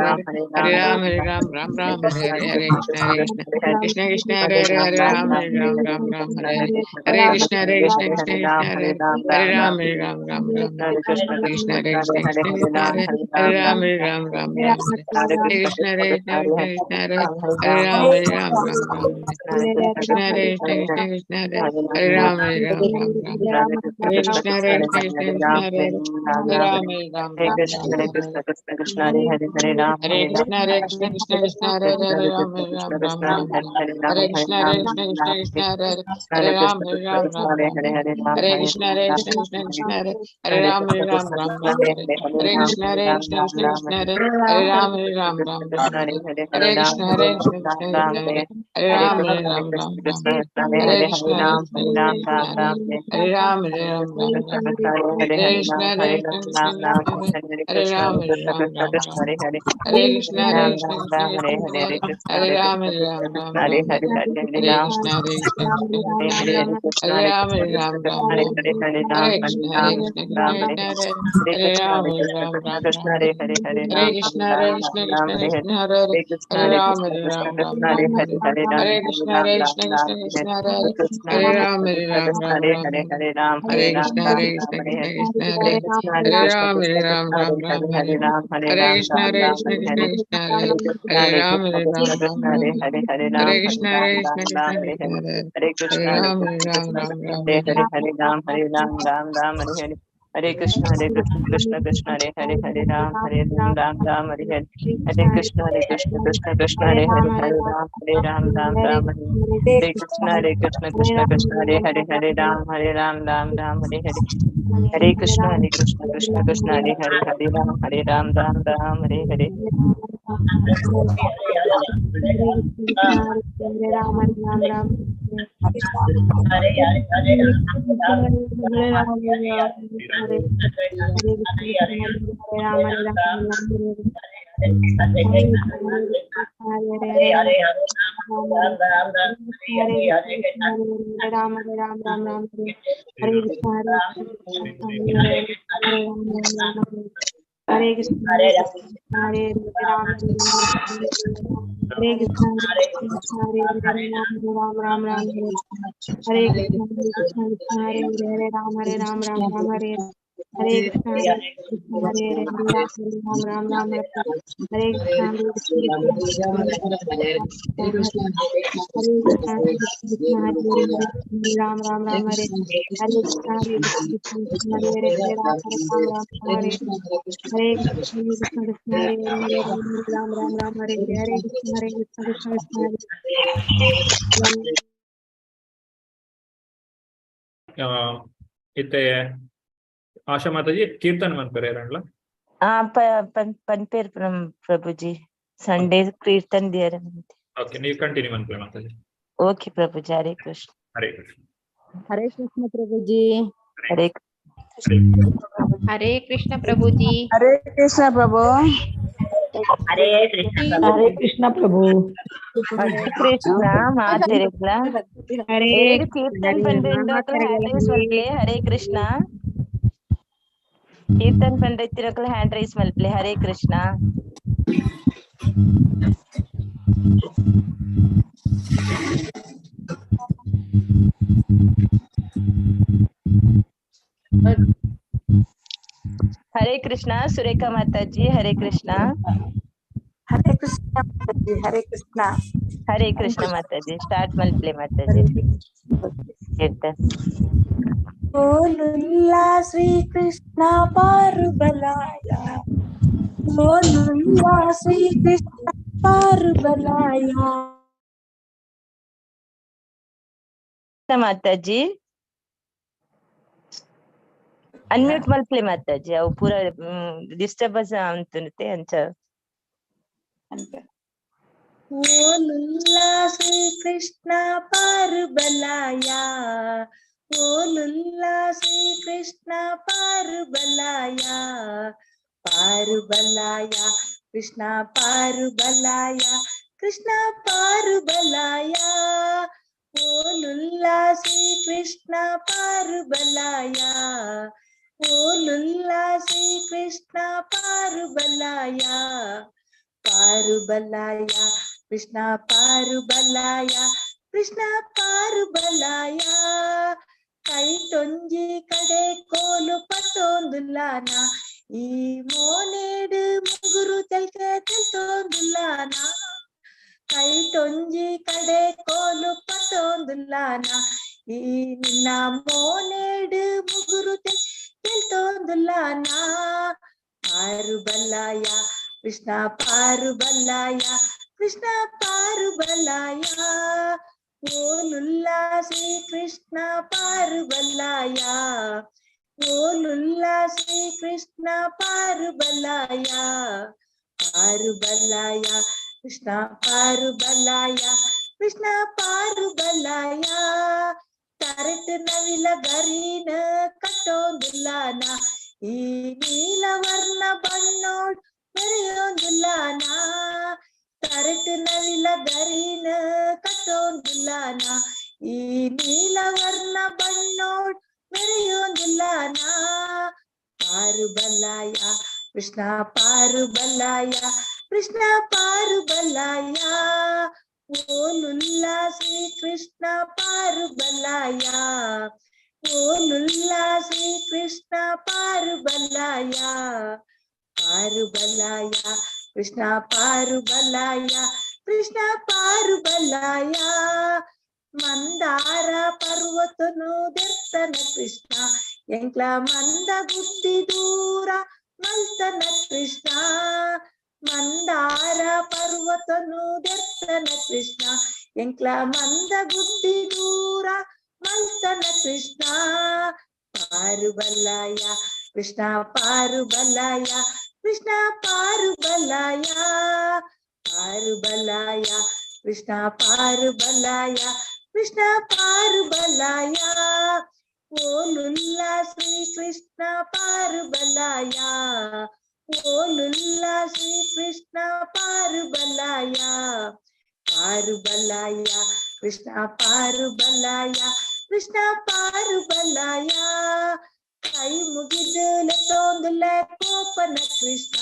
Hare Hare Rama Hare Rama Rama Rama Hare Hare Hare Krishna Hare Krishna Krishna Krishna Hare Hare Hare Rama Hare Rama Rama Rama Hare Hare Hare Krishna Hare Krishna Krishna Krishna Hare Hare Hare Rama Hare Rama Rama Rama Hare Hare Krishna Hare Krishna Krishna Krishna Hare Hare Rama Hare Rama Rama Rama Hare Hare Krishna Hare Krishna Krishna Krishna Hare Hare Rama Hare Rama Rama Rama Hare Krishna Hare Krishna Krishna Krishna Hare Hare Rama Hare Rama Rama Rama Hare Krishna Hare Krishna Krishna Krishna Hare Hare Rama Hare Rama Rama Rama Hare Hare Krishna Hare Krishna Krishna Krishna Hare Hare Hare Rama Hare Rama Rama Rama Hare Krishna Hare Krishna Krishna Krishna Hare Hare Hare Rama Hare Rama Rama Rama Hare Krishna Hare Krishna Krishna Krishna Hare Hare Rama Hare Rama Rama Rama Hare Hare Krishna Hare Krishna Krishna Krishna Hare Hare Rama Hare Rama Rama Rama Hare Hare Krishna Hare Krishna Krishna Krishna Hare Hare Rama Hare Rama Rama Rama Hare Krishna Hare Krishna Krishna Krishna Hare Hare Rama Hare Rama Rama Rama Hare Krishna Hare Krishna Krishna Krishna Hare Hare Rama Hare Rama Rama Rama Hare Krishna Hare Krishna Krishna Krishna Hare Hare Rama Hare Rama Rama Rama Hare Krishna Hare Krishna Krishna Krishna Hare Hare Rama Hare Rama Rama Rama Hare Krishna Hare Krishna Krishna Krishna Hare Hare Rama Hare Rama Rama Rama Hare Krishna Hare Krishna Krishna Krishna Hare Hare Krishna Hare Hare Rama Krishna Hare Krishna Rama Rama Krishna Hare Rama Hare Hare Hare Hare Ram Krishna Hare Hare Ram Krishna Ram Krishna Hare Krishna Hare Hare Hare Krishna Hare Hare Rama Krishna Hare Rama Krishna Rama Hare Rama Hare Hare Hare Ram Hare Hare Ram Krishna Ram Hare Ram Krishna Hare Krishna Hare Krishna Hare Hare Krishna Hare Hare Krishna Rama Krishna Hare Rama Krishna Rama Hare Rama Hare Hare Hare Ram Hare Hare Ram Krishna Ram Hare Ram Krishna Hare Krishna Hare Krishna Hare Hare Krishna Hare Hare Rama Krishna Hare Krishna Rama Rama Krishna Hare Rama Hare Hare Hare Ram Hare Krishna Ram Hare Krishna Ram Krishna Ram Hare Krishna Hare Hare Hare Hare Krishna Hare Rama Hare Krishna Rama Krishna Rama Krishna Rama Hare Hare Hare Hare Ram Hare Ram Ram Ram Hare Hare Hare Krishna Hare Krishna Krishna Krishna Hare Hare Hare Ram Hare Ram Ram Ram Hare Hare Hare Krishna Hare Krishna Krishna Krishna Hare Hare Hare Ram Hare Ram Ram Ram Hare Hare Krishna Hare Krishna Krishna Krishna Hare Hare Hare Ram Hare Ram Ram Ram Hare Hare Hare Krishna Hare Krishna Krishna Krishna Hare Hare Hare Ram Hare Ram Ram Ram Hare Hare Hare Ram Hare Ram Ram Hare Hare Hare Hare Ram Hare Ram Hare Hare Ram Hare Ram Hare Hare Hare Ram Ram Ram Hare Hare Hare Hare Ram Hare Ram Ram Ram Hare Hare Krishna Hare Krishna Hare Hare Ram Ram Hare Hare Krishna Hare Hare Ram Hare Krishna Hare Hare Ram Ram Ram Ram Hare Hare Krishna Krishna Krishna Hare Hare Ram Hare Ram Ram Ram Hare Hare Krishna Hare Krishna Hare Hare Ram Ram Ram Hare Krishna Hare Krishna Krishna Krishna Hare Hare Ram Ram Ram Hare Hare Krishna Hare Krishna Hare Hare Ram Hare Ram Ram Hare Hare Krishna Krishna Krishna Hare Hare Ram Ram Ram Hare Hare Krishna Hare Krishna Krishna Krishna Hare ಇತ್ತೆ ಆಶಾ ಮಾತಾಜಿ ಕೀರ್ತನ್ ಮನ್ಪೆರೇರಣ್ಲ ಆ ಪನ್ಪೇರ್ ಪ್ರಭುಜಿ Sunday ಕೀರ್ತನ್ ದಿಯರ. Okay, ನೀವು continue ಮನ್ಪುಲೆ ಮಾತಾಜಿ. ಓಕೆ ಪ್ರಭುಜಿ, ಹರೇ ಕೃಷ್ಣ. ಹರೇ ಕೃಷ್ಣ. ಹರೇ ಕೃಷ್ಣ ಪ್ರಭುಜಿ. ಹರೇ ಹರೇ ಕೃಷ್ಣ ಪ್ರಭುಜಿ. ಹರೇ ಕೃಷ್ಣ ಪ್ರಭು. ಹರೇ ಕೃಷ್ಣ. ಹರೇ ಕೃಷ್ಣ ಪ್ರಭು. ಹರೇ ಕೃಷ್ಣ ಮಾತೆರೆಗ್ಲ. ಹರೇ ಕೀರ್ತನ್ ಪಂಡ್ರೆಂಡು ಹ್ಯಾಂಡ್ ರೈಸ್ ಮಲ್ಪ್ಲೆ. ಹರೇ ಕೃಷ್ಣ ಕೀರ್ತನ್ ಪಂಡ್ರೆತ್ತಿರಕ್ಲ ಹ್ಯಾಂಡ್ ರೈಸ್ ಮಲ್ಪ್ಲೆ. ಹರೇ ಕೃಷ್ಣ. ಹರೇ ಕೃಷ್ಣ ಸುರೇಖಾ ಮಾತಾಜಿ. ಹರೇ ಕೃಷ್ಣ. ಹರೇ ಕೃಷ್ಣ ಮಾತಾಜಿ. ಹರೇ ಕೃಷ್ಣ. ಹರೇ ಕೃಷ್ಣ ಮಾತಾಜಿ. ಸ್ಟಾರ್ಟ್ ಮಲ್ಪ್ಲೆ ಮಾತಾಜಿ ಕೀರ್ತನ್. ಓಲುಲ್ಲಾ ಶ್ರೀ ಕೃಷ್ಣ ಪಾರುಬಲಾಯ, ಓಲುಲ್ಲಾ ಶ್ರೀ ಕೃಷ್ಣ ಪಾರುಬಲಾಯ. ಮಾತಾಜಿ ಅನ್ಮ್ಯೂಟ್ ಮಲ್ಪ್ಲೆ ಮಾತಾಜಿ. ಅವು ಪೂರ ಡಿಸ್ಟರ್ಬನ್ಸ್ ಅಂತುನುತೆ ಅಂಚ. ಓಲುಲ್ಲಾ ಶ್ರೀ ಕೃಷ್ಣ ಪಾರುಬಲಾಯ, ಓಲುಲ್ಲಾ ಶ್ರೀ ಕೃಷ್ಣ ಪಾರುಬಲಾಯ, ಪಾರುಬಲಾಯ ಕೃಷ್ಣ ಪಾರುಬಲಾಯ ಕೃಷ್ಣ ಪಾರುಬಲಾಯ. ಓಲುಲ್ಲಾ ಶ್ರೀ ಕೃಷ್ಣ ಪಾರುಬಲಾಯ, ಓಲುಲ್ಲಾ ಶ್ರೀ ಕೃಷ್ಣ ಪಾರುಬಲಾಯ, ಪಾರುಬಲಾಯ ಕೃಷ್ಣ ಪಾರುಬಲಾಯ ಕೃಷ್ಣ ಪಾರುಬಲಾಯ. ಕೈಟೊಂಜಿ ಕಡೆ ಕೋಲು ಪತ್ತೊಂದುಲ್ಲಾನ, ಈ ಮೋನೇಡು ಮುಗುರು ತೆಲ್ಕೆ ತೆಲ್ತೊಂದುಲ್ಲಾನ. ಕೈಟೊಂಜಿ ಕಡೆ ಕೋಲು ಪತ್ತೊಂದುಲ್ಲಾನ, ಈ ನಿನ್ನ ಮೋನೇಡು ಮುಗುರು ತೆಲ್ತೊಂದುಲ್ಲಾನ. ಪಾರುಬಲಾಯ ಕೃಷ್ಣ ಪಾರುಬಲಾಯ ಕೃಷ್ಣ ಪಾರುಬಲಾಯ. ಓಲುಲ್ಲಾ ಶ್ರೀ ಕೃಷ್ಣ ಪಾರುಬಲಾಯ, ಓಲುಲ್ಲಾ ಶ್ರೀ ಕೃಷ್ಣ ಪಾರುಬಲಾಯ, ಪಾರುಬಲಾಯ ಕೃಷ್ಣ ಪಾರುಬಲಾಯ ಕೃಷ್ಣ ಪಾರುಬಲಾಯ. ತರಟ್ ನವಿಲ ಗರೀನ ಕಟ್ಟೊಂದುಲ್ಲಾನ, ಈ ನೀಲವರ್ಣ ಬಣ್ಣೋಡ್ ಮೆರೆಯೊಂದುಲ್ಲಾನ. ತರಟ್ ನವಿಲ ಗರೀನ ಕಟ್ಟೊಂದುಲ್ಲಾನ, ಈ ನೀಲವರ್ಣ ಬಣ್ಣೋಡ್ ಮೆರೆಯೊಂದುಲ್ಲಾನ. ಪಾರುಬಲಾಯ ಕೃಷ್ಣ ಪಾರುಬಲಾಯ ಕೃಷ್ಣ ಪಾರುಬಲಾಯ ಓಲುಲ್ಲ ಶ್ರೀ ಕೃಷ್ಣ ಪಾರುಬಲಾಯ ಓಲುಲ್ಲ ಶ್ರೀ ಕೃಷ್ಣ ಪಾರುಬಲಾಯ ಪಾರುಬಲಾಯ ಕೃಷ್ಣ ಪಾರುಬಲಾಯ ಕೃಷ್ಣ ಪಾರುಬಲಾಯ ಮಂದಾರ ಪರ್ವತನು ದೆರ್ತನ ಕೃಷ್ಣ ಎಂಕ್ಲ ಮಂದ ಬುದ್ಧಿ ದೂರ ಮಲ್ತನ ಕೃಷ್ಣ ಮಂದಾರ ಪರ್ವತನು ದೆರ್ತನ ಕೃಷ್ಣ ಎಂಕ್ಲ ಮಂದ ಬುದ್ಧಿ ದೂರ ಮಲ್ತನ ಕೃಷ್ಣ ಪಾರುಬಲಾಯ ಕೃಷ್ಣ ಪಾರುಬಲಾಯ ಕೃಷ್ಣ ಪಾರುಬಲಾಯ ಪಾರುಬಲಾಯ ಕೃಷ್ಣ ಪಾರುಬಲಾಯ ಕೃಷ್ಣ ಪಾರುಬಲಾಯ ಓಲುಲ್ಲ ಶ್ರೀ ಕೃಷ್ಣ ಪಾರುಬಲಾಯ ಓಲುಲ್ಲ ಶ್ರೀ ಕೃಷ್ಣ ಪಾರುಬಲಾಯ ಪಾರುಬಲಾಯ ಕೃಷ್ಣ ಪಾರುಬಲಾಯ ಕೃಷ್ಣ ಪಾರುಬಲಾಯ ಕೈ ಮುಗಿದು ಲೆತ್ತೊಂದುಲ ಕೋಪನ ಕೃಷ್ಣ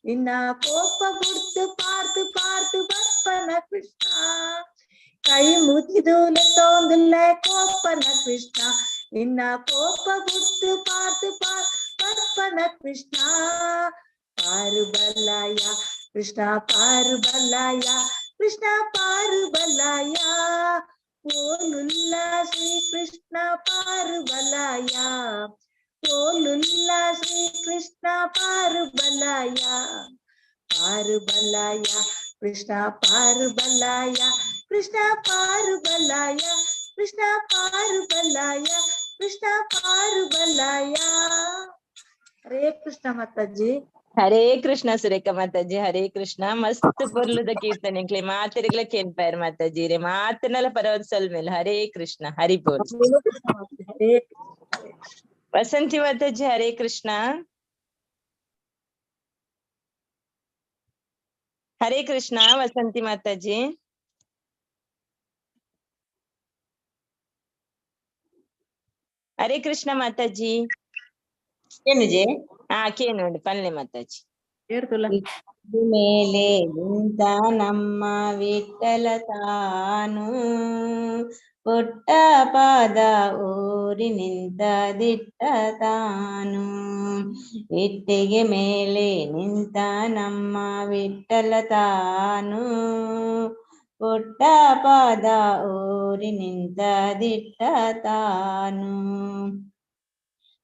ನಿನ್ನ ಕೋಪ ಗುರ್ತು ಪಾರ್ತು ಪಾರ್ತು ಬರ್ಪನ ಕೃಷ್ಣ ಕೈ ಮುಗಿದು ಲೆತ್ತೊಂದುಲ ಕೋಪನ ಕೃಷ್ಣ ನಿನ್ನ ಕೋಪ ಗುರ್ತು ಪಾರ್ತು ಪಾರ್ ಬರ್ಪನ ಕೃಷ್ಣ ಪಾರುಬಲಾಯ ಕೃಷ್ಣ ಪಾರುಬಲಾಯ ಕೃಷ್ಣ ಪಾರುಬಲಾಯ ಓಲುಲ್ಲ ಶ್ರೀ ಕೃಷ್ಣ ಪಾರುಬಲಾಯ ಓಲುಲ್ಲ ಶ್ರೀ ಕೃಷ್ಣ ಪಾರುಬಲಾಯ ಪಾರುಬಲಾಯ ಕೃಷ್ಣ ಪಾರುಬಲಾಯ ಕೃಷ್ಣ ಪಾರುಬಲಾಯ ಕೃಷ್ಣ ಪಾರುಬಲಾಯ ಕೃಷ್ಣ ಪಾರುಬಲಾಯ. ಹರೇ ಕೃಷ್ಣ ಮಾತಾಜಿ. ಹರೇ ಕೃಷ್ಣ ಸುರೇಖ ಮಾತಾಜಿ, ಹರೇ ಕೃಷ್ಣ. ಮಸ್ತ್ ಪೊರ್ಲುದ ಕೀರ್ತನೆ ಮಾತೆರೆಗ್ಲ ಕೇನ್ಪೈರ್ ಮಾತಾಜಿ ರೇ ಮಾತನಲ ಪರವದ ಸೊಲ್ಮೆಲ್. ಹರೇ ಕೃಷ್ಣ, ಹರಿ ಬೋಲ್. ವಸಂತಿ ಮಾತಾಜಿ ಹರೇ ಕೃಷ್ಣ. ಹರೇ ಕೃಷ್ಣ ವಸಂತಿ ಮಾತಾಜಿ. ಹರೇ ಕೃಷ್ಣ ಮಾತಾಜಿ. ಏನುಜೆ? ಹಾ ಕೇನುಂಡು ಪಲ್ಲೆ ಮಾತಾಜಿ. ಮೇಲೆ ನಿಂತ ನಮ್ಮ ವಿಠಲ ತಾನು ಪುಟ್ಟ ಪಾದ ಊರಿ ನಿಂತ ದಿಟ್ಟ ತಾನು. ಇಟ್ಟಿಗೆ ಮೇಲೆ ನಿಂತ ನಮ್ಮ ವಿಠಲ ತಾನು ಪುಟ್ಟ ಪಾದ ಊರಿ ನಿಂತ ದಿಟ್ಟ ತಾನು.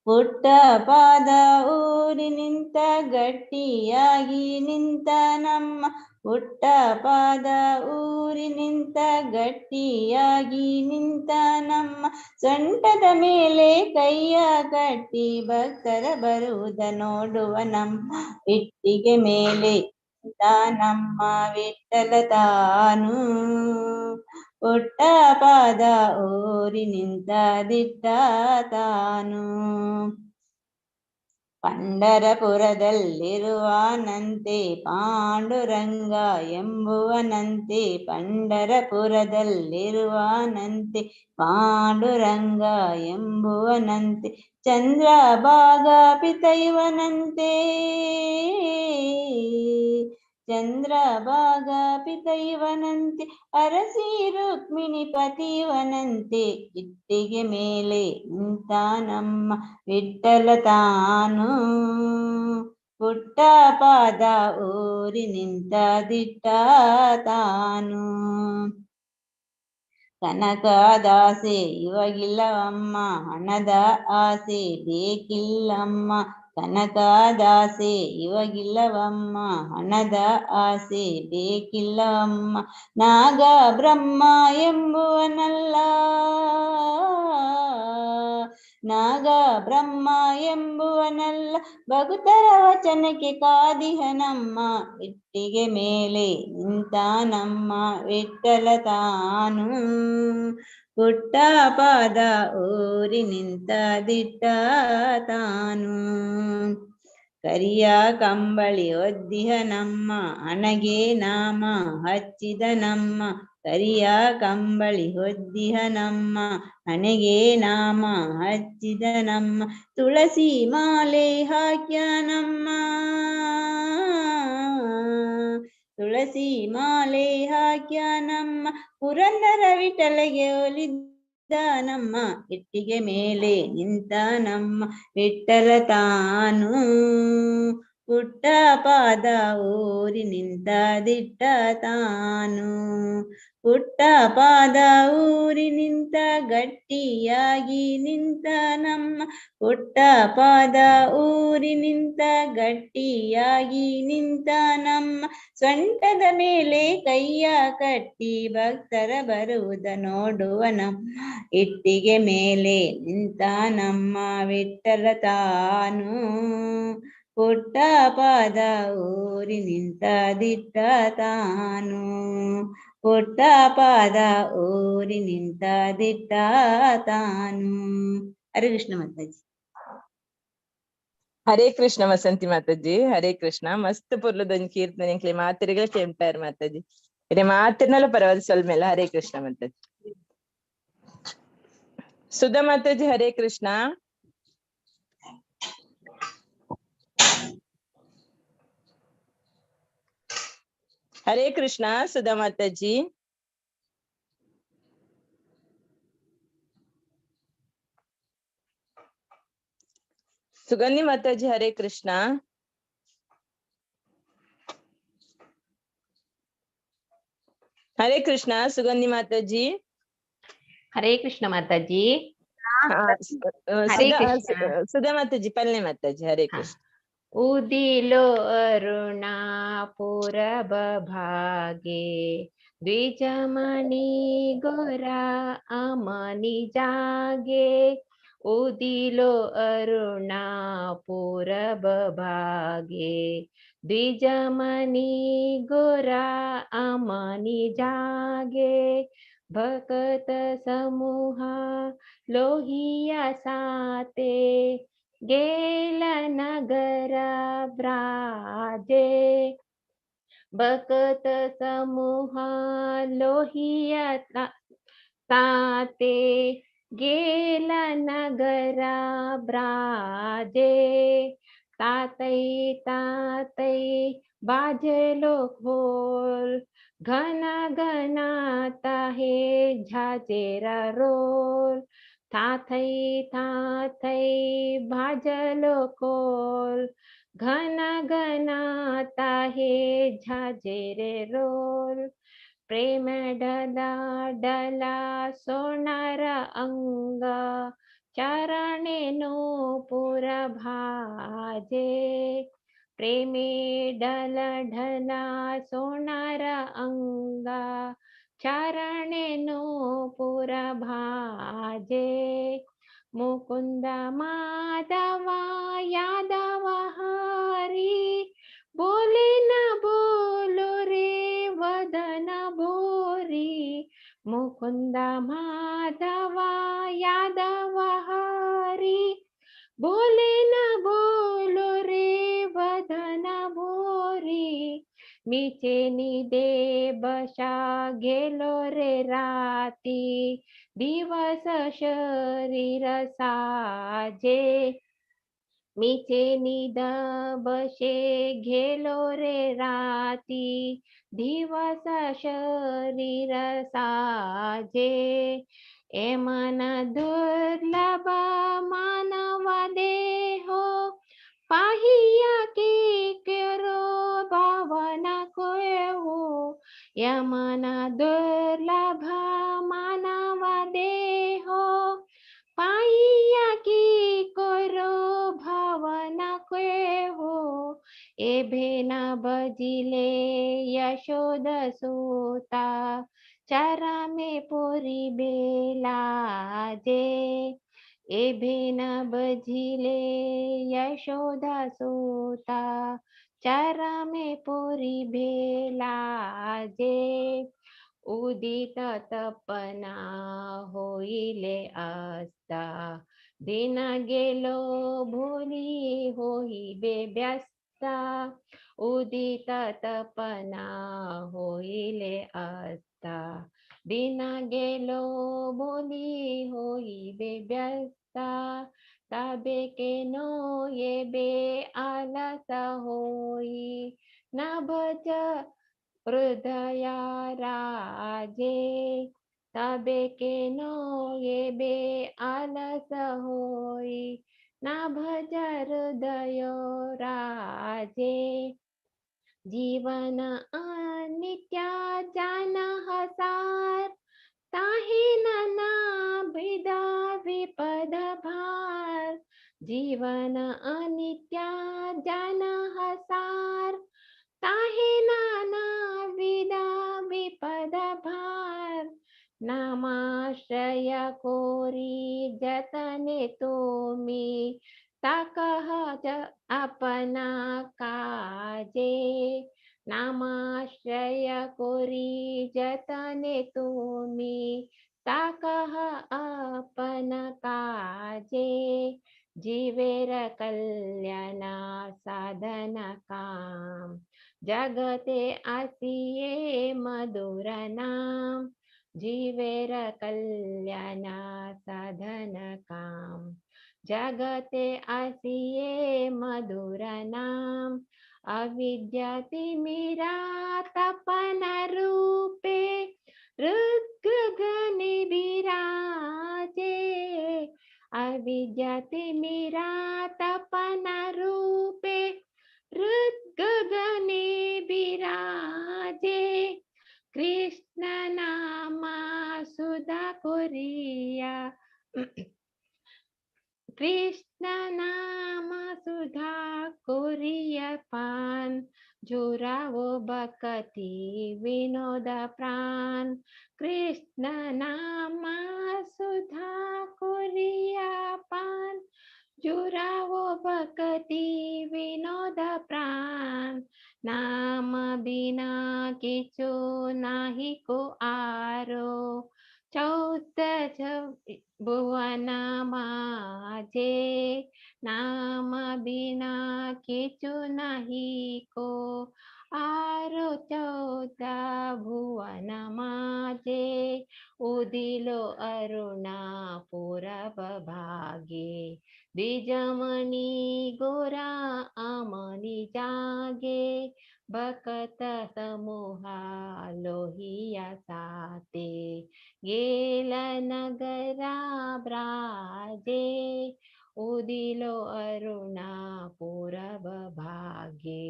ಪುಟ್ಟ ಪಾದ ಊರಿ ನಿಂತ ಗಟ್ಟಿಯಾಗಿ ನಿಂತ ನಮ್ಮ ಪುಟ್ಟ ಪಾದ ಊರಿ ನಿಂತ ಗಟ್ಟಿಯಾಗಿ ನಿಂತ ನಮ್ಮ ಸೊಂಟದ ಮೇಲೆ ಕೈಯ ಕಟ್ಟಿ ಭಕ್ತರ ಬರುವುದ ನೋಡುವ ನಮ್ಮ ಇಟ್ಟಿಗೆ ಮೇಲೆ ನಿಂತ ನಮ್ಮ ವಿಠಲ ತಾನು ಪುಟ್ಟ ಪಾದ ಊರಿ ನಿಂತ ದಿಟ್ಟ ತಾನು. ಪಂಡರಪುರದಲ್ಲಿರುವನಂತೆ ಪಾಂಡುರಂಗ ಎಂಬುವನಂತೆ ಪಂಡರಪುರದಲ್ಲಿರುವನಂತೆ ಪಾಂಡುರಂಗ ಎಂಬುವನಂತೆ ಚಂದ್ರಭಾಗ ಪಿತೈವನಂತೆ ಚಂದ್ರಭಾಗ ಪಿತೈವನಂತೆ ಅರಸಿ ರುಕ್ಮಿಣಿ ಪತಿವನಂತೆ ಇಟ್ಟಿಗೆ ಮೇಲೆ ನಿಂತ ನಮ್ಮ ವಿಠಲ ತಾನು ಪುಟ್ಟ ಪಾದ ಊರಿ ನಿಂತ ದಿಟ್ಟ ತಾನು. ಕನಕದಾಸೆ ಇವಾಗಿಲ್ಲವಮ್ಮ ಹಣದ ಆಸೆ ಬೇಕಿಲ್ಲಮ್ಮ ಕನಕದಾಸೆ ಇವಾಗಿಲ್ಲವಮ್ಮ ಹಣದ ಆಸೆ ಬೇಕಿಲ್ಲವಮ್ಮ ನಾಗ ಬ್ರಹ್ಮ ಎಂಬುವನಲ್ಲ ನಾಗ ಬ್ರಹ್ಮ ಎಂಬುವನಲ್ಲ ಭಕ್ತರ ವಚನಕ್ಕೆ ಕಾದಿಹನಮ್ಮ ಇಟ್ಟಿಗೆ ಮೇಲೆ ನಿಂತ ನಮ್ಮ ವಿಠಲ ತಾನು ಪುಟ್ಟ ಪಾದ ಊರಿ ನಿಂತ ದಿಟ್ಟ ತಾನು. ಕರಿಯ ಕಂಬಳಿ ಒದ್ದಿಹ ನಮ್ಮ ಹಣಗೆ ನಾಮ ಹಚ್ಚಿದ ನಮ್ಮ ಕರಿಯ ಕಂಬಳಿ ಹೊದ್ದಿಹ ನಮ್ಮ ಹಣೆಗೆ ನಾಮ ಹಚ್ಚಿದ ನಮ್ಮ ತುಳಸಿ ಮಾಲೆ ಹಾಕ್ಯ ನಮ್ಮ ತುಳಸಿ ಮಾಲೆ ಹಾಕ್ಯಾನಮ್ಮ ಪುರಂದರ ವಿಠಲೆಗೆ ಒಲಿದಾನಮ್ಮ ಇಟ್ಟಿಗೆ ಮೇಲೆ ನಿಂತಾನಮ್ಮ ವಿಠಲ ತಾನು ಪುಟ್ಟ ಪಾದ ಊರಿ ನಿಂತ ದಿಟ್ಟ ತಾನು ಪುಟ್ಟ ಪಾದ ಊರಿ ನಿಂತ ಗಟ್ಟಿಯಾಗಿ ನಿಂತ ನಮ್ಮ ಪುಟ್ಟ ಪಾದ ಊರಿ ನಿಂತ ಗಟ್ಟಿಯಾಗಿ ನಿಂತ ನಮ್ಮ ಸೊಂಟದ ಮೇಲೆ ಕೈಯ ಕಟ್ಟಿ ಭಕ್ತರ ಬರುವುದ ನೋಡುವ ನಮ್ಮ ಇಟ್ಟಿಗೆ ಮೇಲೆ ನಿಂತ ನಮ್ಮ ವಿಠಲ ತಾನು ಪುಟ್ಟ ಪಾದ ಊರಿ ನಿಂತ ದಿಟ್ಟ ತಾನು ಪುಟ್ಟ ಪಾದ ಊರಿ ನಿಂತ ದಿಟ್ಟ ತಾನು. ಹರೇ ಕೃಷ್ಣ ಮಾತಾಜಿ. ಹರೇ ಕೃಷ್ಣ ವಸಂತಿ ಮಾತಾಜಿ, ಹರೇ ಕೃಷ್ಣ. ಮಸ್ತ್ ಪೊರ್ಲುದೊಂಜಿ ಕೀರ್ತನೆ ಎಂಕ್ಲೆ ಮಾತೆರೆಗ್ಲ ಕೆಂಪಾರ್ ಮಾತಾಜಿ. ಇರೆ ಮಾತೆರ್ನಲ ಪರವಾದ ಸೊಲ್ಮೆಲ. ಹರೇ ಕೃಷ್ಣ ಮಾತಾಜಿ. ಸುಧಾ ಮಾತಾಜಿ ಹರೇ ಕೃಷ್ಣ. ಹರೇ ಕೃಷ್ಣ ಸುಧಾ ಮಾತಾಜಿ. ಸುಗಂಧಿ ಮಾತಾಜಿ ಹರೇ ಕೃಷ್ಣ. ಹರೇ ಕೃಷ್ಣ ಸುಗಂಧಿ ಮಾತಾಜಿ. ಹರೇ ಕೃಷ್ಣ ಮಾತಾಜಿ. ಹಾ, ಹರೇ ಸುಧಾ ಕೃಷ್ಣ. ಸುಧಾ ಮಾತಾಜಿ ಪಲ್ಲೆ ಮಾತಾಜಿ. ಹರೇ ಕೃಷ್ಣ. ಉದಿಲೋ ಅರುಣಾಪುರಬ ಭಾಗೆ ದ್ವಿಜಮಣಿ ಗೊರ ಅಮನಿ ಜಾಗೆ. ಉದಿಲೋ ಅರುಣಾಪುರಬ ಭಾಗೆ ದ್ವಿಜಮಣಿ ಗೊರ ಅಮನಿ ಜಾಗೆ. ಭಕತ ಸಮೂಹ ಲೋಹಿಯ ಸಾತೆ गेल नगर व्राजे. बकत समूह लोहिया ताते गेल नगर ब्राजे. तातै तातै बाजलो खोल घन घनाता हे झाजेरा रोल. थाथै थाथै भाजलो कोल घन घनाता हे झाजेरे रोल. प्रेम डला डला सोनार अंग चरणे नूपुर भाजे. प्रेमे डल ढला सोनार अंग चरणे नूपुर भाजे. मुकुंद माधव यादव हरी बोले न बोलो रे वदन भोरी. मुकुंद माधव यादव हरी बोले न बोलो रे वदन भोरी. मिचेनी दे बशा गेलो रे राती दिवस शरीर साजे. मिचेनी दबशे गेलो रे राती दिवस शरीर साजे. एमन दुर्लभ मानव देहो पाहिया की करो भावना कोहो. यमन दुर्लभ मानव देहो पाहिया की करो भावना कोहो. एभे न बजिले यशोद सूता चरा में पुरी बेलाजे. एभे न बजिले यशोदा सूता चरा में पुरी बेलाजे. उदित तपना होइले आस्ता दिन गेलो भोली होइबे व्यस्ता. उदित तपना होइले आस्ता दिन गेलो बोली होइबे व्यस्ता. तबे केनो ये बे आलस होई न भज हृदय राजे। तबे के नो ये बे आलस होई, ना भज हृदय राजे। जीवन अनित्य जान हसार, ताहि नाना विदा विपद भार। जीवन अनित्य जान हसार, ताहि नाना विदा विपद भार। नामाश्रय कोरी जतने तुमी, ताकह अपना काजे। नामाश्रय कोरी जतने तुमी, ताकह अपना काजे। जीवेर कल्याण साधन काम, जगते आसिये मधुर नाम। जीवेर कल्याण साधन काम, जगते आसिये मधुर नाम। अविद्या तिमिरा तपन रूपे, ऋग्गगने विराजे। अविद्या तिमिरा तपन रूपे, ऋग्गगने विराजे। कृष्ण नाम सुधा कोरिया, कृष्ण नाम सुधा कोरिया पान। जुरावो बकति विनोद प्राण, कृष्ण नाम सुधा कोरिया पान। जुरावो बकति विनोद प्राण, नाम बिना किछु नाही को आरो। 14 भुवन माझे, नाम बिना किछु नाही को आरो। 14 भुवन माझे, उदिलो अरुणा पूरब भागे। द्विजमणि गोरा आमनि जागे, भकत समूहा लोहिया साते। गेल नगरा ब्राजे, उदिलो अरुणा पूरब भागे।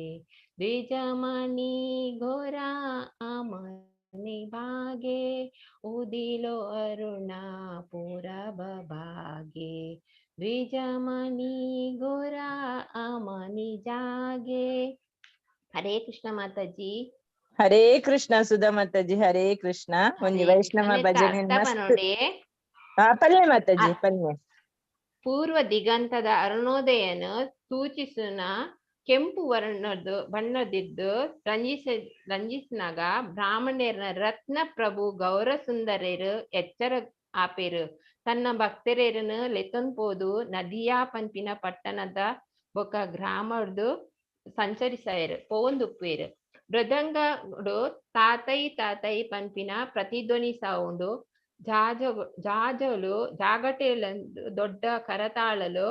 द्विजमणि घोरा आमनि भागे, उदिलो अरुणा पूरब भागे। द्विजमणि घोरा आमनि जागे। हरे कृष्ण माता जी। ಹರೇ ಕೃಷ್ಣ ಸುಧಾ ಮಾತಾಜಿ, ಹರೇ ಕೃಷ್ಣ. ಒಂಜಿ ವೈಷ್ಣವ ಭಜನೆ ಮಸ್ತ್. ಪಲ್ಲೆ ಮಾತಾಜಿ, ಪಲ್ಲೆ. ಪೂರ್ವ ದಿಗಂತದ ಅರುಣೋದಯನ ಸೂಚಿಸುನ ಕೆಂಪು ವರ್ಣದ ಬಣ್ಣದಿದ್ದು ರಂಜಿಸಿನಾಗ ಬ್ರಾಹ್ಮಣರ ರತ್ನ ಪ್ರಭು ಗೌರ ಸುಂದರರು ಎಚ್ಚರ ಆಪೇರು. ತನ್ನ ಭಕ್ತರೇರನು ಲೆತ್ತೊನ್ ಪೋದು ನದಿಯಾ ಪನ್ಪಿನ ಪಟ್ಟಣದ ಬೊಕ ಗ್ರಾಮರ್ದು ಸಂಚರಿಸಾಯರು ಪೋವೊಂದುಪ್ಪುವೆರು. ಮೃದಂಗಡು ತಾತೈ ತಾತೈ ಪನ್ಪಿನ ಪ್ರತಿಧ್ವನಿ ಸೌಂಡು, ಜಾಜಲು ಜಾಗಟೆಲಂದು ದೊಡ್ಡ ಕರತಾಳಲು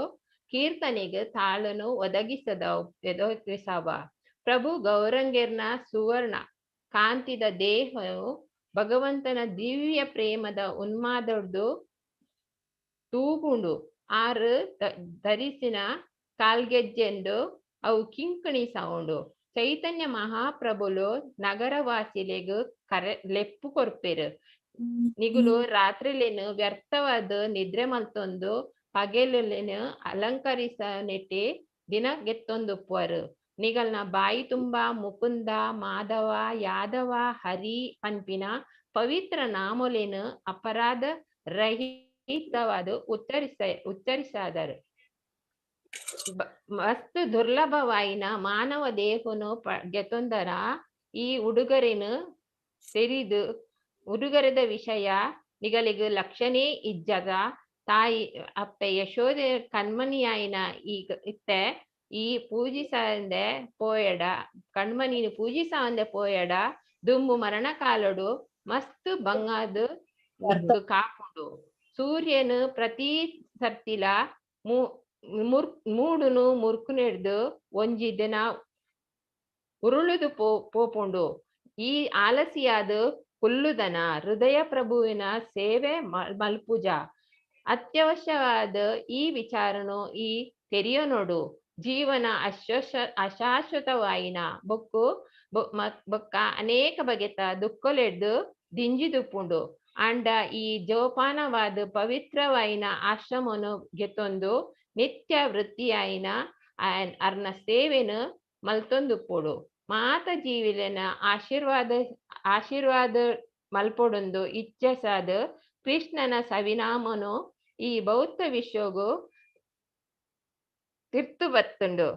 ಕೀರ್ತನೆಗೆ ತಾಳನು ಒದಗಿಸವ. ಪ್ರಭು ಗೌರಂಗೆರ್ನ ಸುವರ್ಣ ಕಾಂತಿದ ದೇಹವು ಭಗವಂತನ ದಿವ್ಯ ಪ್ರೇಮದ ಉನ್ಮಾದೊಡ್ದು ತೂಗುಂಡು. ಆರು ಧರಿಸಿನ ಕಾಲ್ಗೆಜ್ಜೆಂಡು ಅವು ಕಿಂಕಣಿ ಸೌಂಡು. ಚೈತನ್ಯ ಮಹಾಪ್ರಭುಲು ನಗರವಾಸಿಲೆಗ್ ಕರೆ ಲೆಪ್ಪು ಕೊರ್ಪೆರು. ನಿಗುಲು ರಾತ್ರಿಲೇನು ವ್ಯರ್ಥವಾದ ನಿದ್ರೆ ಮಲ್ತೊಂದು ಪಗೆಲುಲೇನು ಅಲಂಕರಿಸ ನೆಟ್ಟಿ ದಿನ ಗೆತ್ತೊಂದುಪ್ಪುವರು. ನಿಗಲ್ನ ಬಾಯಿ ತುಂಬಾ ಮುಕುಂದ ಮಾಧವ ಯಾದವ ಹರಿ ಪನ್ಪಿನ ಪವಿತ್ರ ನಾಮೊಲೇನು ಅಪರಾಧ ರಹಿತವಾದ ಉಚ್ಚರಿಸಾದರು. ಮಸ್ತ್ ದುರ್ಲಭವಾಯಿನ ಮಾನವ ದೇಹನು ಗೆತೊಂದರ ಈ ಉಡುಗರೆನು ತೆರಿದು ಉಡುಗರೆದ ವಿಷಯ ನಿಗಲಿಗ ಲಕ್ಷಣೇ ಇಜ್ಜದ. ತಾಯಿ ಅಪ್ಪೆ ಯಶೋದೆ ಕಣ್ಮನಿಯಾಯಿನ ಈಗ ಇತ್ತೆ ಈ ಪೂಜಿಸಂದೆ ಪೋಯಡ ಕಣ್ಮನಿನ ಪೂಜಿಸಂದೆ ಪೋಯಡ ದುಂಬು ಮರಣ ಕಾಲಡು ಮಸ್ತ್ ಬಂಗಾದ ಕಾಪುಂಡು. ಸೂರ್ಯನು ಪ್ರತಿ ಸರ್ತಿಲ ಮೂಡುನು ಮುರ್ಕುನೆಡ್ದು ಒಂಜಿ ದಿನ ಉರುಳುದು ಪೋಪುಂಡು. ಈ ಆಲಸಿಯಾದ ಕುಲ್ಲುದನ ಹೃದಯ ಪ್ರಭುವಿನ ಸೇವೆ ಮಲ್ಪುಜ. ಅತ್ಯವಶ್ಯವಾದ ಈ ವಿಚಾರನು ಈ ತೆರಿಯನೋಡು. ಜೀವನ ಅಶಾಶ್ವತವಾಯಿನ ಬೊಕ್ಕು ಬೊಕ್ಕ ಅನೇಕ ಬಗೆತ ದುಃಖಲೆಡ್ದು ದಿಂಜಿದುಪ್ಪುಂಡು. ಆಂಡ ಈ ಜೋಪಾನವಾದ ಪವಿತ್ರವಾಯಿನ ಆಶ್ರಮನು ಗೆತೊಂದು ನಿತ್ಯ ವೃತ್ತಿಯಾಯಿನ ಅರ್ನ ಸೇವೆನು ಮಲ್ತೊಂದುಪ್ಪೊಡು. ಮಾತ ಜೀವಿಲೆನ ಆಶೀರ್ವಾದ ಆಶೀರ್ವಾದ ಮಲ್ಪೊಡೊಂದು ಇಚ್ಛಸಾದ ಕೃಷ್ಣನ ಸವಿನಾಮನು ಈ ಬೌದ್ಧ ವಿಶ್ವಗು ತಿರ್ತು ಬತ್ತುಂಡು.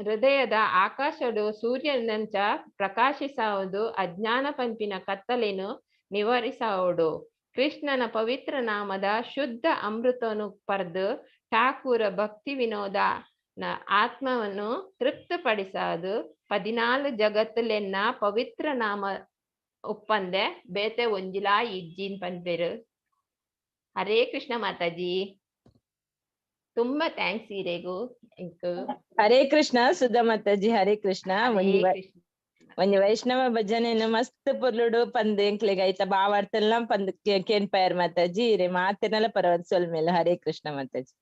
ಹೃದಯದ ಆಕಾಶಡು ಸೂರ್ಯನಂಚ ಪ್ರಕಾಶಿಸಾವುದು ಅಜ್ಞಾನ ಪಂಪಿನ ಕತ್ತಲೆನು ನಿವಾರಿಸಾವುಡು. ಕೃಷ್ಣನ ಪವಿತ್ರ ನಾಮದ ಶುದ್ಧ ಅಮೃತನು ಪರ್ದು ಠಾಕೂರ ಭಕ್ತಿ ವಿನೋದ ಆತ್ಮವನ್ನು ತೃಪ್ತಪಡಿಸಾದು 14 ಜಗತ್ತುಲೆನ್ನ ಪವಿತ್ರ ನಾಮ ಉಪ್ಪಂದೆ ಬೇತೆ ಒಂಜಿಲಾ ಇಜ್ಜಿನ್ ಪನ್ಪೆರು. ಹರೇ ಕೃಷ್ಣ ಮಾತಾಜಿ, ತುಂಬಾ thanks ಇರೆಗು. ಹರೇ ಕೃಷ್ಣ ಸುಧಾ ಮಾತಾಜಿ, ಹರೇ ಕೃಷ್ಣ. ಒಂಜಿ ವೈಷ್ಣವ ಭಜನೆ ಮಸ್ತ್ ಪೊರ್ಲುಡು ಪಂದ್ ಎಂಕ್ಲೆಗ್ ಐತ ಭಾವಾರ್ಥೆಲ್ಲ ಪಂದ್ ಕೇನ್ಪಯರ್ ಮಾತಾಜಿ. ಇರೆ ಮಾತೆನಲ ಪರವಾದ ಸೊಲ್ಮೆಲು. ಹರೇ ಕೃಷ್ಣ ಮಾತಾಜಿ.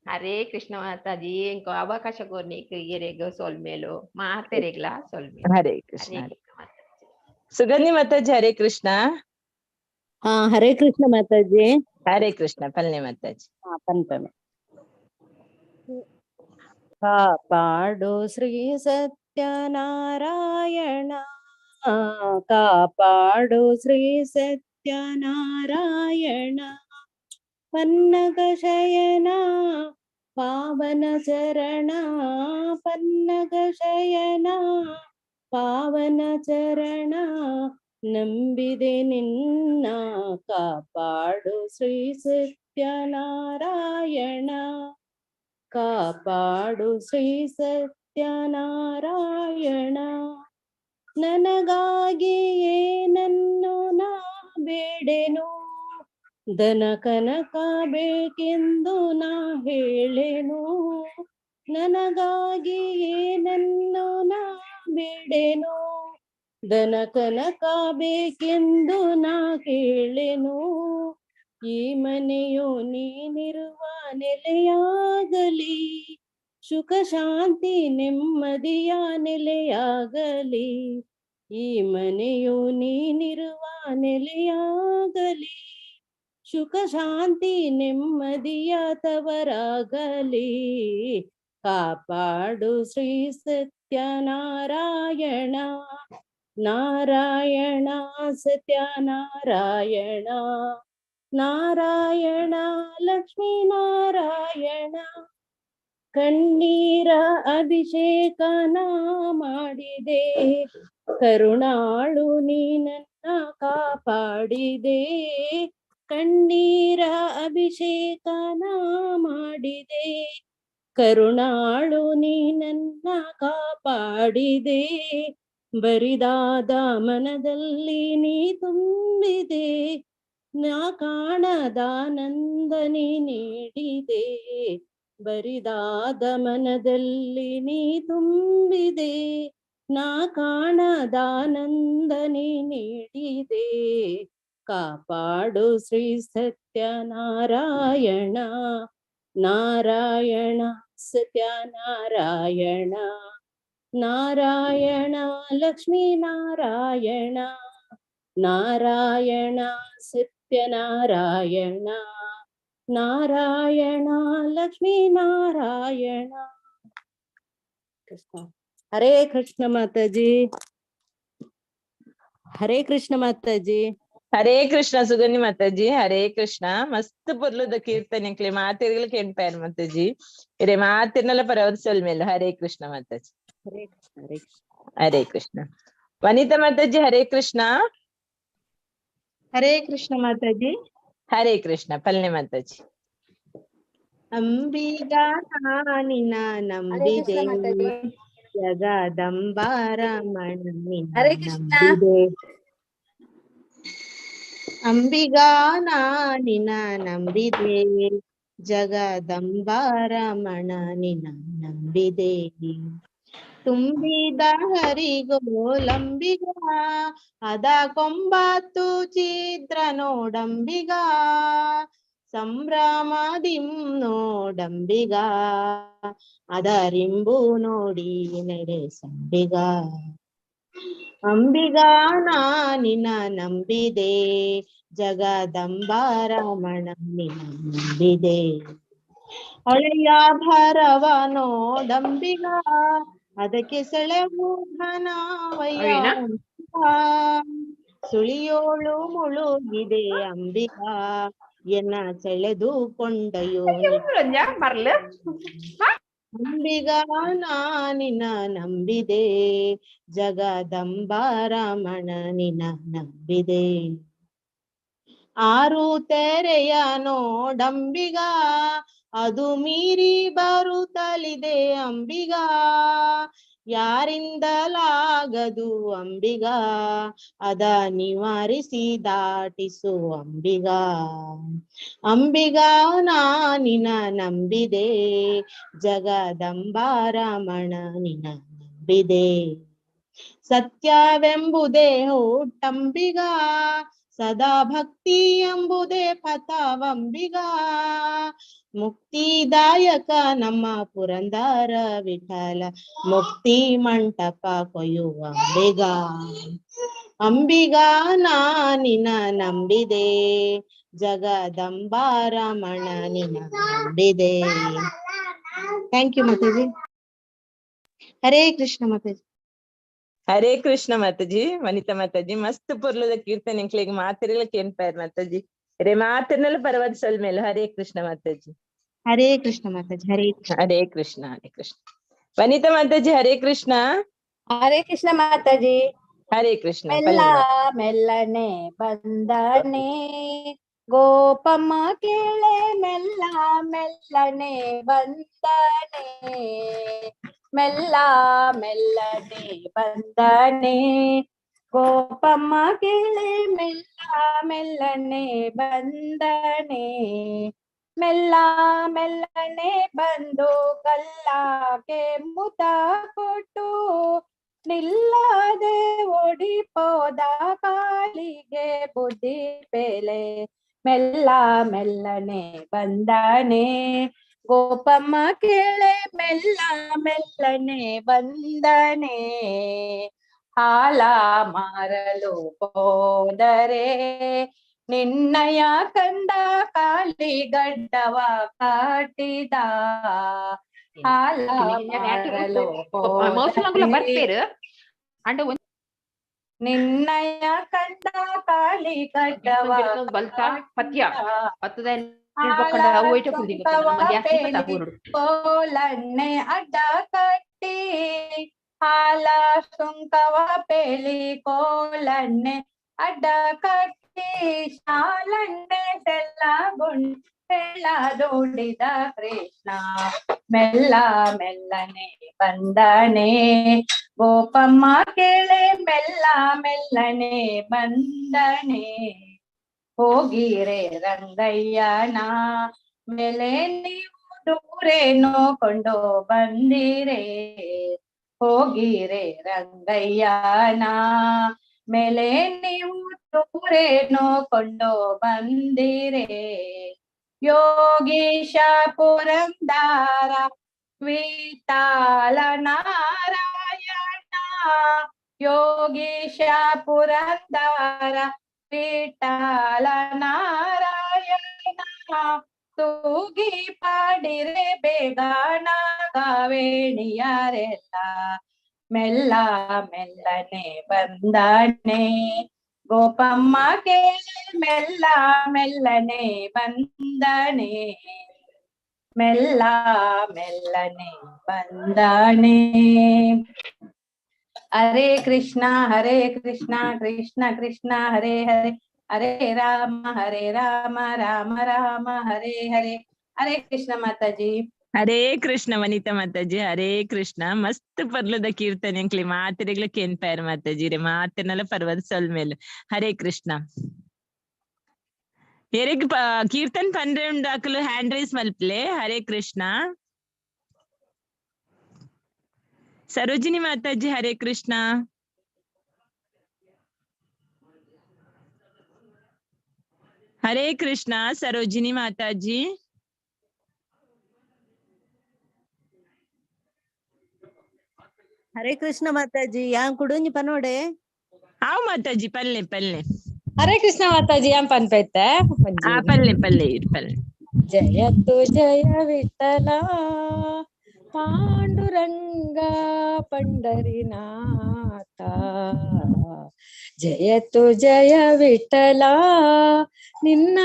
ಹರೇ ಕೃಷ್ಣ ಮಾತಾಜಿ, ಎಂಕ್ ಅವಕಾಶ ಕೊರ್ನಿಕ್ ಇರೆಗ್ ಸೊಲ್ಮೆಲು, ಮಾತೆರೆಗ್ಲಾ ಸೊಲ್ಮೆಲು. ಹರೇ ಕೃಷ್ಣ. ಸುಗಂಧಿ ಮಾತಾಜಿ ಹರೇ ಕೃಷ್ಣ. ಹಾ ಹರೇ ಕೃಷ್ಣ ಮಾತಾಜಿ. ಹರೇ ಕೃಷ್ಣ ಪಲ್ಲೆ ಮಾತಾಜಿ. ಪನ್ಪೆ. ಕಾಪಾಡು ಶ್ರೀ ಸತ್ಯನಾರಾಯಣ, ಕಾಪಾಡು ಶ್ರೀ ಸತ್ಯನಾರಾಯಣ, ಪನ್ನಗ ಶಯನ ಪಾವನ ಚರಣ, ಪನ್ನಗ ಶಯನ ಪಾವನ ಚರಣ, ನಂಬಿದೆ ನಿನ್ನ ಕಾಪಾಡು ಶ್ರೀ ಸತ್ಯನಾರಾಯಣ, ಕಾಪಾಡು ಶ್ರೀ ಸತ್ಯನಾರಾಯಣ. ನನಗಾಗಿ ಏನನ್ನು ನಾ ಬೇಡೆನು, ದನ ಕನಕ ಬೇಕೆಂದು ನಾ ಹೇಳೆನು, ನನಗಾಗಿ ಏನನ್ನು ನಾ ಬೇಡೆನು, ದನ ಕನಕ ಬೇಕೆಂದು ನಾ ಕೇಳೆನು, ಈ ಮನೆಯು ನೀನಿರುವ ನೆಲೆಯಾಗಲಿ, ಸುಖ ಶಾಂತಿ ನೆಮ್ಮದಿಯ ನೆಲೆಯಾಗಲಿ, ಈ ಮನೆಯು ನೀನಿರುವ ನೆಲೆಯಾಗಲಿ, ಸುಖ ಶಾಂತಿ ನೆಮ್ಮದಿಯ ತವರಾಗಲಿ, ಕಾಪಾಡು ಶ್ರೀ ಸತ್ಯನಾರಾಯಣ, ನಾರಾಯಣ ಸತ್ಯನಾರಾಯಣ, ನಾರಾಯಣ ಲಕ್ಷ್ಮೀ ನಾರಾಯಣ. ಕಣ್ಣೀರ ಅಭಿಷೇಕನ ಮಾಡಿದೆ, ಕರುಣಾಳು ನೀನನ್ನ ಕಾಪಾಡಿದೆ, ಕಣ್ಣೀರ ಅಭಿಷೇಕನ ಮಾಡಿದೆ, ಕರುಣಾಳು ನೀನನ್ನ ಕಾಪಾಡಿದೆ, ಬರಿದಾದ ಮನದಲ್ಲಿ ನೀ ತುಂಬಿದೆ, ನಾ ಕಾಣದಾನಂದನಿ ನೀಡಿದೆ, ಬರಿದಾದ ಮನದಲ್ಲಿ ನೀ ತುಂಬಿದೆ, ನಾ ಕಾಣದಾನಂದನಿ ನೀಡಿದೆ, ಕಾಪಾಡು ಶ್ರೀ ಸತ್ಯನಾರಾಯಣ, ನಾರಾಯಣ ಸತ್ಯನಾರಾಯಣ, ನಾರಾಯಣ ಲಕ್ಷ್ಮೀ ನಾರಾಯಣ, ನಾರಾಯಣ ಸತ್ಯನಾರಾಯಣ, ನಾರಾಯಣ ಲಕ್ಷ್ಮೀ ನಾರಾಯಣ. ಕೃಷ್ಣ ಹರೇ ಕೃಷ್ಣ ಮಾತಾಜಿ. ಹರೇ ಕೃಷ್ಣ ಮಾತಾಜಿ. ಹರೇ ಕೃಷ್ಣ ಸುಗಂಧಿ ಮಾತಾಜಿ. ಹರೇ ಕೃಷ್ಣ. ಮಸ್ತ್ ಪೊರ್ಲುದ ಕೀರ್ತನೆ ಮಾತೆರ್ಗಲ ಕೇಳ್ಪಾಯರ್ ಮಾತಾಜಿ. ಇರೆ ಮಾತೆರ್ನಲ ಪರವದ ಸೊಲ್ಮೆಲು. ಹರೇ ಕೃಷ್ಣ ಮಾತಾಜಿ. ಹರೇ ಕೃಷ್ಣ. ಹರೇ ಕೃಷ್ಣ. ಹರೇ ಕೃಷ್ಣ. ವನಿತಾ ಮಾತಾಜಿ ಹರೇ ಕೃಷ್ಣ. ಹರೇ ಕೃಷ್ಣ ಮಾತಾಜಿ. ಹರೇ ಕೃಷ್ಣ ಪಲ್ಲೆ ಮಾತಾಜಿ. ಅಂಬಿಗಾ ನಿನ್ನ ನಂಬಿದೆ, ಜಗದಂಬಾರಮಣ ನಿನ್ನ ನಂಬಿದೆ, ಅಂಬಿಗಾ ನಿನ್ನ ನಂಬಿದೆ, ಜಗದಂಬಾರಮಣ ನಿನ್ನ ನಂಬಿದೆ, ತುಂಬಿದ ಹರಿಗೋಲಂಬಿಗ ಅದ ಕೊಂಬತ್ತು ಚಿದ್ರ ನೋಡಂಬಿಗ ಸಂಭ್ರಮದಿಂ ನೋಡಂಬಿಗ ಅದರಿಂಬು ನೋಡಿ ನೆರೆಸಂಬಿಗ. ಅಂಬಿಗ ನಾನಿನ ನಂಬಿದೆ ಜಗದಂಬ ರಮಣ ನಿನ ನಂಬಿದೆ. ಹೊಳೆಯ ಭರವ ನೋಡಂಬಿಗ ಅದಕ್ಕೆ ಸೆಳೆವು ಘನವಯ್ಯ ಅವೇನಾ? ಸುಳಿಯೋಳು ಮುಳುಗಿದೆ ಅಂಬಿಗ ಎನ್ನ ಸೆಳೆದುಕೊಂಡಯೋ ಮರ್ಲು. ಅಂಬಿಗ ನಾನಿನ ನಂಬಿದೆ ಜಗದಂಬ ರಮಣ ನಿನ ನಂಬಿದೆ. ಆರು ತೆರೆಯ ನೋಡಂಬಿಗ ಅದು ಮೀರಿ ಬರುತ್ತಲಿದೆ ಅಂಬಿಗ ಯಾರಿಂದಲಾಗದು ಅಂಬಿಗ ಅದ ನಿವಾರಿಸಿ ದಾಟಿಸು ಅಂಬಿಗ. ಅಂಬಿಗ ನಾನಿನ ನಂಬಿದೆ ಜಗದಂಬ ರಮಣ ನಿನ ನಂಬಿದೆ. ಸತ್ಯವೆಂಬುದೇ ಹುಟ್ಟಂಬಿಗ ಸದಾ ಭಕ್ತಿ ಎಂಬುದೇ ಪಥವಂಬಿಗ ಮುಕ್ತಿದಾಯಕ ನಮ್ಮ ಪುರಂದರ ವಿಠಲ ಮುಕ್ತಿ ಮಂಟಪ ಕೊಯ್ಯುವಂಬಿಗ. ಅಂಬಿಗ ನಾನಿನ ನಂಬಿದೆ ಜಗದಂಬ ರಮಣ ನಿನ ನಂಬಿದೆ. Thank you Mataji. Hare Krishna Mataji. Hare Krishna Mataji, Vanita Mataji, ಮಸ್ತ್ ಪೊರ್ಲುದ ಕೀರ್ತನೆ ಎಂಕ್ಲೆಗ್ ಮಾತೆರೆಗ್ಲ ಕೇನ್ಪೆರ್ ಮಾತಾಜಿ. ರೇ ಮಾತೆರ್ನಲ ಪರವಾದ ಸೊಲ್ಮೆಲು. ಹರೇ ಕೃಷ್ಣ ಮಾತಾಜಿ. ಹರೇ ಕೃಷ್ಣ ಮಾತಾಜಿ. ಹರೇ ಕೃಷ್ಣ. ಹರೇ ಕೃಷ್ಣ. ಹರೇ ಕೃಷ್ಣ ವನಿತಾ ಮಾತಾಜಿ. ಹರೇ ಕೃಷ್ಣ. ಹರೇ ಕೃಷ್ಣ ಮಾತಾಜಿ. ಹರೇ ಕೃಷ್ಣ. ಮೆಲ್ಲ ಮೆಲ್ಲನೆ ಬಂದನೆ ಗೋಪಮ್ಮ ಕೇಳೆ ಮೆಲ್ಲ ಮೆಲ್ಲನೆ ಬಂದನೆ ಮೆಲ್ಲ ಮೆಲ್ಲನೆ ಬಂದನೆ ಗೋಪಮ್ಮ ಕೇಳೆ ಮೆಲ್ಲ ಮೆಲ್ಲನೆ ಬಂದನೆ ಮೆಲ್ಲ ಮೆಲ್ಲನೆ ಬಂದು ಗಲ್ಲಾಗೆ ಮುದ ಕೊಟ್ಟು ನಿಲ್ಲದೆ ಓಡಿಪೋದ ಕಾಲಿಗೆ ಬುದ್ಧಿ ಪೇಲೆ ಮೆಲ್ಲ ಮೆಲ್ಲನೆ ಬಂದನೆ ಗೋಪಮ್ಮ ಕೇಳೆ ಮೆಲ್ಲ ಮೆಲ್ಲನೆ ಬಂದನೆ. ಹಾಲ ಮಾರಲು ಹೋದರೆ ನಿನ್ನಯ ಕಂದ ಕಾಲಿ ಗಡ್ಡವ ಕಾಟಿದ ಹಾಲ ಮಾರಲು ಬರ್ಪೇರು ಅಂಡ ನಿನ್ನಯ ಕಂದ ಕಾಲಿ ಗಡ್ಡವ ಬಲ್ತ ಪತ್ಯ ಪತ್ತದ ಕೋಲನ್ನೆ ಅಡ್ಡ ಕಟ್ಟಿ ಹಾಲ ಸುಂಕವ ಪೇಲಿ ಕೋಲನ್ನೆ ಅಡ್ಡ ಕಟ್ಟಿ ಶಾಲನ್ನೆ ಸೆಲ್ಲಗುಂಡ ಕೃಷ್ಣ ಮೆಲ್ಲ ಮೆಲ್ಲನೆ ಬಂದನೆ ಗೋಪಮ್ಮ ಕೇಳೆ ಮೆಲ್ಲ ಮೆಲ್ಲನೆ ಬಂದನೆ. ಹೋಗಿರೆ ರಂಗಯ್ಯನ ಮೇಲೆ ನೀವು ದೂರೇನೋ ಕೊಂಡು ಬಂದಿರೆ ಹೋಗಿರೆ ರಂಗಯ್ಯನ ಮೇಲೆ ನೀವು ದೂರೇನೋ ಕೊಂಡು ಬಂದಿರೆ. ಯೋಗೀಶ ಪುರಂದರ ವಿಠಲ ನಾರಾಯಣ ಯೋಗೀಶ ಪುರಂದರ ವಿಠಲ ನಾರಾಯಣ ತೂಗಿ ಪಾಡಿರೆ ಬೇಗ ನಾಗವೇಣಿಯರೆಲ್ಲ ಮೆಲ್ಲ ಮೆಲ್ಲನೆ ಬಂದನೆ ಗೋಪಮ್ಮ ಕೇಳಿ ಮೆಲ್ಲ ಮೆಲ್ಲನೆ ಬಂದನೆ ಮೆಲ್ಲ ಮೆಲ್ಲನೆ ಬಂದನೆ. ಹರೇ ಕೃಷ್ಣ ಹರೇ ಕೃಷ್ಣ ಕೃಷ್ಣ ಕೃಷ್ಣ ಹರೇ ಹರೇ ಹರೇ ರಾಮ ಹರೇ ರಾಮ ರಾಮ ರಾಮ ಹರೇ ಹರೇ. ಹರೇ ಕೃಷ್ಣ ಮಾತಾಜಿ. ಹರೇ ಕೃಷ್ಣ ವನಿತಾ ಮಾತಾಜಿ. ಹರೇ ಕೃಷ್ಣ. ಮಸ್ತ್ ಪರ್ಲದ ಕೀರ್ತನೆ ಅಂಕ್ಲಿ ಮಾತೆರೆಗ್ಲ ಕೇನ್ಪೇರ್ ಮಾತಾಜಿ ರೇ ಮಾತೆರ್ನಲ ಪರ್ವದ ಸೊಲ್ಮೆಲು. ಹರೇ ಕೃಷ್ಣ. ಎರೆಗ್ ಕೀರ್ತನ್ ಪನ್ರೆ ಉಂಡಾಕಲು ಹ್ಯಾಂಡ್ ರೈಸ್ ಮಲ್ಪ್ಲೆ. ಹರೇ ಕೃಷ್ಣ. ಸರೋಜಿನಿ ಮಾತಾಜಿ ಹರೇ ಕೃಷ್ಣ. ಹರೇ ಕೃಷ್ಣ ಸರೋಜಿನಿ ಮಾತಾಜಿ. ಹರೇ ಕೃಷ್ಣ ಮಾತಾಜಿ, ಯಾನ್ ಕುಡೊಂಜಿ ಪನೋಡೆ. ಆವ್ ಮಾತಾಜಿ, ಪಲ್ಲೆ ಪಲ್ಲೆ. ಹರೇ ಕೃಷ್ಣ ಮಾತಾಜಿ, ಯಾನ್ ಪನ್ಪೈತೆ. ಆ ಪಲ್ಲೆ ಪಲ್ಲೆ ಇರು ಪಲ್ಲೆ. ಜಯತು ಜಯ ವಿಠಲ ಪಾಂಡುರಂಗ ಪಂಡರಿನಾಥ, ಜಯತು ಜಯ ವಿಠಲ ನಿನ್ನ